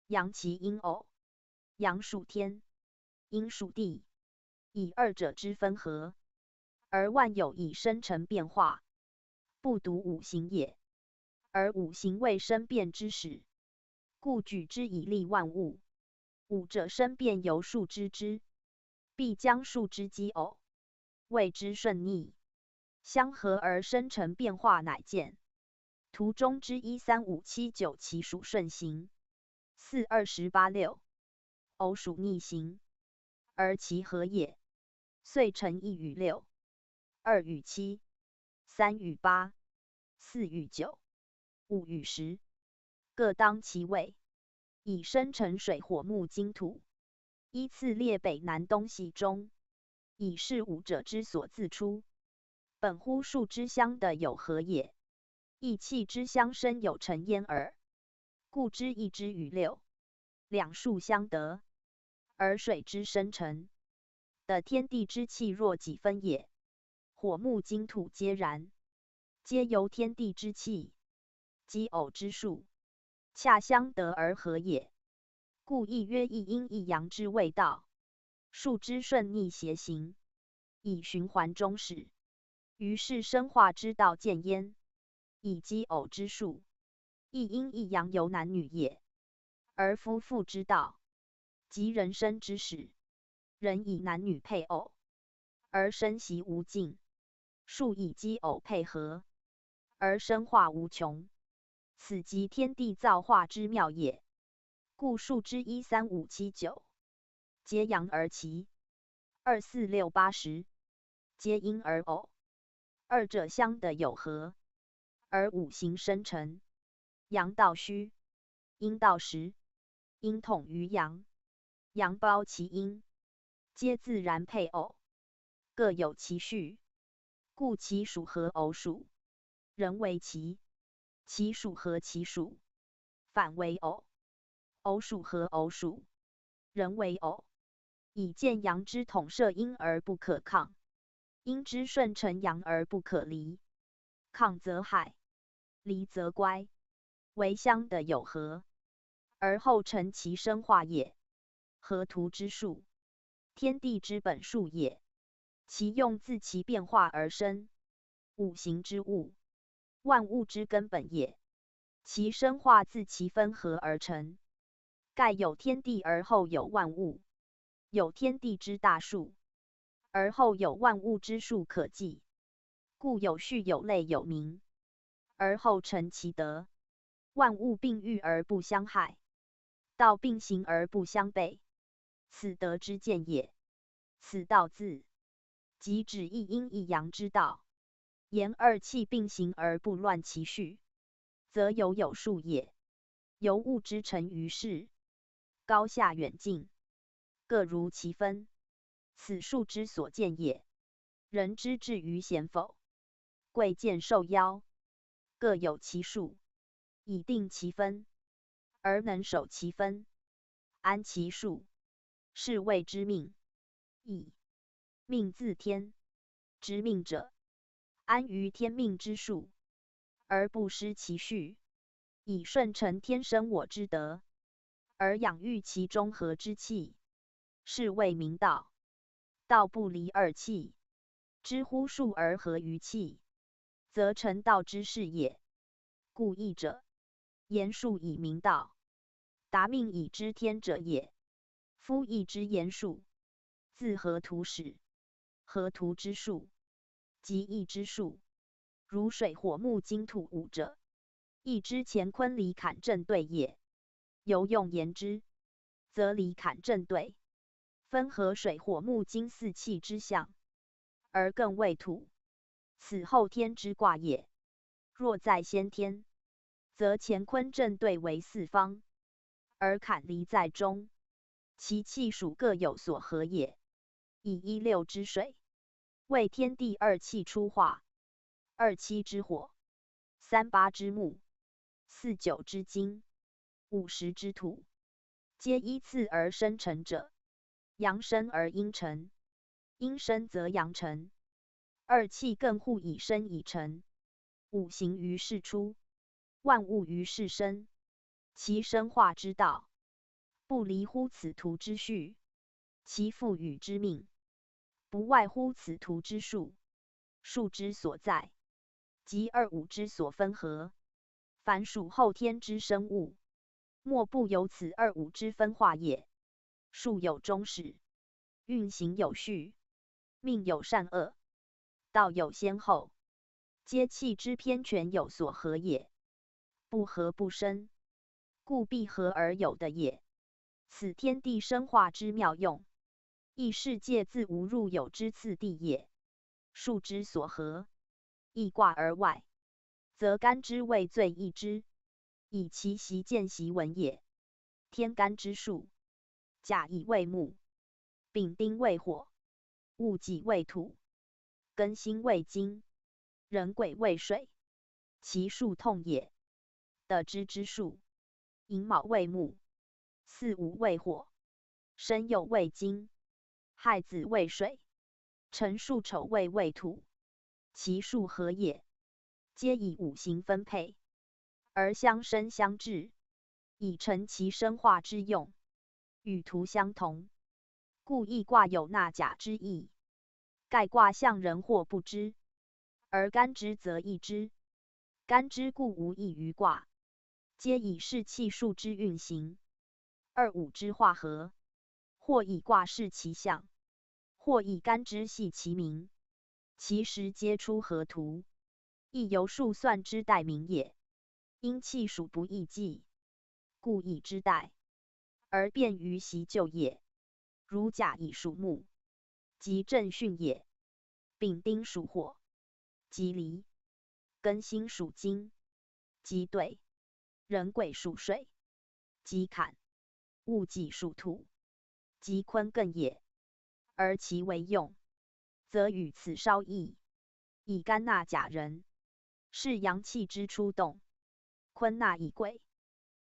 陽奇陰偶，陽屬天，陰屬地，以二者之分合，而萬有以生成變化，不獨五行也。而五行為生變之始，故舉之以立萬物。五者生變由數之之，必將數之奇偶，謂之順逆，相合而生成變化，乃見。圖中之一三五七九其屬順行，四二十八六偶屬逆行，而其合也，遂成一與六，二與七，三與八，四與九，五與十，各當其位，以生成水火木金土，依次列北南東西中，以示五者之所自出。本乎數之相得有合也，亦氣之相生有成焉耳。故知一之與六，兩數相得，而水之生成的天地之氣若幾分也。火木金土皆然，皆由天地之氣奇偶之數，恰相得而合也。故亦曰一陰一陽之謂道。數之順逆偕行，以循環終始。於是生化之道見焉。以奇偶之數，一陰一陽猶男女也。而夫婦之道，即人生之始。人以男女配偶，而生息無盡；數以奇偶配合，而生化無窮。此即天地造化之妙也。故數之一三五七九，皆陽而奇；二四六八十，皆陰而偶。二者相得有合，而五行生成。陽道虛，陰道實，陰統於陽，陽包其陰，皆自然配偶，各有其序。故奇數合偶數，仍為奇；奇數合奇數，反為偶；偶數合偶數，仍為偶。以見陽之統攝陰而不可抗，陰之順承陽而不可離。抗則害，離則乖，唯相得有合，而後成其生化也。河圖之數，天地之本數也。其用自其變化而生。五行之物，萬物之根本也。其生化自其分合而成。蓋有天地而後有萬物，有天地之大數，而後有萬物之數可計。故有序有類有名，而後成其德。萬物並育而不相害，道並行而不相悖，此德之見也。此道字，即指一陰一陽之道。言二氣並行而不亂其序，則猶有數也。由物之成於世，高下遠近，各如其分，此數之所見也。人之至於賢否，貴賤壽夭，各有其數，以定其分，而能守其分，安其數，是謂之命。乙命自天，知命者，安於天命之數，而不失其序，以順承天生我之德，而養育其中和之氣，是謂明道。道不離二氣，知乎數而合於氣，則成道之事也。故易者，言數以明道，達命以知天者也。夫易之言數，自河圖始。河圖之數，即易之數。如水火木金土五者，易之乾坤離坎震對也。猶用言之，則離坎震對，分合水火木金四氣之象，而更為土。此後天之卦也。若在先天，則乾坤震對為四方，而坎離在中，其氣屬各有所合也。以一六之水，為天地二氣出化，二七之火，三八之木，四九之金，五十之土，皆依次而生成者。陽生而陰成，陰生則陽成，二氣更互以生以成。五行於是出，萬物於是生，其生化之道，不離乎此圖之序；其賦予之命，不外乎此圖之數。數之所在，即二五之所分合。凡屬後天之生物，莫不由此二五之分化也。數有終始，運行有序，命有善惡，道有先後，皆氣之偏權有所合也。不合不生，故必合而有的也。此天地生化之妙用，亦世界自無入有之次第也。數之所合，一卦而外，則干支為最易知，以其習見習聞也。天干之數，甲乙為木，丙丁為火，戊己為土，庚辛為金，壬癸為水，其數同也。地支之數，寅卯為木，巳午為火，申酉為金，亥子為水，辰戌丑未為土，其數合也。皆以五行分配，而相生相制，以成其生化之用，與圖相同，故易卦有納甲之意。蓋卦象人或不知，而干支則易知。干支固無異於卦，皆以視氣數之運行，二五之化合，或以卦示其象，或以干支係其名，其實皆出河圖，亦由數算之代名也。因氣數不易記，故以之代，而便於習就也。如甲乙屬木，即震巽也；丙丁屬火，即離；庚辛屬金，即兌；壬癸屬水，即坎；戊己屬土，即坤艮也。而其為用，則與此稍異。以干納甲壬，是陽氣之出動；坤納乙癸，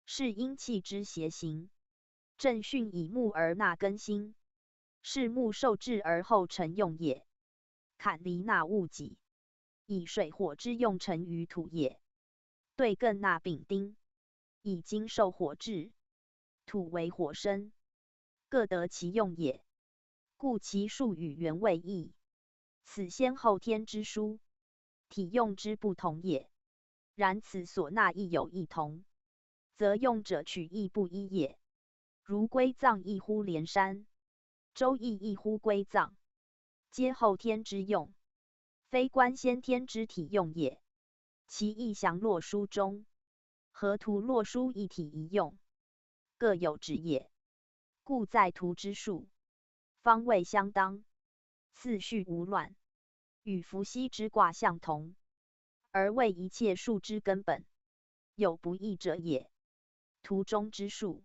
是陰氣之邪行。震巽以木而納庚辛，是木受制而後成用也。坎離納戊己，以水火之用成於土也。兌艮納丙丁，以金受火制，土為火生，各得其用也。故其數與原未異。此先後天之殊，體用之不同也。然此所納亦有異同，則用者取義不一也。如歸藏異乎連山，周易異乎歸藏，皆後天之用，非關先天之體用也。其義詳洛書中，河圖洛書一體一用，各有指也。故在圖之數，方位相當，次序無亂，與伏羲之卦相同，而為一切數之根本，有不異者也。圖中之數，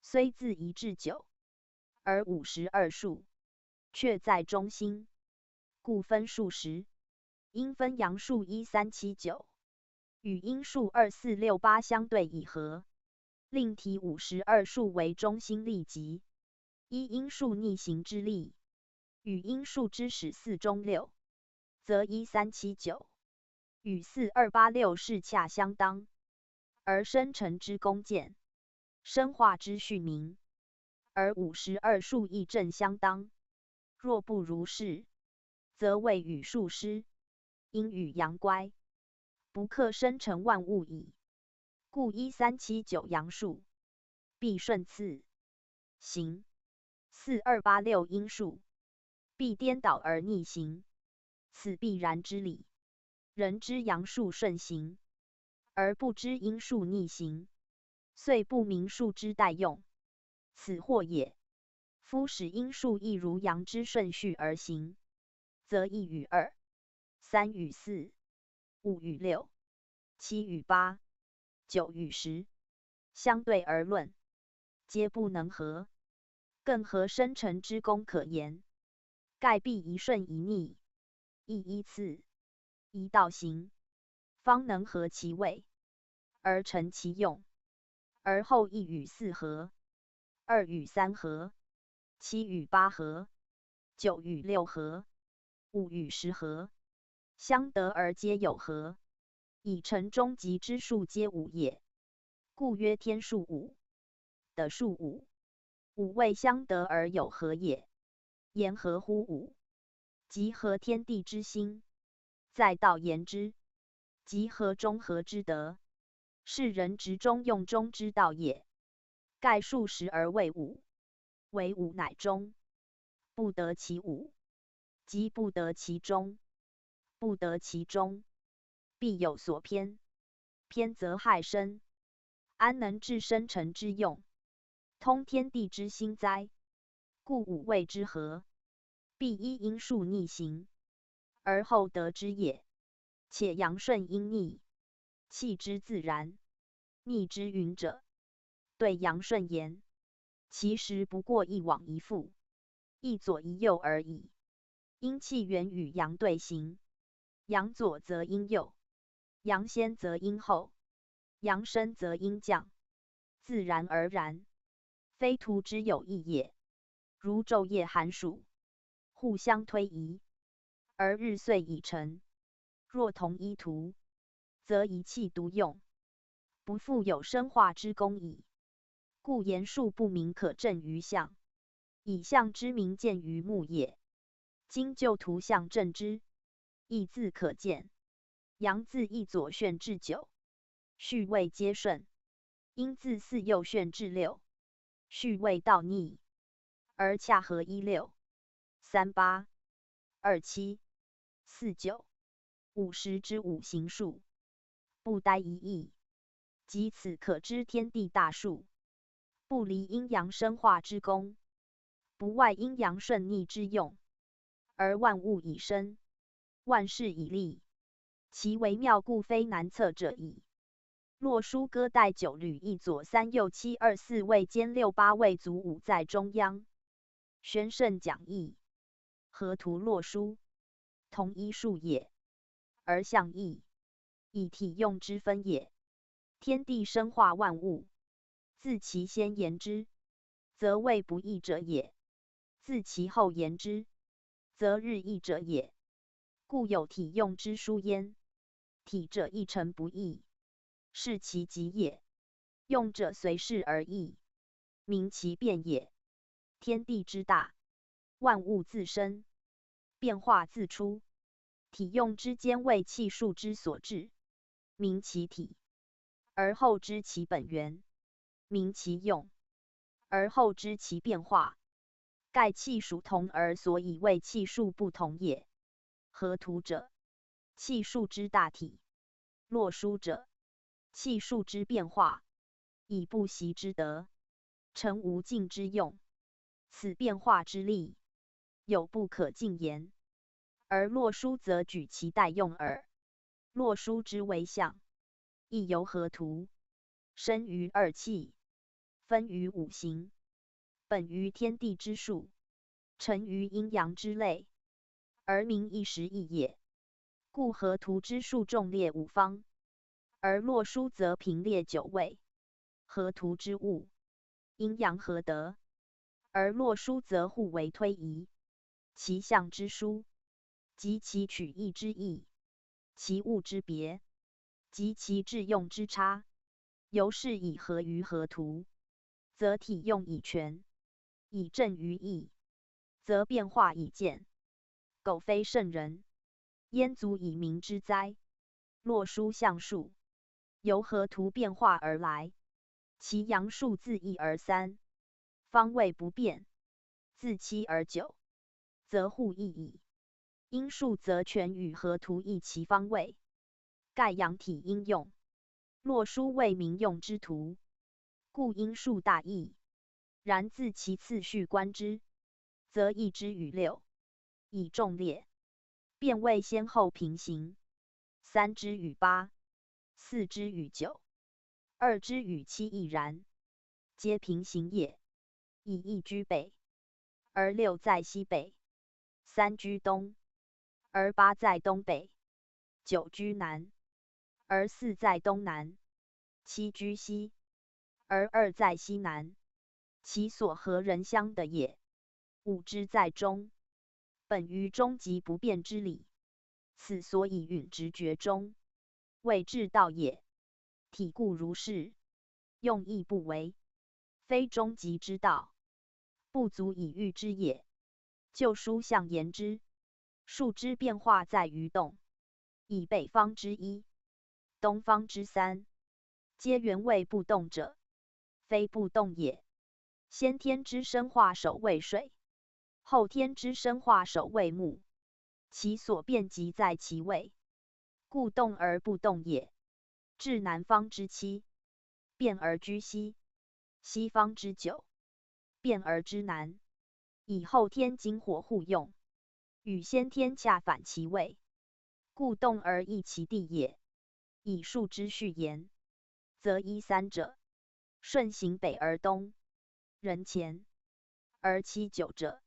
雖自一至九，而52數卻在中心，故分數時，應分陽數一三七九，與陰數二四六八相對以合，另提52數為中心立極，依陰數逆行之例，與陰數之始四中六，則一三七九與四二八六是恰相當，而生成之功見，生化之序明，而52數亦正相當。若不如是，則謂與數失，應與陽乖，不克生成萬物矣。故一三七九陽數必順次行，四二八六陰數必顛倒而逆行，此必然之理。人知陽數順行，而不知陰數逆行，遂不明數之代用，此惑也。夫使陰數亦如陽之順序而行，則一與二、三與四、五與六、七與八、九與十相對而論，皆不能合，更何生成之功可言？蓋必一順一逆，一依次，一道行，方能合其位，而成其用。而後一與四合，二與三合，七與八合，九與六合，五與十合，相得而皆有合。以成终极之数皆五也。故曰天数五，地数五，五位相得而有和也。言合乎五，即合天地之心。在道言之，即合中和之德，是人执中用中之道也。盖数十而为五，为五乃中，不得其五，即不得其中，不得其中，必有所偏，偏则害身，安能致生成之用，通天地之心哉？故五位之和，必依阴数逆行，而后得之也。且阳顺阴逆，气之自然，逆之云者，对阳顺言，其实不过一往一复，一左一右而已。阴气原与阳对行，阳左则阴右，阳先则阴后，阳升则阴降，自然而然，非图之有意也。如昼夜寒暑，互相推移，而日岁已成。若同一途，则一气独用，不复有生化之功矣。故言数不明可证于象，以象之名见于目也。今就图像证之，亦自可见。阳自一左旋至九，序位皆顺；阴自四右旋至六，序位倒逆，而恰合一六、三八、二七、四九、五十之五行数，不呆一异。即此可知天地大数，不离阴阳生化之功，不外阴阳顺逆之用，而万物以生，万事以立，其微妙固非难测者矣。洛书歌带九履一左三右七二四位兼六八位足五在中央。宣圣讲义，河图洛书，同一数也，而象异，以体用之分也。天地生化万物，自其先言之，则谓不异者也；自其后言之，则日异者也。故有体用之殊焉。体者一成不异，是其极也；用者随事而异，名其变也。天地之大，万物自生，变化自出，体用之间为气数之所致，名其体。而后知其本源，名其用；而后知其变化。盖气数同而所以谓气数不同也。河图者，气数之大体；洛书者，气数之变化。以不习之德，成无尽之用。此变化之力，有不可尽言。而洛书则举其代用耳。洛书之为象，亦由河图，生于二气，分于五行，本于天地之数，成于阴阳之类，而名一时异也。故河图之数众列五方，而洛书则平列九位。河图之物，阴阳合得，而洛书则互为推移。其象之殊，及其取义之异，其物之别，及其致用之差，由是以合于河图，则体用以全；以正于义，则变化以见。苟非圣人，焉足以明之哉？洛书象数，由河图变化而来，其阳数自一而三，方位不变；自七而九，则互异矣。阴数则全与河图异其方位。盖阳体阴用，洛书为明用之图，故阴数大异。然自其次序观之，则一之与六，以众列，便为先后平行；三之与八，四之与九，二之与七亦然，皆平行也。以一居北，而六在西北；三居东，而八在东北；九居南，而四在东南；七居西，而二在西南。其所合人相的也。五之在中，本于终极不变之理，此所以允直觉中。谓至道也。體固如是，用亦不為，非終極之道，不足以喻之也。就書象言之，數之變化在於動，以北方之一，東方之三，皆原謂不動者，非不動也。先天之生化首位水，後天之生化首位木，其所變即在其位，故動而不動也。至南方之七，變而居西；西方之九，變而之南。以後天金火互用，與先天恰反其位，故動而異其地也。以數之序言，則一三者，順行北而東，人前；而七九者，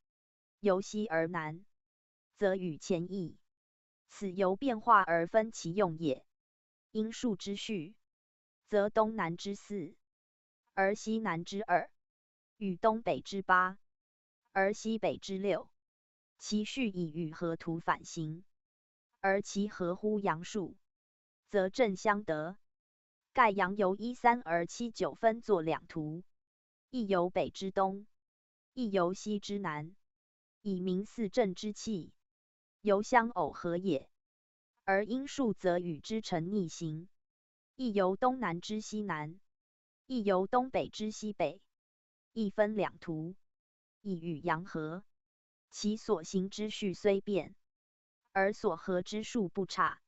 由西而南，則與前異。此由變化而分其用也。因數之序，則東南之四，而西南之二，與東北之八，而西北之六，其序以與合圖反行，而其合乎陽數，則正相得。蓋陽由一三而七九分作兩圖，一由北之東，一由西之南，以明四正之氣，由相偶合也。而陰數則與之成逆行，一由東南之西南，一由東北之西北，一分兩圖，以與陽合。其所行之序雖變，而所合之數不差。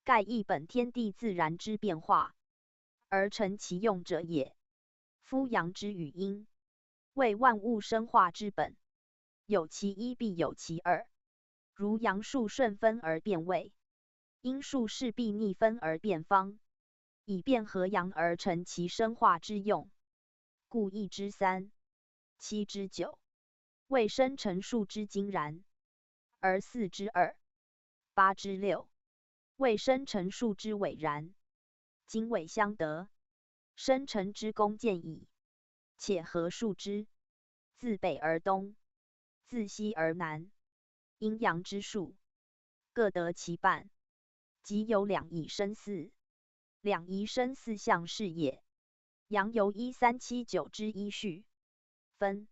蓋亦本天地自然之變化，而成其用者也。夫陽之與陰，為萬物生化之本，有其一必有其二。如陽數順分而變位，陰數勢必逆分而變方，以變合陽而成其生化之用。故一之三，七之九，為生成數之精然；而四之二，八之六，為生成數之偽然。經緯相得，生成之功見矣。且合數之，自北而東，自西而南，陰陽之數各得其半，即有兩以生四，兩宜生四象是也。陽由一三七九之一序分。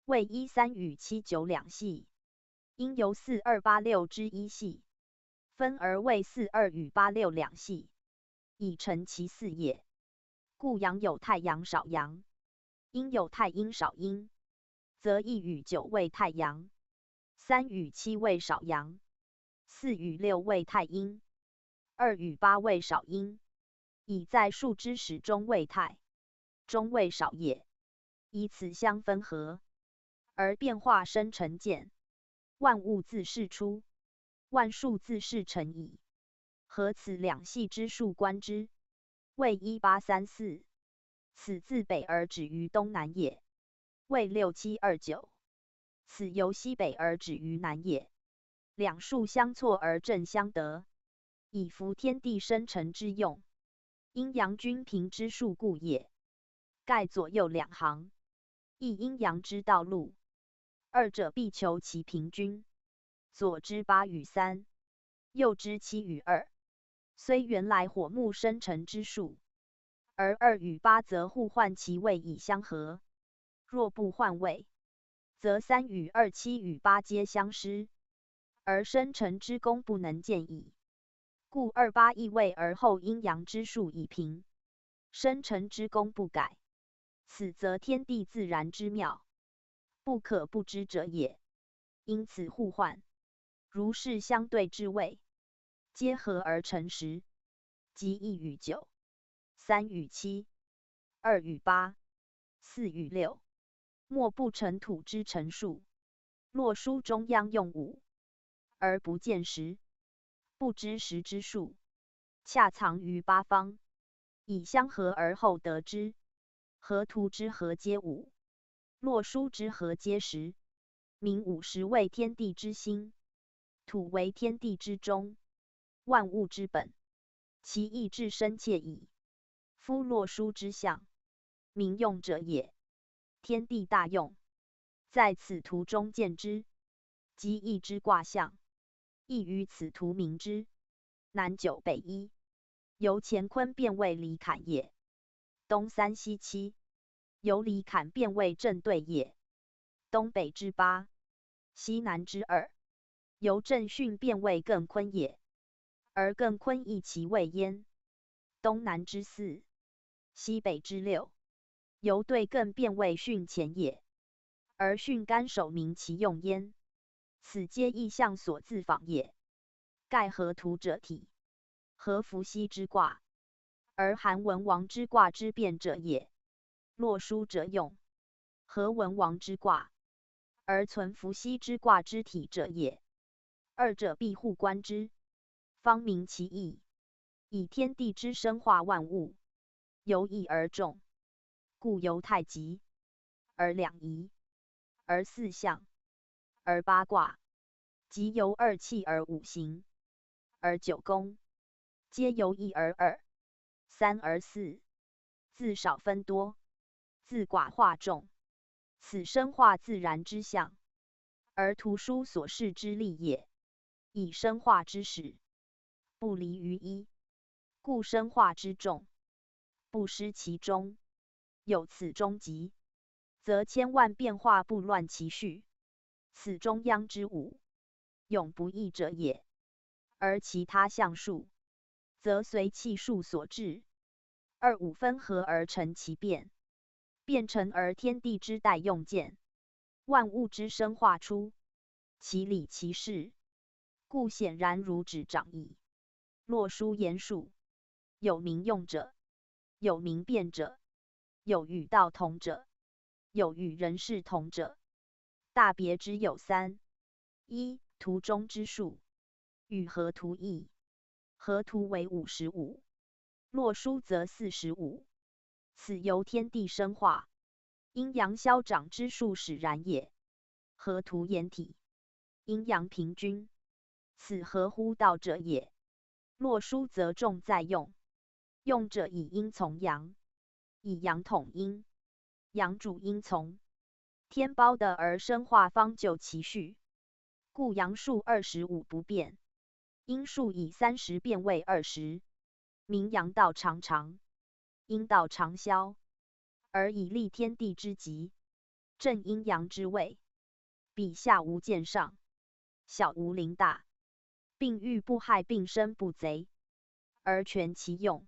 為一三與七九兩係，應由四二八六之一係，分而為四二與八六兩係，以成其四也。故陽有太陽少陽，陰有太陰少陰，則一與九為太陽，三與七為少陽，四與六為太陰，二與八為少陰。以在數之始終為太，終為少也。以此相分合，而變化生成見，萬物自是出，萬數自是成矣。合此兩係之數觀之，為一八三四。此自北而止於東南也，為六七二九。此由西北而止於南也。兩數相錯而正相得，以符天地生成之用，陰陽均平之數故也。蓋左右兩行，亦陰陽之道路，二者必求其平均。左之八與三，右之七與二，雖原來火木生成之數，而二與八則互換其位以相合。若不換位，則三與二、七與八皆相失，而生成之功不能見矣。故二八易位而後陰陽之數已平，生成之功不改。此則天地自然之妙，不可不知者也。因此互換，如是相對之位，皆合而成十，即一與九、三與七、二與八、四與六，莫不成土之成數。洛書中央用五，而不見十，不知十之數，恰藏於八方，以相合而後得之。河圖之合皆五，洛書之合皆十，名五十為天地之心，土為天地之中，萬物之本，其意至深切矣。夫洛書之象，明用者也。天地大用，在此圖中見之，即易之卦象，亦於此圖明之。南九北一，由乾坤變為離坎也。東三西七，由離坎變為震兌也。東北之八，西南之二，由震巽變為艮坤也。而艮坤亦其位焉。東南之四，西北之六，由兌艮變為巽乾也。而巽干首明其用焉。此皆易象所自仿也。蓋河圖者體，合伏羲之卦，而含文王之卦之變者也。洛書者用，合文王之卦，而存伏羲之卦之體者也。二者必互觀之，方明其意。以天地之生化萬物，由一而眾，故由太極而兩儀，而四象，而八卦，及由二氣而五行，而九宮，皆由一而二，三而四，自少分多，自寡化眾，此生化自然之象，而圖書所示之力也。以生化之始，不離於一，故生化之眾，不失其中。有此終極，則千萬變化不亂其序。此中央之五，永不易者也。而其他象數，則隨氣數所至，二五分合而成其變，變成而天地之代用見，萬物之生化出，其理其事，故顯然如指掌矣。洛書言數，有明用者，有明變者，有與道同者，有與人事同者。大別之有三：一、圖中之數，與河圖異。河圖為55，洛書則45。此由天地生化，陰陽消長之數使然也。河圖言體，陰陽平均，此合乎道者也。洛書則重在用，用者以陰從陽，以陽統陰，陽主陰從，天包的而生化方就其序，故陽數25不變，陰數以30變為20，名陽道長長，陰道長消，而以立天地之極。正阴阳之谓。彼下无见上，小无邻大，并欲不害，并生不贼，而全其用，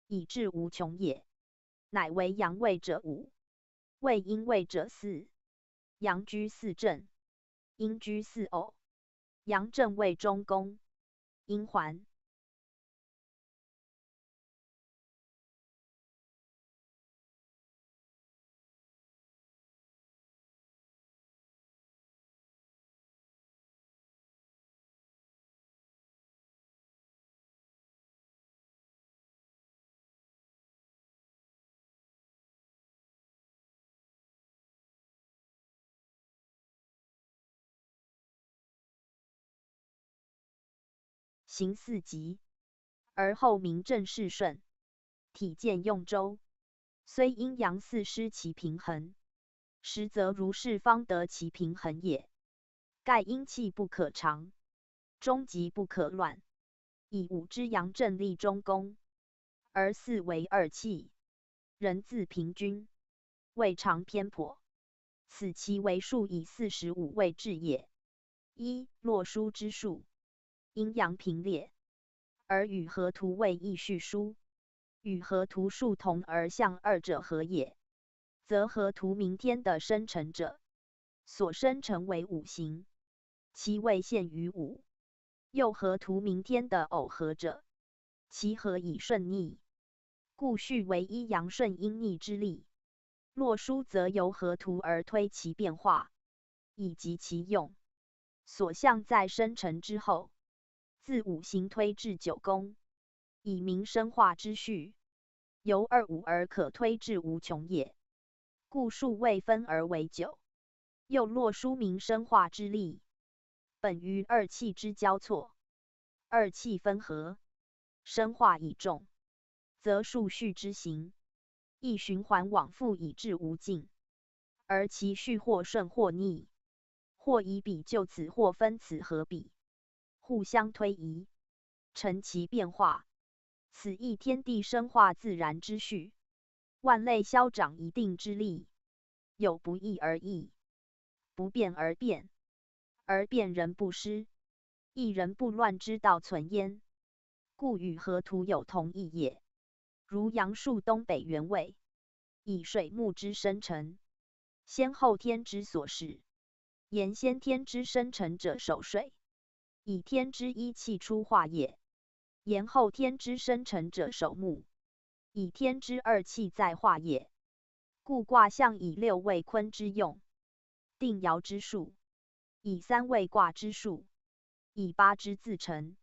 以至无穷也。乃为阳位者五，为阴位者四。阳居四正，阴居四偶。阳正位中宫，阴环。行四极，而后明正事顺，体见用周。虽阴阳四失其平衡，实则如是方得其平衡也。盖阴气不可长，终极不可乱。以五之阳正立中宫，而四为二气，人自平均，未尝偏颇。此其为数以45位置也。一洛书之数。阴阳平列，而与河图为异序书，与河图数同而向二者合也，则河图明天的生成者，所生成为五行，其位限于五；又河图明天的偶合者，其合以顺逆，故序为一阳顺阴逆之力。洛书则由河图而推其变化，以及其用。所向在生成之后。自五行推至九宫，以明生化之序，由二五而可推至无穷也。故数未分而为九。又洛书明生化之力，本于二气之交错，二气分合，生化以众，则数序之行亦循环往复以至无尽，而其序或顺或逆，或以彼就此，或分此合彼。互相推移，成其变化。此亦天地生化自然之序，万类消长一定之力，有不易而易，不变而变，而变人不失，一人不乱之道存焉。故与河图有同义也。如阳数东北元位，以水木之生成，先后天之所始，言先天之生成者守水。以天之一气出化也，言后天之生成者守木，以天之二气在化也。故卦象以六位坤之用，定爻之数，以三位卦之数，以八之自成，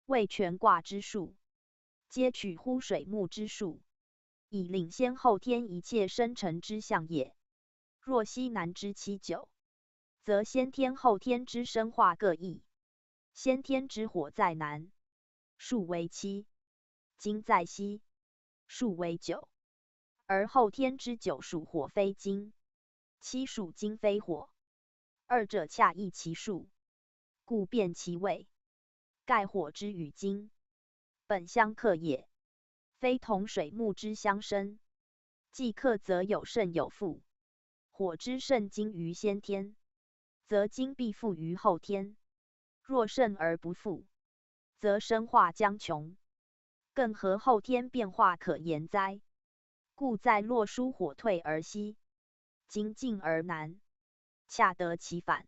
为全卦之数，皆取乎水木之数，以领先后天一切生成之象也。若西南之七九，则先天后天之生化各异。先天之火在南，数为七；金在西，数为九。而后天之九属火非金，七属金非火，二者恰异其数，故变其位。盖火之与金本相克也，非同水木之相生。既克则有胜有负。火之胜金于先天，则金必负于后天。若胜而不复，则生化将穷，更何后天变化可言哉？故在洛书火退而西，金进而南，恰得其反，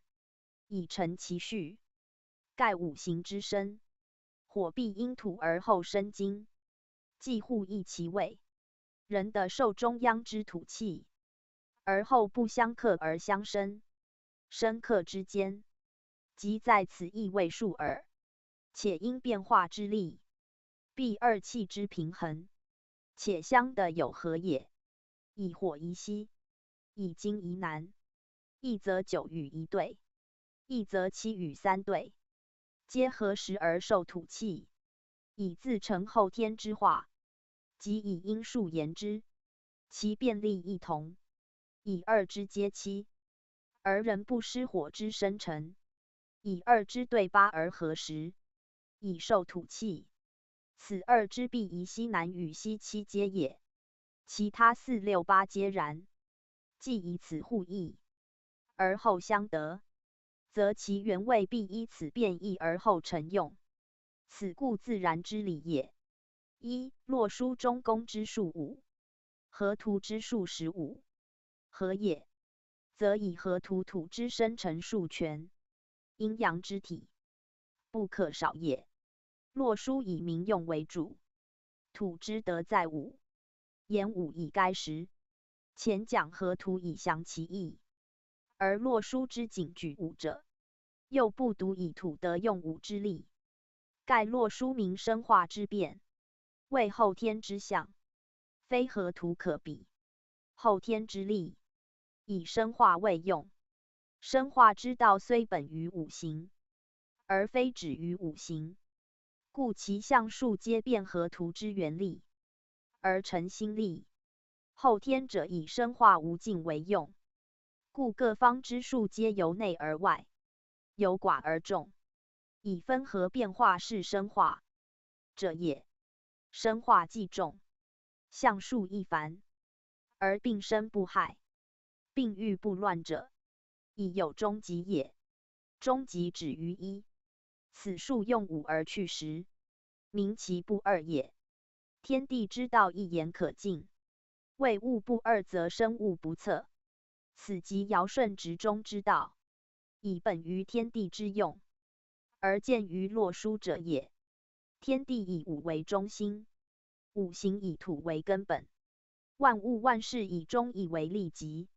以成其序。盖五行之生，火必因土而后生金，既互异其位，人的受中央之土气，而后不相克而相生，生克之间。即在此意位数耳，且因变化之力，必二气之平衡，且相的有合也。以火宜西，以金宜南，一则九与一对，一则七与三对，皆合时而受土气，以自成后天之化。即以阴数言之，其变力亦同，以二之皆七，而人不失火之生成。以二之对八而合十，以受土气。此二之必宜西南与西七皆也，其他四六八皆然。既以此互异，而後相得，則其原位必依此變異而後成用。此故自然之理也。一、洛書中宮之數五，河圖之數15，何也？則以河圖土之生成數全，陰陽之體，不可少也。洛書以明用為主，土之德在五，言五以該十。前講河圖以詳其意，而洛書之僅舉五者，又不獨以土得用五之例。蓋洛書明生化之變，為後天之象，非河圖可比。後天之力，以生化為用。生化之道雖本於五行，而非止於五行，故其象數皆變河圖之原理，而成新例。後天者以生化無盡為用，故各方之數皆由內而外，由寡而眾，以分合變化是生化者也。生化既眾，象數亦繁，而病生不害，病愈不亂者，已有終極也。終極止於一，此數用五而去十，明其不二也。天地之道一言可盡。謂物不二，則生物不測。此即堯舜執中之道，以本於天地之用，而見於洛書者也。天地以五為中心，五行以土為根本，萬物萬事以中一為立極，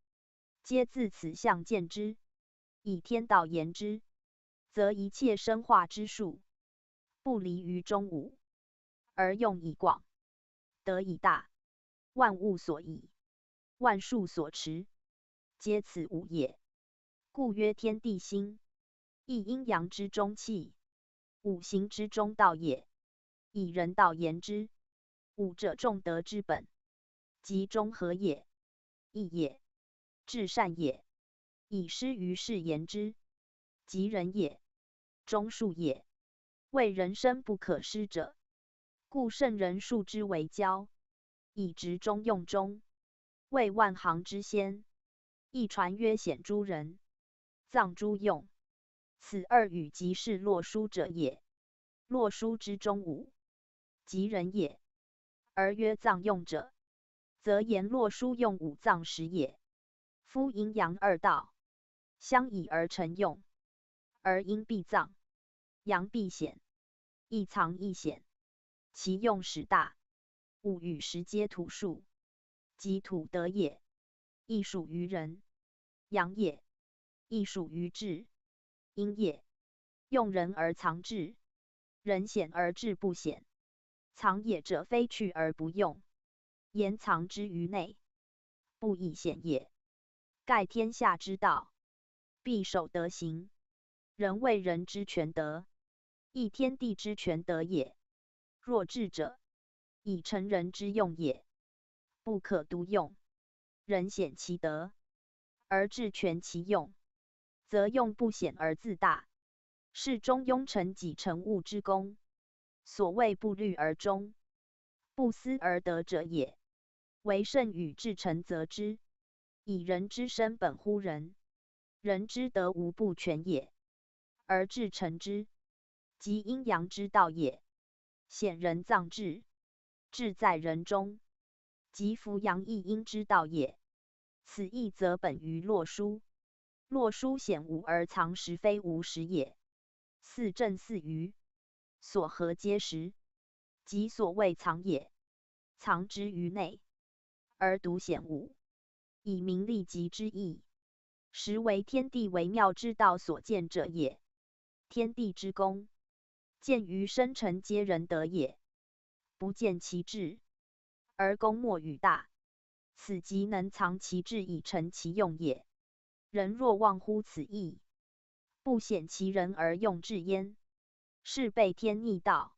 皆自此象見之。以天道言之，則一切生化之術，不離於中五，而用以廣，得以大。萬物所倚，萬術所持，皆此五也。故曰天地心，亦陰陽之中氣，五行之中道也。以人道言之，五者眾德之本，即中和也，義也，至善也。以施於世言之，即仁也，忠恕也，為人生不可失者。故聖人數之為教。以執中用中，為萬行之先。易傳曰顯諸仁，藏諸用。此二語即是洛書者也。洛書之中五，即仁也。而曰藏用者，則言洛書用五藏十也。夫陰陽二道相倚而成用，而陰必藏，陽必顯，一藏一顯，其用始大。五與十皆土數，即土德也，亦屬於仁；陽也，亦屬於智；陰也，用仁而藏智，仁顯而智不顯。藏也者，非去而不用，言藏之於內，不以顯也。蓋天下之道，必守德行。人為人之全德，亦天地之全德也。若智者，以成人之用也，不可獨用。仁顯其德，而智全其用，則用不顯而自大，是中庸成己成物之功。所謂不慮而終，不思而得者也。惟聖與智成則之，以人之身本乎仁，人之德無不全也，而智成之，即陰陽之道也。顯仁藏智。智在人中，即扶陽抑陰之道也。此義則本於洛書。洛書顯五而藏十，非無十也。四正四餘，所合皆十，即所謂藏也。藏之於內，而獨顯五，以明立極之意。實為天地微妙之道所見者也。天地之功，見於生成皆仁德也。不見其智，而功莫與大。此即能藏其智以成其用也。人若忘乎此義，不顯其仁而用智焉，是悖天逆道，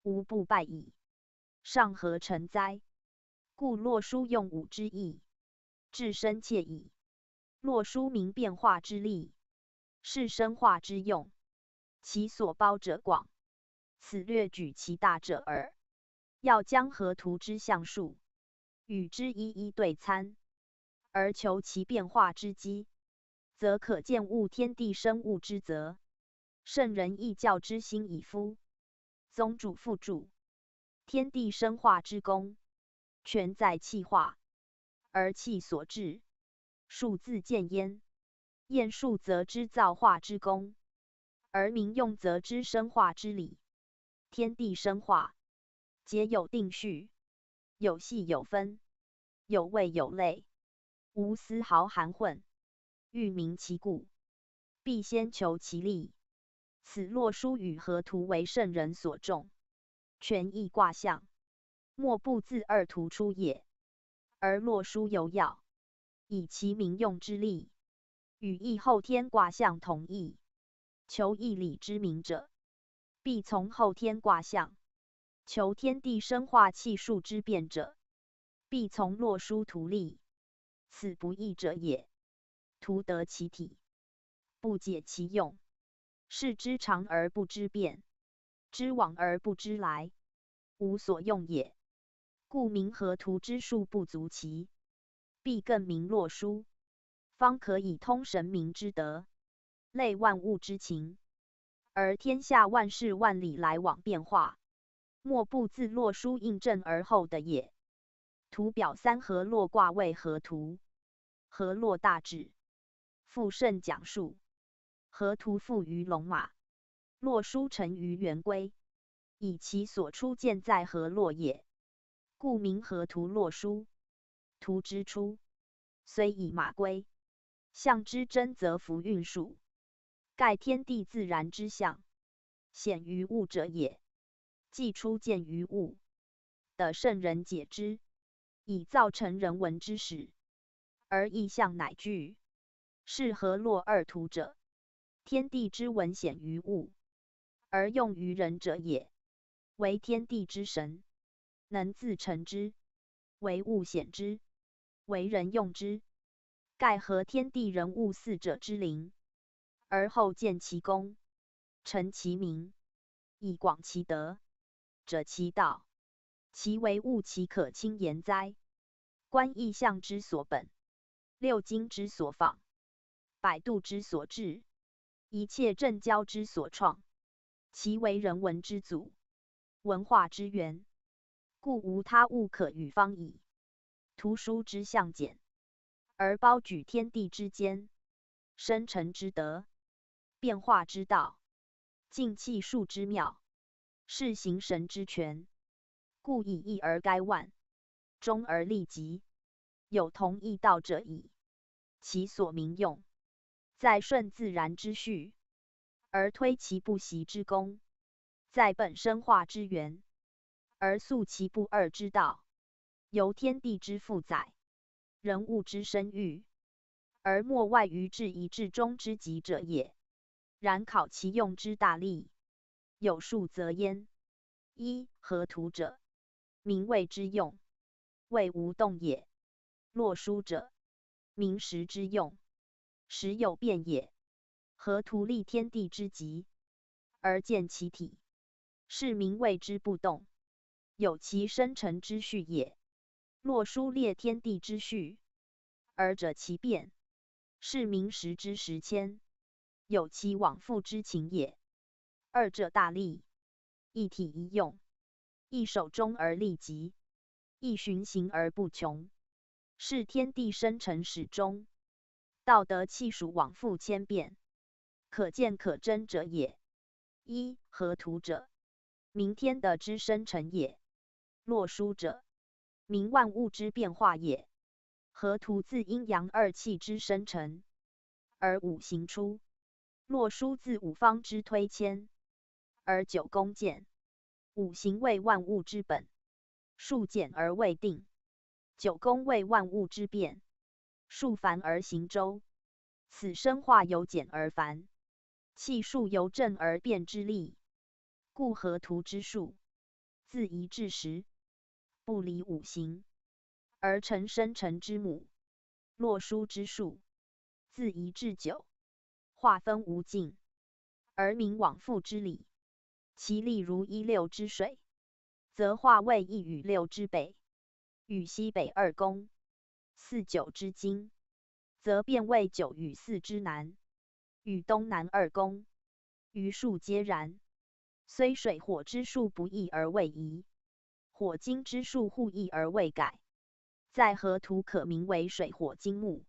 無不敗矣。尚何成哉？故洛書用五之意，至深切矣。洛書明變化之力，是生化之用，其所包者廣，此略舉其大者耳。要將河圖之象數與之一一對參，而求其變化之機，則可見悟天地生物之則。聖人亦教之心矣夫。宗主附注：天地生化之功，全在氣化，而氣所至，數自見焉。驗數則知造化之功，而明用則知生化之理。天地生化，皆有定序，有系有分，有位有類，無絲毫含混。欲明其故，必先求其例。此洛書與河圖為聖人所重，權易卦象，莫不自二圖出也。而洛書尤要，以其明用之例，與易後天卦象同義。求義理之明者，必從後天卦象；求天地生化氣數之變者，必從洛書圖例。此不異者也。圖得其體，不解其用，是知常而不知變，知往而不知來，無所用也。故明河圖之術不足奇，必更明洛書，方可以通神明之德，類萬物之情。而天下萬事萬理來往變化，莫不自洛書印證而後的也。圖表三河洛卦為河圖，河洛大旨。復聖講述，河圖賦於龍馬，洛書成於元龜，以其所出見在河洛也，故名河圖洛書。圖之出，雖以馬龜，象之徵則符運數，蓋天地自然之象，顯於物者也。既出見於物，得聖人解之，以造成人文之始，而意象乃具。是河洛二圖者，天地之文顯於物，而用於人者也。為天地之神，能自成之，為物顯之，為人用之。蓋合天地人物四者之靈，而後見其功，成其名，以廣其德，者其道。其為物其可輕言哉？觀意象之所本，六經之所仿，百度之所至，一切政教之所創，其為人文之祖，文化之源，故無他物可與方矣。圖書之象簡，而包舉天地之間，生成之德，變化之道，盡氣數之妙，是形神之全。故以一而該萬，終而利極，有同一道者矣。其所明用，在順自然之序，而推其不習之功；在本生化之源，而溯其不二之道。由天地之負載，人物之生育，而莫外於至一至中之極者也。然考其用之大利，有數則焉。一河圖者，明位之用，謂無動也；洛書者，明時之用，時有變也。河圖立天地之極，而見其體，是名謂之不動，有其生成之序也。洛書列天地之序，而者其變，是名時之時遷，有其往復之情也。二者大利，一體一用，一守中而利極，一循行而不窮，是天地生成始終，道德氣數往復千變，可見可真者也。一河圖者，明天的之生成也；洛書者，明萬物之變化也。河圖自陰陽二氣之生成，而五行出；洛書自五方之推遷，而九宮見。五行為萬物之本，數簡而未定；九宮為萬物之變，數繁而行周。此生化由簡而繁，氣數由正而變之例。故河圖之數，自一至十，不離五行，而成生成之母；洛書之數，自一至九，劃分無盡，而明往復之理。其例如一六之水，則化為一與六之北，與西北二宮。四九之精，則變為九與四之難，與東南二宮，餘數皆然。雖水火之數不異而未移，火金之數互異而未改。在河圖可名為水火金木，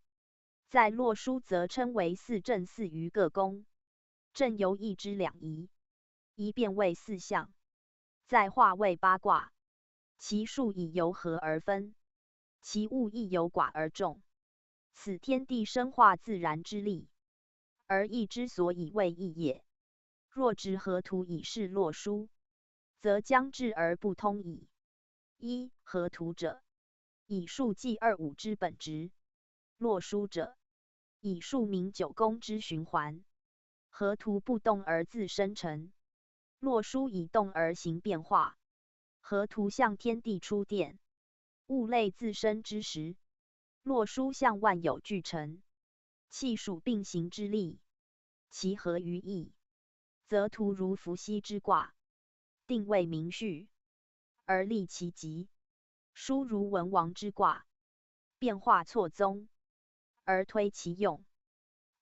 在洛書則稱為四正四於各宮。正由一之兩儀，一變為四象，再化為八卦。其數以由和而分，其物亦由寡而眾。此天地生化自然之理，而易之所以為易也。若執河圖以事洛書，則將至而不通矣。一河圖者，以數記二五之本質；洛書者，以數明九宮之循環。河圖不動而自生成，洛書以動而行變化。河圖象天地初奠，物類自生之時；洛書象萬有俱成，氣數並行之力。其合於易，則圖如伏羲之卦，定位明序，而立其極；書如文王之卦，變化錯綜，而推其用。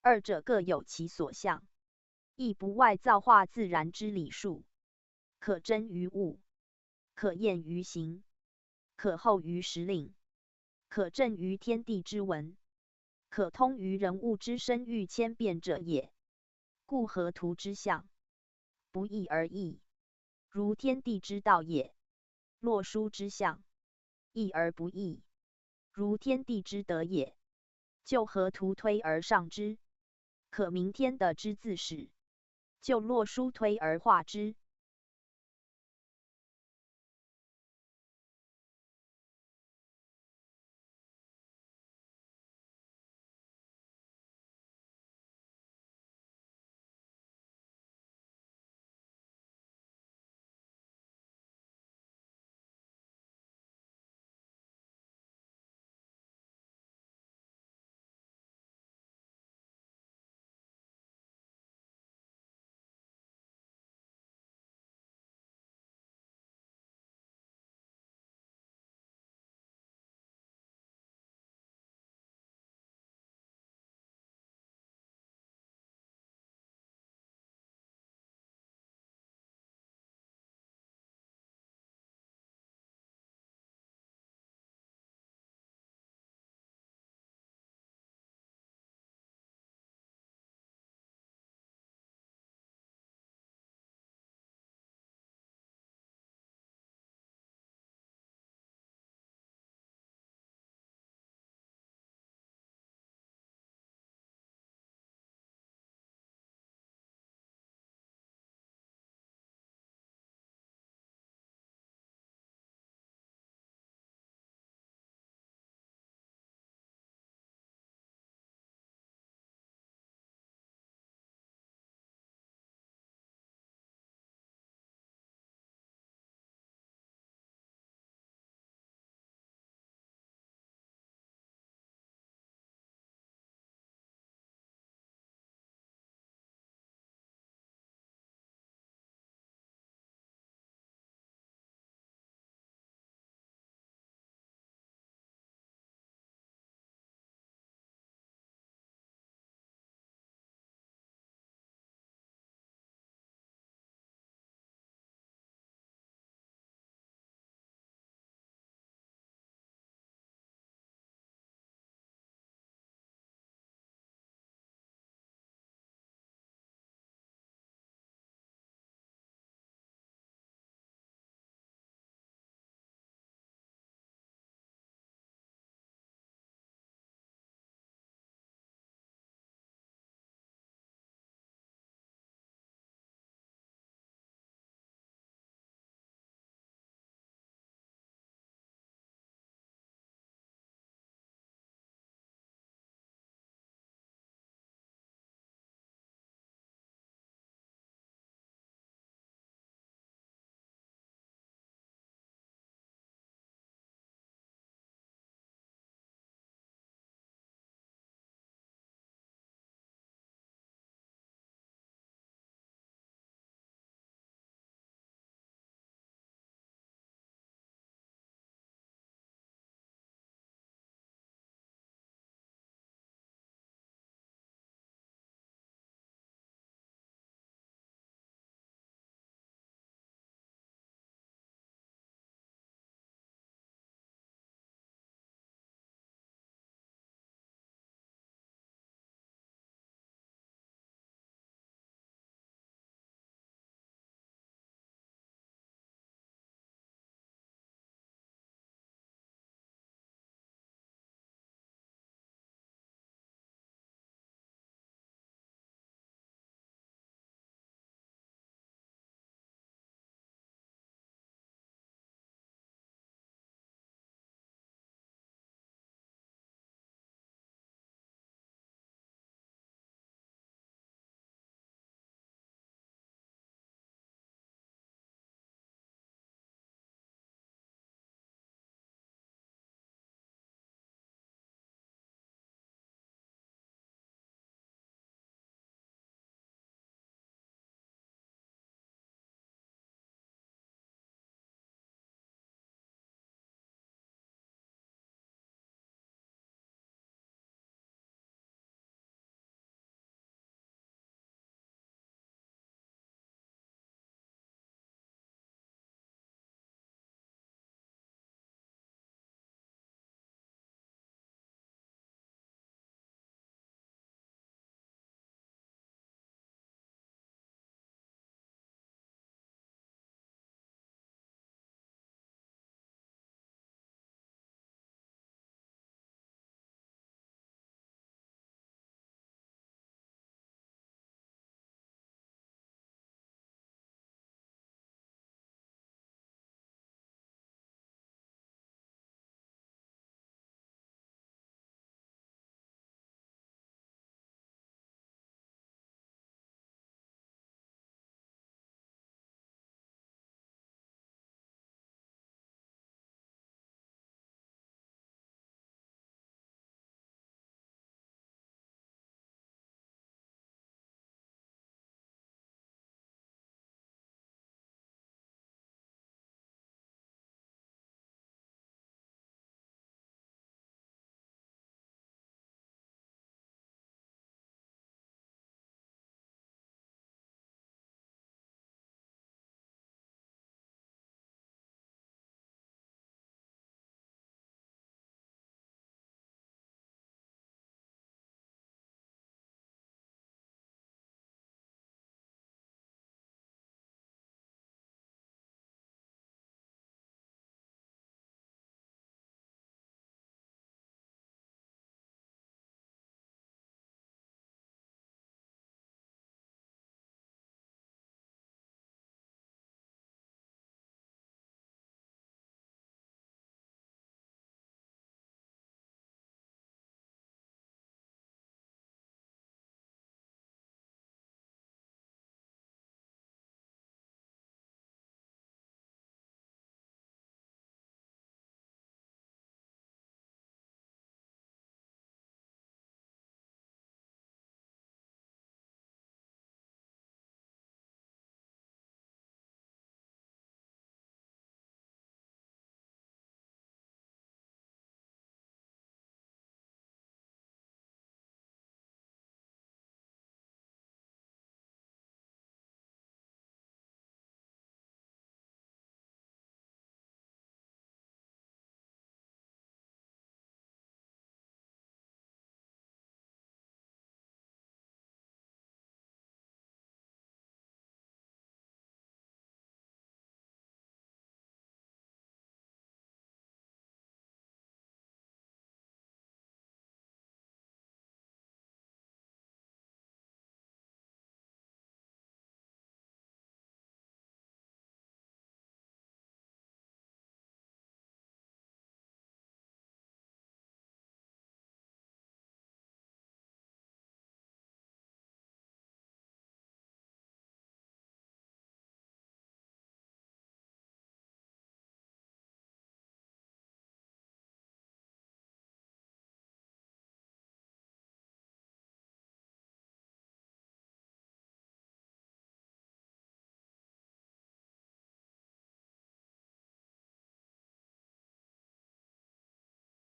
二者各有其所向，亦不外造化自然之理數，可徵於物，可驗於形，可候於時令，可證於天地之文，可通於人物之生育遷變者也。故河圖之象，不異而異，如天地之道也；洛書之象，異而不異，如天地之德也。就河圖推而上之，可明天地之自始；就洛書推而化之，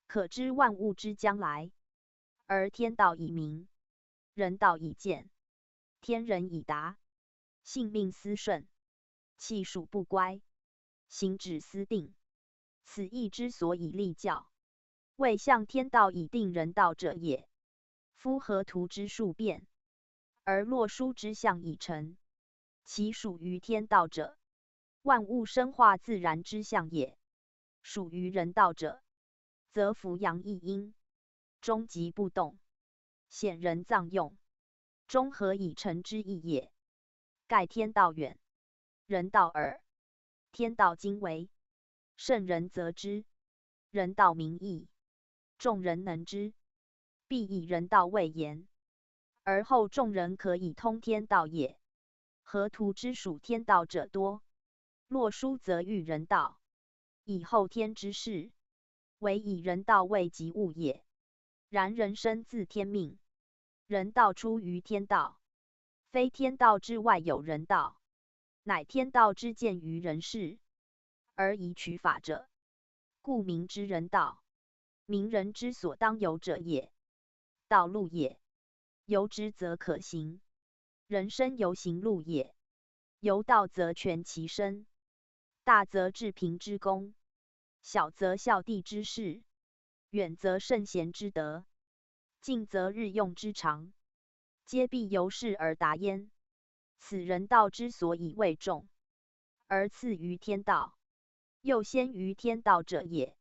可知萬物之將來。而天道已明，人道已見，天人已達，性命斯順，氣數不乖，行止斯定。此亦之所以立教，為向天道以定人道者也。夫河圖之數變，而洛書之象已成，其屬於天道者，萬物生化自然之象也；屬於人道者，則扶陽抑陰，終極不動，顯人藏用，中和以成之意也。蓋天道遠，人道迩，天道精微，聖人則之；人道明易，眾人能之。必以人道為言，而後眾人可以通天道也。河圖之屬天道者多，洛書則喻人道，以後天之事，惟以人道為及物也。然人生自天命，人道出於天道，非天道之外有人道，乃天道之見於人世，而以取法者，故名之人道，名人之所當有者也。道路也，由之則可行；人生猶行路也，由道則全其身。大則治平之功，小則孝弟之事，遠則聖賢之德，近則日用之常，皆必由是而達焉。此人道之所以為眾，而次於天道，又先於天道者也。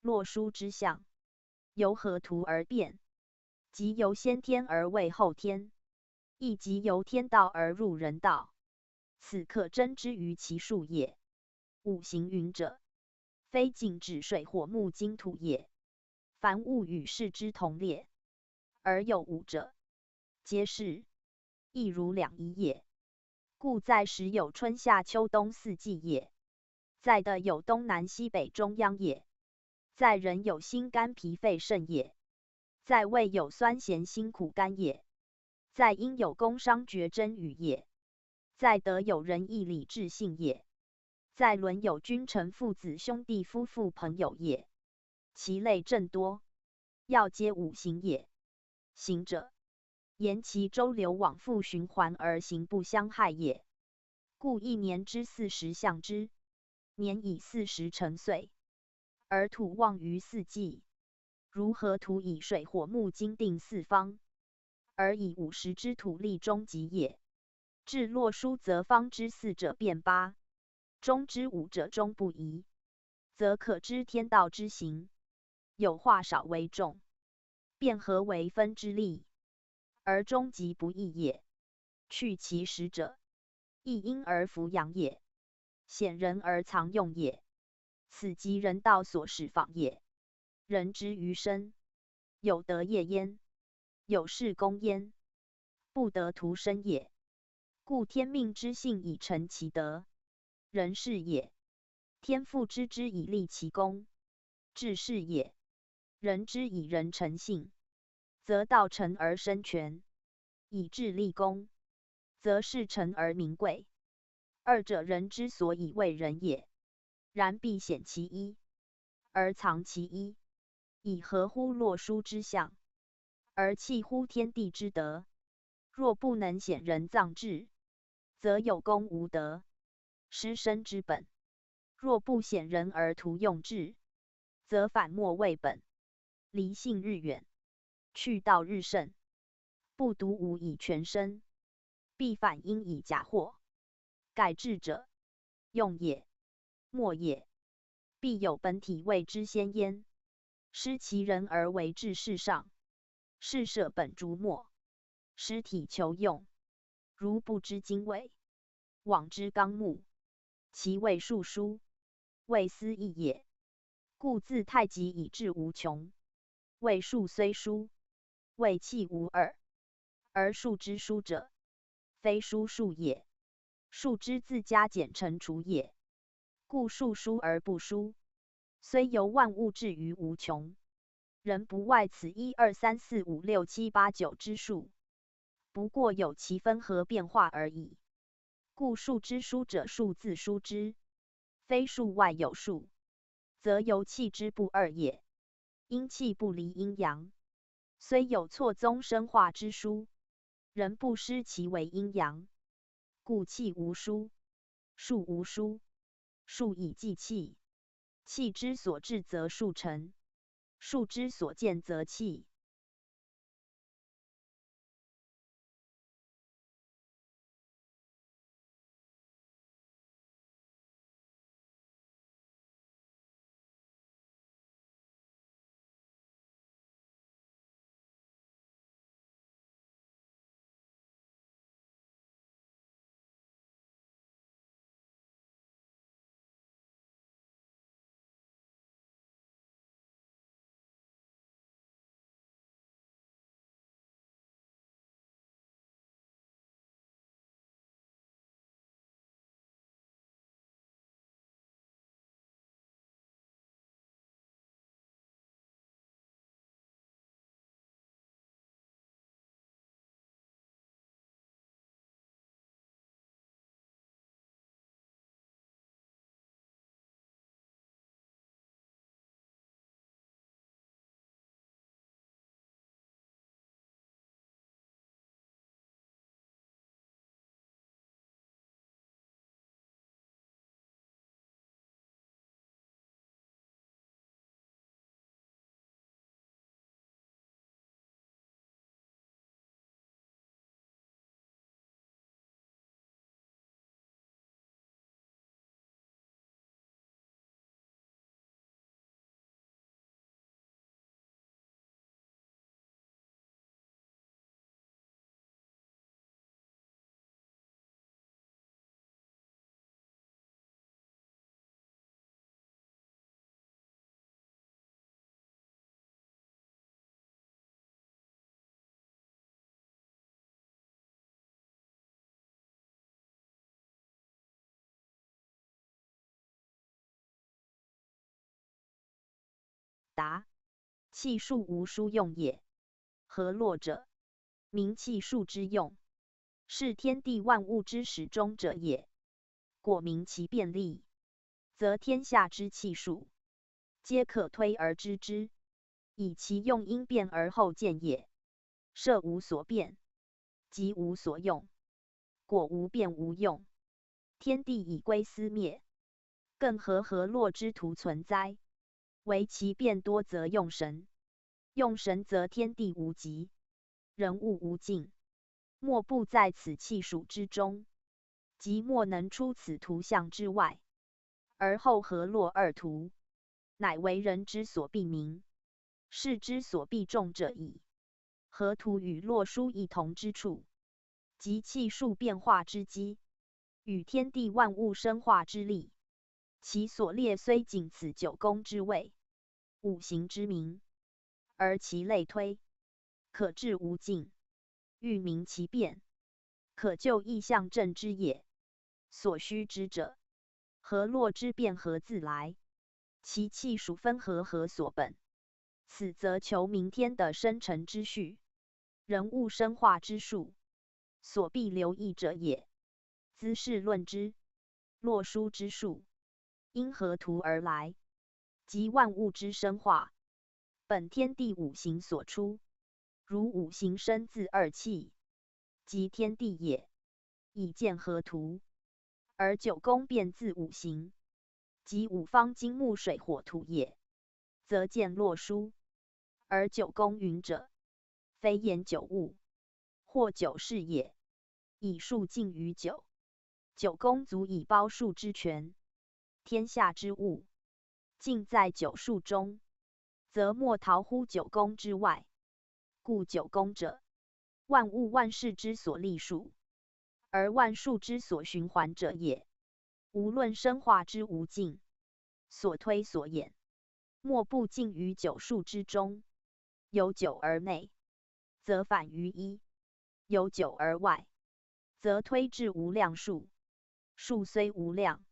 洛書之象，由河圖而變，即由先天而為後天，亦即由天道而入人道。此可徵之於其數也。五行云者，非盡指水火木金土也。凡物與世之同列，而有五者，皆是，亦如兩儀也。故在時有春夏秋冬四季也，在地有東南西北中央也，在人有心肝脾肺腎也。在味有酸鹹辛苦甘也，在音有宮商角徵羽也，在德有仁義禮智信也，在倫有君臣父子兄弟夫婦朋友也。其類甚多，要皆五行也。行者，言其周流往復循環而行不相害也。故一年之四時象之，年以四時成歲，而土旺於四季。如河圖以水火木金定四方，而以五時之土立終極也。至洛書則方之四者變八，中之五者終不移，則可知天道之行，有化少為眾，變合為分之力，而終極不異也。去其實者，抑陰而扶陽也，顯人而藏用也。此即人道所始仿也。人之於身，有德業焉，有事功焉，不得徒生也。故天命之性以成其德，仁事也；天賦之知以立其功，智事也。人之以仁成性，則道成而身全；以智立功，則事成而名貴。二者人之所以為人也。然必顯其一，而藏其一。以合乎洛書之象，而契乎天地之德。若不能顯仁藏智，則有功無德，失身之本；若不顯仁而徒用智，則反末為本，離性日遠，去道日甚。不獨無以全身，必反因以假惑。蓋智者，用也，末也，必有本體謂之先焉。失其仁而為智事上，是捨本逐末，失體求用。如不知經緯，罔知綱目，其謂數書，謂斯義也。故自太極以至無窮，謂數雖殊，謂氣無二。而數之殊者，非殊數也，數之自加減乘除也。故數殊而不殊。雖由萬物至於無窮，仍不外此一二三四五六七八九之數，不過有其分合變化而已。故數之殊者，數自殊之，非數外有數，則由氣之不二也。因气不离阴阳，虽有错综生化之殊，仍不失其为阴阳。故气无殊，数无殊，数以纪气。气之所至则数成，数之所见则气。答：气数无殊用也。河洛者，明气数之用，是天地万物之始终者也。果明其变利，则天下之气数，皆可推而知之，以其用因变而后见也。设无所变，即无所用；果无变无用，天地已归斯灭，更何河洛之图存哉？惟其变多，则用神；用神则天地无极，人物无尽，莫不在此气数之中，即莫能出此图像之外。而后河洛二图，乃为人之所必明，世之所必重者矣。河图与洛书异同之处，即气数变化之机，与天地万物生化之力。其所列虽仅此九宫之位，五行之名，而其类推，可至无尽。欲明其变，可就意象证之也。所须知者，河洛之变何自来？其气数分合何所本？此则求明天的生成之序，人物生化之术，所必留意者也。兹事论之，洛书之术，因河图而来，即万物之生化，本天地五行所出。如五行生自二气，即天地也，以见河图。而九宫变自五行，即五方金木水火土也，则见洛书。而九宫云者，非言九物或九事也，以数尽于九，九宫足以包数之全。天下之物，尽在九数中，则莫逃乎九宫之外。故九宫者，万物万事之所立数，而万数之所循环者也。无论生化之无尽，所推所演，莫不尽于九数之中。由九而内，则反于一；由九而外，则推至无量数。数虽无量，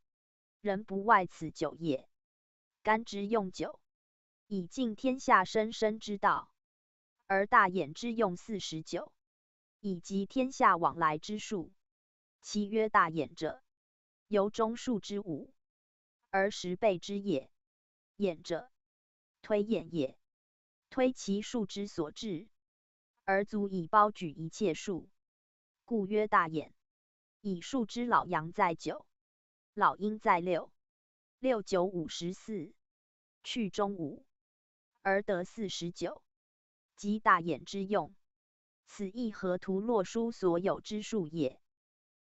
人不外此九也。甘之用九，以尽天下生生之道；而大衍之用49，以及天下往来之数。其曰大衍者，由中数之五，而十倍之也。衍者，推演也。推其數之所至，而足以包舉一切數，故曰大衍。以數之老陽在九，老陰在六，六九54，去中五，而得49，即大衍之用。此亦河圖洛書所有之數也。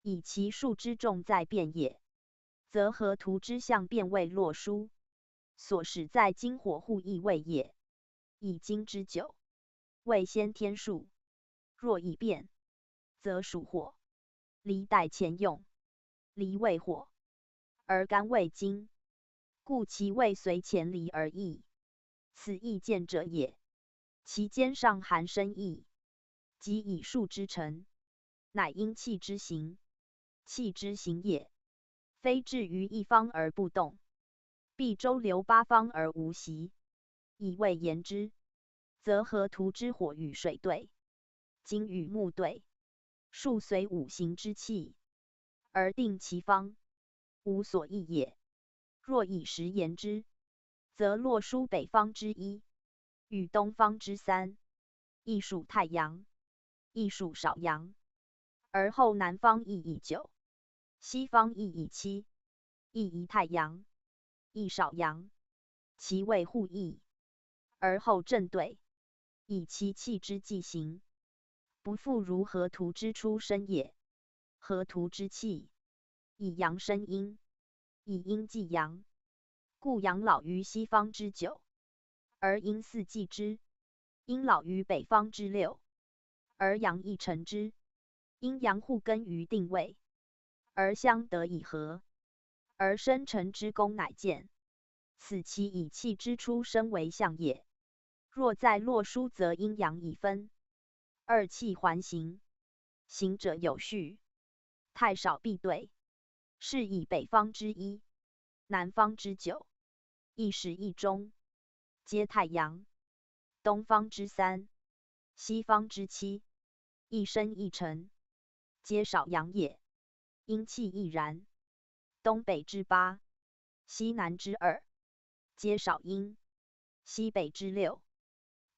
以其數之重在變也，則河圖之象變為洛書所始在金火互易位也。以金之九為先天數，若以變，則屬火，離代前用，離為火，而干為金，故其位隨乾離而異。此亦見者也。其間尚含深意，即以數之成，乃因氣之行，氣之行也，非至於一方而不動，必周流八方而無息。以位言之，則河圖之火與水對，金與木對，數隨五行之氣而定其方，無所異也。若以時言之，則洛書北方之一與東方之三，亦屬太陽，亦屬少陽，而後南方亦以九，西方亦以七，亦宜太陽，亦少陽，其位互異，而後正對，以其氣之紀行，不復如河圖之出生也。河圖之氣，以陽生陰，以陰紀陽，故陽老於西方之九，而陰四繼之；陰老於北方之六，而陽亦成之。陰陽互根於定位，而相得以合，而生成之功乃見。此其以氣之出生為象也。若在洛書，則陰陽已分，二氣環行，行者有序，太少必對。是以北方之一，南方之九，一始一終，皆太陽；東方之三，西方之七，一生一辰，皆少陽也。陰氣亦然。東北之八，西南之二，皆少陰；西北之六，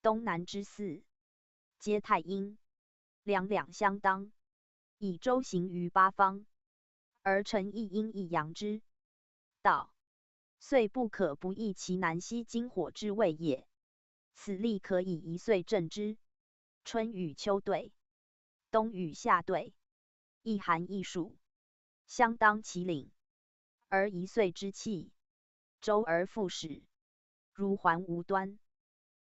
東南之四，皆太陰。兩兩相當，以周行於八方，而成一陰一陽之道，遂不可不議其南西金火之位也。此例可以一歲證之。春與秋對，冬與夏對，一寒一暑，相當其領，而一歲之氣，周而復始，如環無端。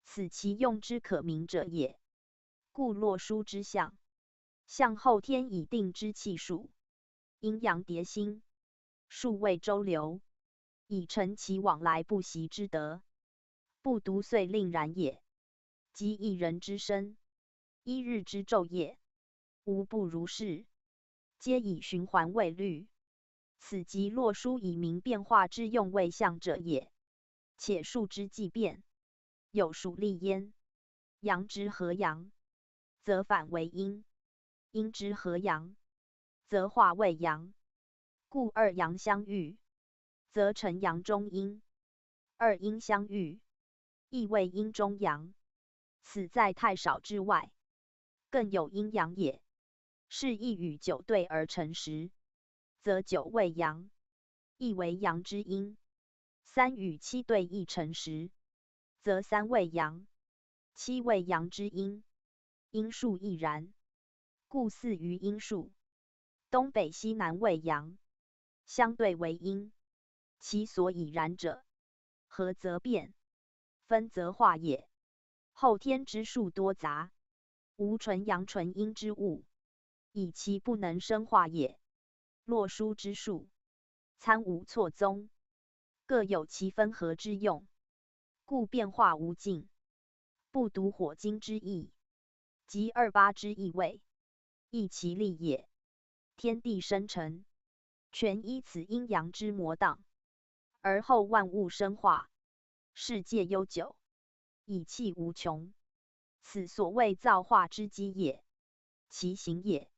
此其用之可明者也。故洛書之象，象後天已定之氣數，陰陽疊星，數位周流，以成其往來不息之德，不獨歲令然也。即一人之身，一日之晝夜，無不如是，皆以循環為律。此即洛書以明變化之用為象者也。且數之紀變，有數利焉。陽之合陽，則反為陰；陰之合陽，則化為陽。故二陽相遇，則成陽中陰；二陰相遇，亦為陰中陽。此在太少之外，更有陰陽也。是一與九對而成時，則九為陽，亦為陽之陰；三與七對亦成時，則三為陽，七為陽之陰。陰數亦然。故四於陰數，東北西南為陽，相對為陰。其所以然者，合則變，分則化也。後天之數多雜，無純陽純陰之物，以其不能生化也。洛書之數，參伍錯綜，各有其分合之用，故變化無盡。不獨火金之義，即二八之易位，亦其利也。天地生成，全依此陰陽之模蕩，而後萬物生化，世界悠久，以氣無窮。此所謂造化之機也。其行也，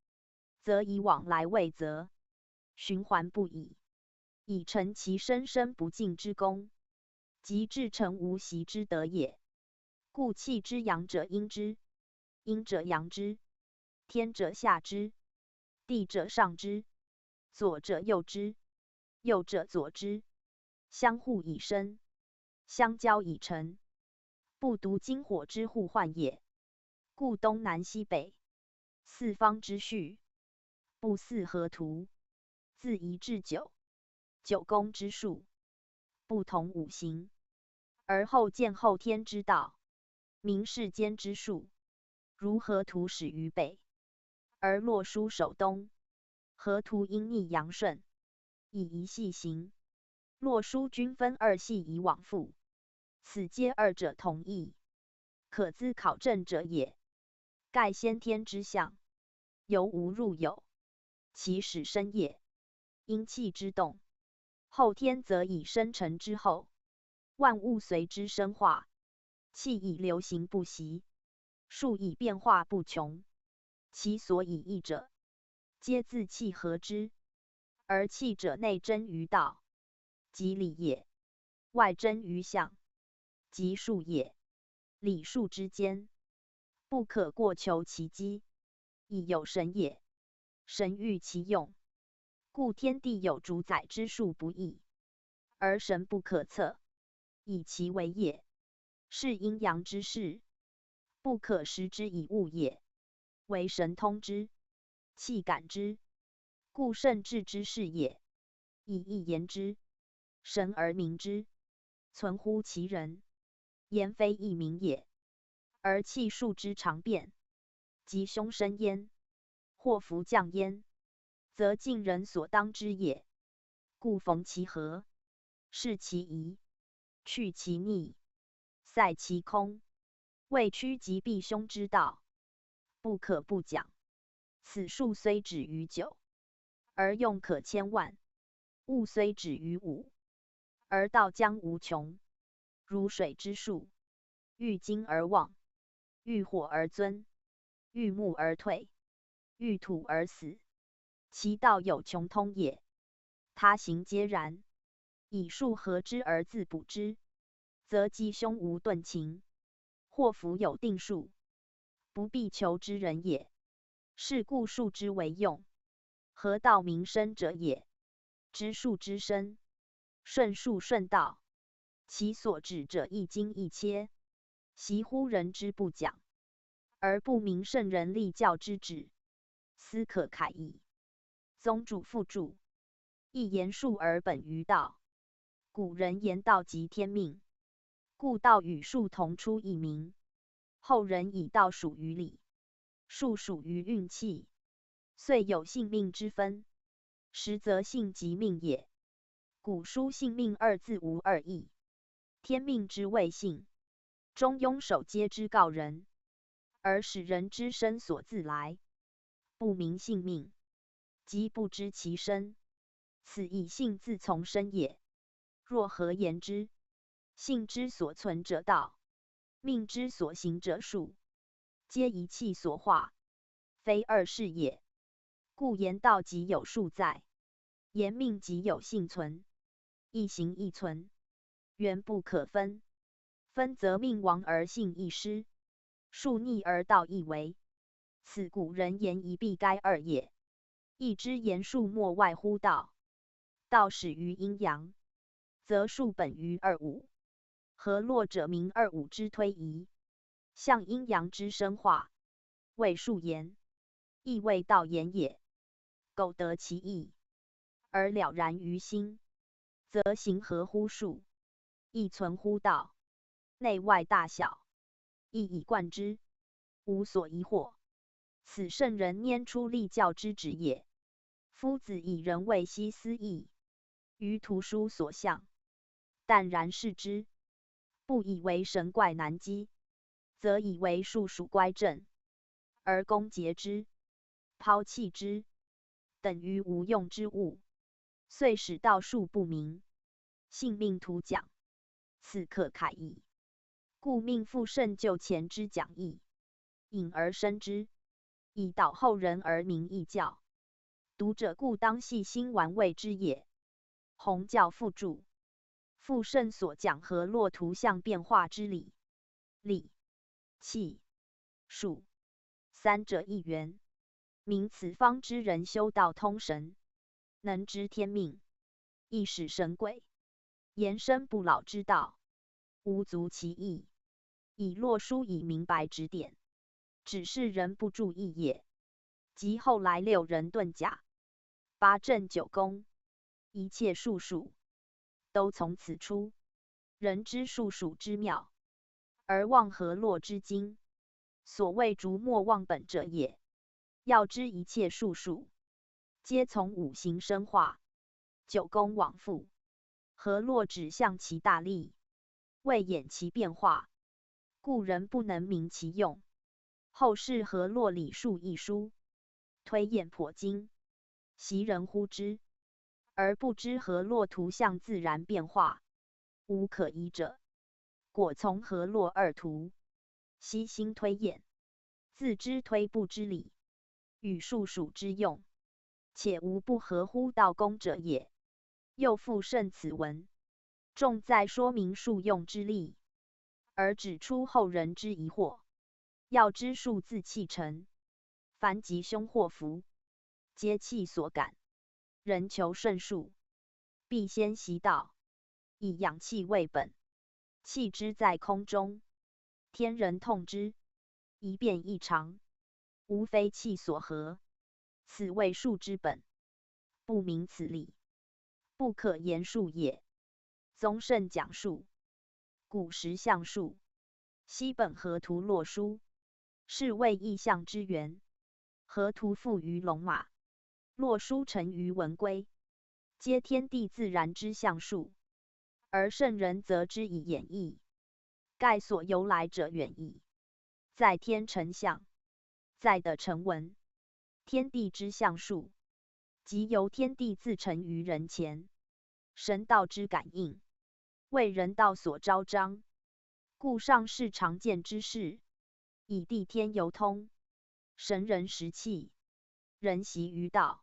則以往來為則，循環不已，以成其生生不盡之功，及至成無息之德也。故氣之陽者陰之，陰者陽之，天者下之，地者上之，左者右之，右者左之，相互以生，相交以成，不獨金火之互換也。故東南西北四方之序，不似河圖，自一至九，九宮之數，不同五行，而後見後天之道，明世間之數。如河圖始於北，而洛書首東，河圖應逆陽順，以一系行。洛書均分二系以往復，此皆二者同義，可資考證者也。蓋先天之象，由無入有，其始生也。陰氣之動，後天則以生成之後，萬物隨之生化，氣以流行不息，數以變化不窮。其所以異者，皆自氣合之。而氣者內臻於道，即理也；外臻於象，即數也。理數之間，不可過求其機，以有神也。神寓其用，故天地有主宰之數不異，而神不可測，以其為也。是陰陽之事，不可實之以物也，惟神通之，氣感之，故聖智之事也。以一言之，神而明之，存乎其人，言非異名也。而氣數之常變，吉凶生焉，禍福降焉，則盡人所當知也。故逢其合，適其宜，去其逆，塞其空，為趨吉避凶之道，不可不講。此數雖止於九，而用可千萬；物雖止於五，而道將無窮。如水之數，遇金而旺，遇火而尊，遇木而退，遇土而死，其道有窮通也。他行皆然。以數合之而自補之，則吉凶無頓情，禍福有定數，不必求之人也。是故數之為用，合道民生者也。知數之生，順數順道，其所止者一精一切。惜乎人之不講，而不明聖人立教之旨，斯可慨矣。宗主附注：一言數而本於道。古人言道即天命，故道與數同出一名。後人以道屬於理，數屬於運氣，遂有性命之分。實則性即命也。古書性命二字無二義。天命之謂性，中庸首皆之告人，而使人知身所自來，不明性命，即不知其身。此以性自從身也。若合言之，性之所存者道，命之所行者數，皆一氣所化，非二事也。故言道即有數在，言命即有性存，一行一存，原不可分。分則命亡而性亦失，數逆而道亦違。此古人言一蔽該二也。亦之言數莫外乎道。道始於陰陽，則數本於二五。河洛者明二五之推移，象陰陽之生化，謂數言，亦謂道言也。苟得其義，而了然於心，則行合乎數，意存乎道，內外大小，一以貫之，無所疑惑。此聖人拈出立教之旨也。夫子以人未悉思義，於圖書所向，淡然視之，不以為神怪難稽，則以為數屬乖正，而攻訐之，拋棄之，等於無用之物，遂使道數不明，性命徒講，此可慨矣。故命復聖就前之講義，引而申之，以導後人而明義教。讀者固當細心玩味之也。弘教附注：復聖所講河洛圖像變化之理，理氣、數三者一元。明此方知人修道通神，能知天命，亦使神鬼，延伸不老之道，無足其意。以洛書以明白指點，只是人不注意也。及後來六壬遁甲、八陣九宮，一切術數，都從此出。人知術數之妙，而忘河洛之精。所謂逐末忘本者也。要知一切術數，皆從五行生化，九宮往復。河洛只象其大力，未演其變化，故人不能明其用。後世河洛理數一書，推演頗精，習人呼之，而不知河洛圖像自然變化，無可疑者。果從河洛二圖，悉心推演，自知推不之理，與術數之用，且無不合乎道功者也。又復甚此文，重在說明數用之理，而指出後人之疑惑。要知數自氣成，凡吉凶禍福，皆氣所感。人求順數，必先習道，以養氣為本。氣之在空中，天人通之，一變異常，無非氣所合。此謂數之本。不明此理，不可言數也。宗聖講數，古時象數，悉本河圖洛書，是謂易象之源。河圖賦於龍馬，洛書成於文龜，皆天地自然之象數。而聖人則之以演繹，蓋所由來者遠矣。在天成象，在地成文，天地之象數，即由天地自成於人前，神道之感應，為人道所昭彰，故上是常見之事。以地天由通，神人實氣，人習於道，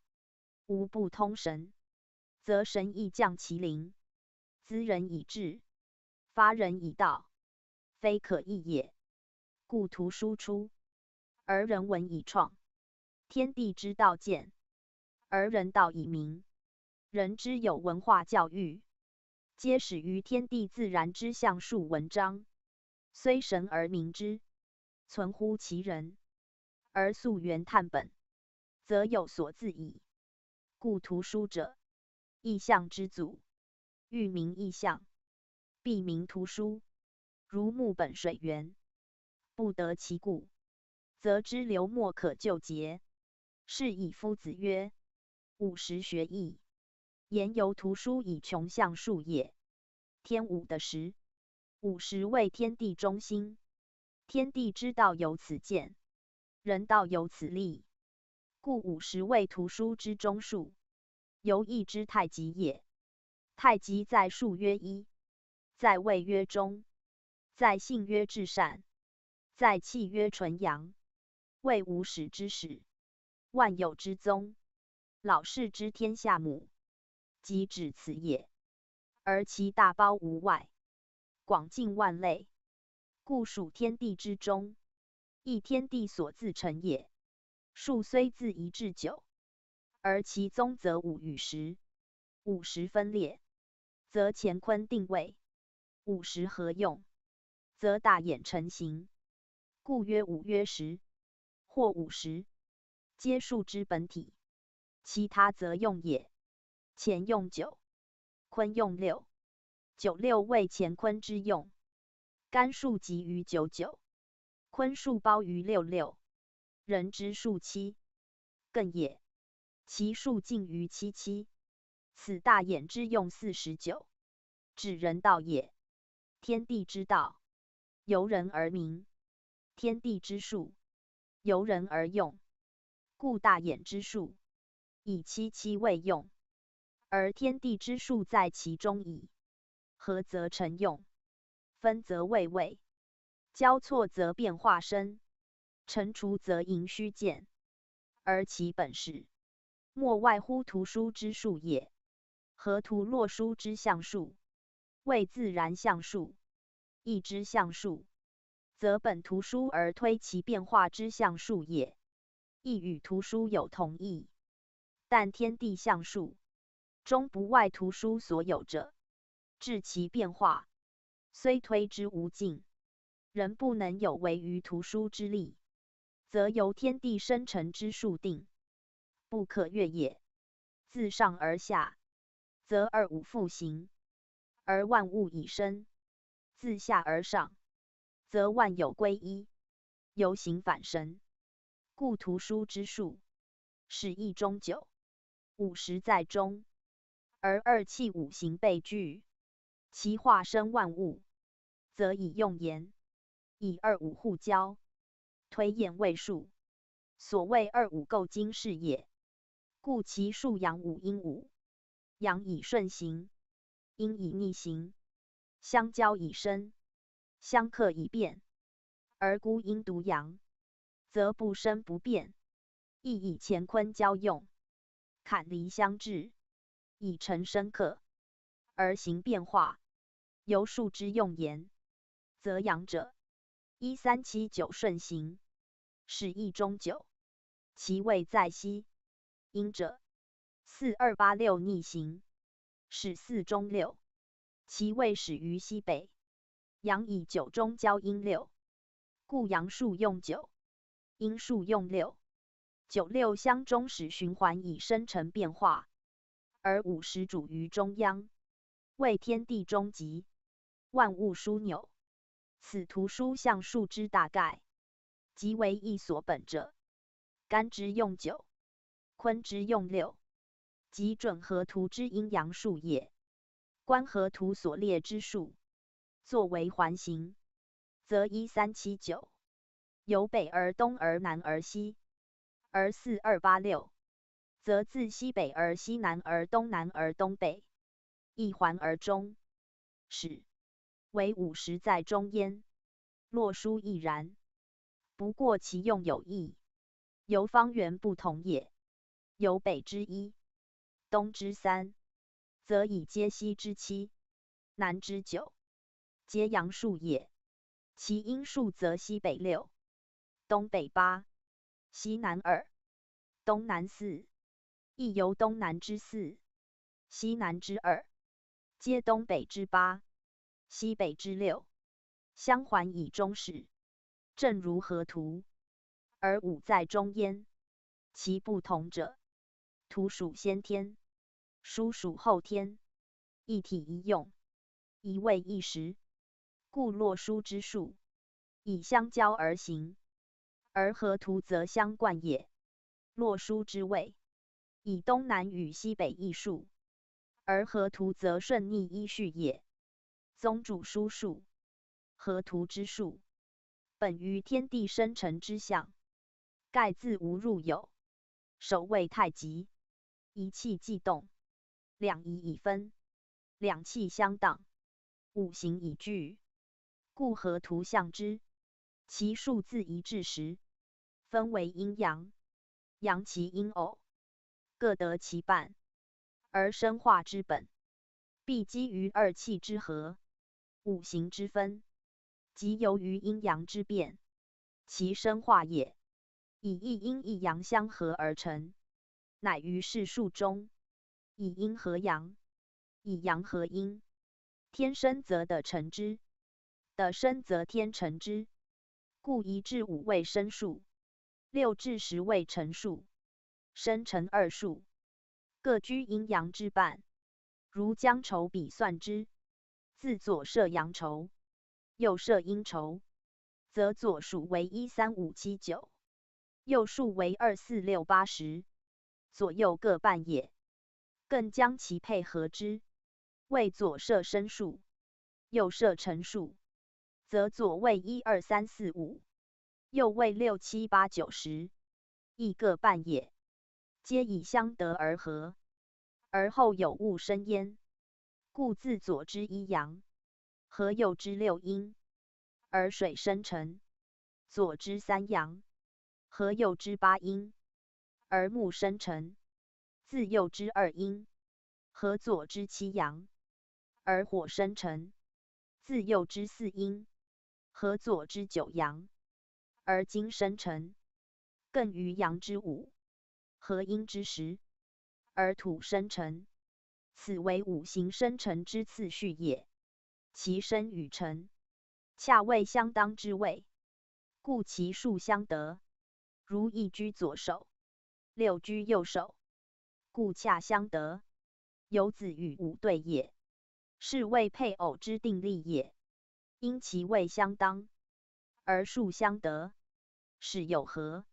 無不通神，則神亦降其靈，資人以智，發人以道，非可易也。故圖書出，而人文以創，天地之道見，而人道以明。人之有文化教育，皆始於天地自然之象數文章，雖神而明之，存乎其人，而溯源探本，則有所自矣。故圖書者，易象之祖，欲明易象，必明圖書。如木本水源，不得其故，則支流莫可救竭。是以夫子曰：五時學易，言由圖書以窮象數也。天五的時，五時為天地中心，天地之道由此見，人道由此立，故五時為圖書之中數，猶易之太極也。太極在數曰一，在位曰中，在性曰至善，在氣曰純陽，為無始之始，萬有之宗，老氏之天下母，即指此也。而其大包無外，廣盡萬類，故屬天地之中，亦天地所自成也。數雖自一至九，而其宗則五與十，五十分裂，則乾坤定位；五十合用，則大衍成形。故曰五曰十，或五十，皆數之本體。其他則用也。乾用九，坤用六，九六為乾坤之用。干數集於九九，坤數包於六六。人之數七，艮也。其數盡於七七。此大衍之用49，指人道也。天地之道，由人而明；天地之數，由人而用。故大衍之數，以七七為用，而天地之數在其中矣。合則成用，分則為位，交錯則變化生，乘除則盈虛見。而其本始，莫外乎圖書之數也。河圖洛書之象數，為自然象數，易之象數，則本圖書而推其變化之象數也，亦與圖書有同義。但天地象數終不外圖書所有者，至其變化，雖推之無盡，仍不能有違於圖書之例，則由天地生成之數定，不可越也。自上而下，則二五復行，而萬物以生；自下而上，則萬有歸一，由形反神。故圖書之數，始一中九，五十在中，而二氣五行備具，其化生萬物，則以用言，以二五互交，推演為數。所謂二五構經是也。故其數陽五陰五，陽以順行，陰以逆行，相交以生，相克以變。而孤陰獨陽，則不生不變，亦以乾坤交用，坎離相制，以成生克，而行變化。由數之用言，則陽者一三七九順行，始一中九，其位在西；陰者四二八六逆行，始四中六，其位始於西北。陽以九中交陰六，故陽數用九，陰數用六，九六相中使循環以生成變化，而五十主於中央，為天地終極，萬物樞紐。此圖書象數之大概，即為易所本者。干之用九，坤之用六，即準河圖之陰陽數也。觀河圖所列之數，作為環形，則一三七九，由北而東而南而西；而四二八六，則自西北而西南而東南而東北，一環而終，始為五十在中焉。洛書亦然，不過其用有異，由方圓不同也。由北之一，東之三，則以接西之七，南之九，皆陽數也。其陰數則西北六，東北八，西南二，東南四，亦由東南之四，西南之二，接東北之八，西北之六，相環以終始，正如河圖，而五在中焉。其不同者，圖屬先天，書屬後天，一體一用，一位一時。故洛書之數以相交而行，而河圖則相貫也。洛書之位以東南與西北異數，而河圖則順逆依序也。宗主書數，河圖之數，本於天地生成之象，蓋自無入有，首位太極，一氣既動，兩儀已分，兩氣相當，五行已具。故河圖象之，其數自一至十，分為陰陽，陽奇陰偶，各得其半。而生化之本，必基於二氣之和，五行之分，即由於陰陽之變，其生化也，以一陰一陽相合而成，乃於是數中，以陰合陽，以陽合陰，天生則地成之。地生則天成之，故一至五為生數，六至十為成數，生成二數，各居陰陽之半。如將軸比算之，自左設陽軸，右設陰軸，則左數為一三五七九，右數為二四六八十，左右各半也。更將其配合之，為左設生數，右設成數。則左為一二三四五，右為六七八九十，亦各半也，皆以相得而合，而後有物生焉。故自左之一陽，合右之六陰，而水生成；左之三陽，合右之八陰，而木生成；自右之二陰，合左之七陽，而火生成；自右之四陰，合左之九陽，而金生辰，更於陽之五，合陰之十，而土生辰。此為五行生辰之次序也。其生與辰，恰為相當之位，故其數相得。如一居左手，六居右手，故恰相得。有子與五對也，是謂配偶之定例也。因其位相當，而數相得，使有合，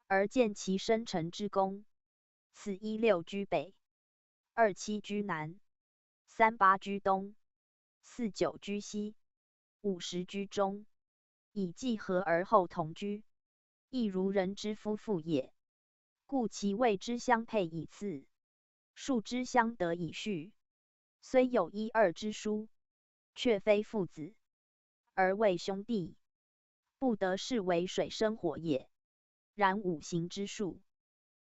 而見其生辰之功。此一六居北，二七居南，三八居東，四九居西，五十居中，以既合而後同居，亦如人之夫婦也。故其位之相配以次，數之相得以序。雖有一二之殊，卻非父子，而為兄弟，不得視為水生火也。然五行之數，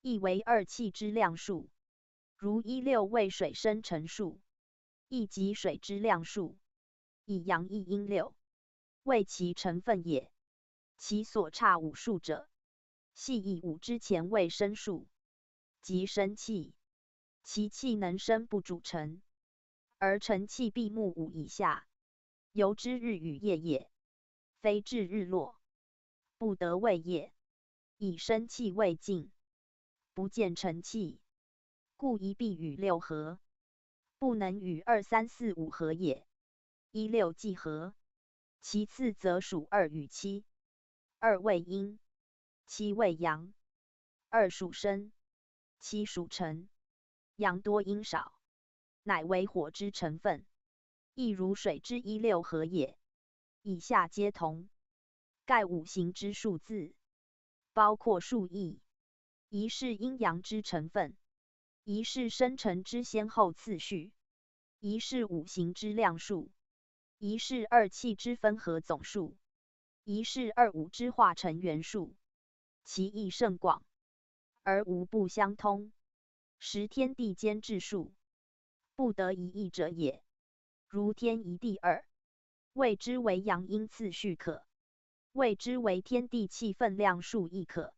亦為二氣之量數。如一六為水生辰數，亦即水之量數，以陽一陰六，為其成分也。其所差五數者，係以五之前為生數，即生氣。其氣能生不主辰，而辰氣必沐五以下，由之日與夜也，非至日落，不得謂夜。以生氣未盡，不見辰氣，故一必與六合，不能與二三四五合也。一六既合，其次則屬二與七，二為陰，七為陽，二屬申，七屬辰，陽多陰少，乃為火之成分，亦如水之一六合也。以下皆同。蓋五行之數字，包括數義，一是陰陽之成分，一是生辰之先後次序，一是五行之量數，一是二氣之分合總數，一是二五之化成元數。其義甚廣，而無不相通。實天地間至數，不得一異者也。如天一地二，謂之為陽陰次序可，謂之為天地氣分量數亦可。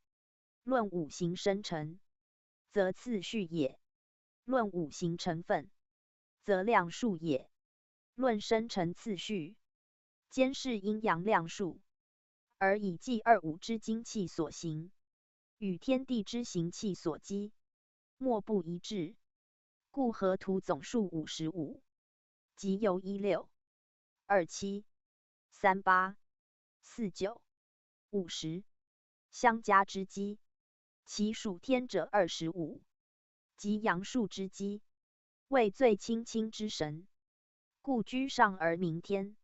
論五行生辰，則次序也；論五行成分，則量數也。論生辰次序，兼是陰陽量數，而以計二五之精氣所行，與天地之行氣所機，莫不一致。故合圖總數55，即由一六、二七、三八、四九、五十相加之機，其屬天者25，即陽數之基，為最親親之神，故居上而名天。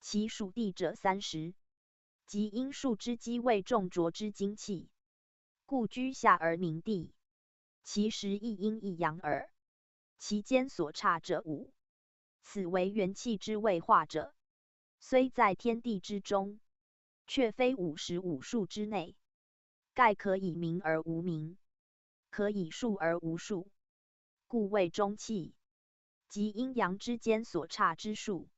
其屬地者30，即陰數之基，為重濁之精氣，故居下而名地。其實一陰一陽耳。其間所差者五，此為元氣之未化者，雖在天地之中，卻非55數之內。蓋可以名而無名，可以數而無數，故謂中氣，即陰陽之間所差之數。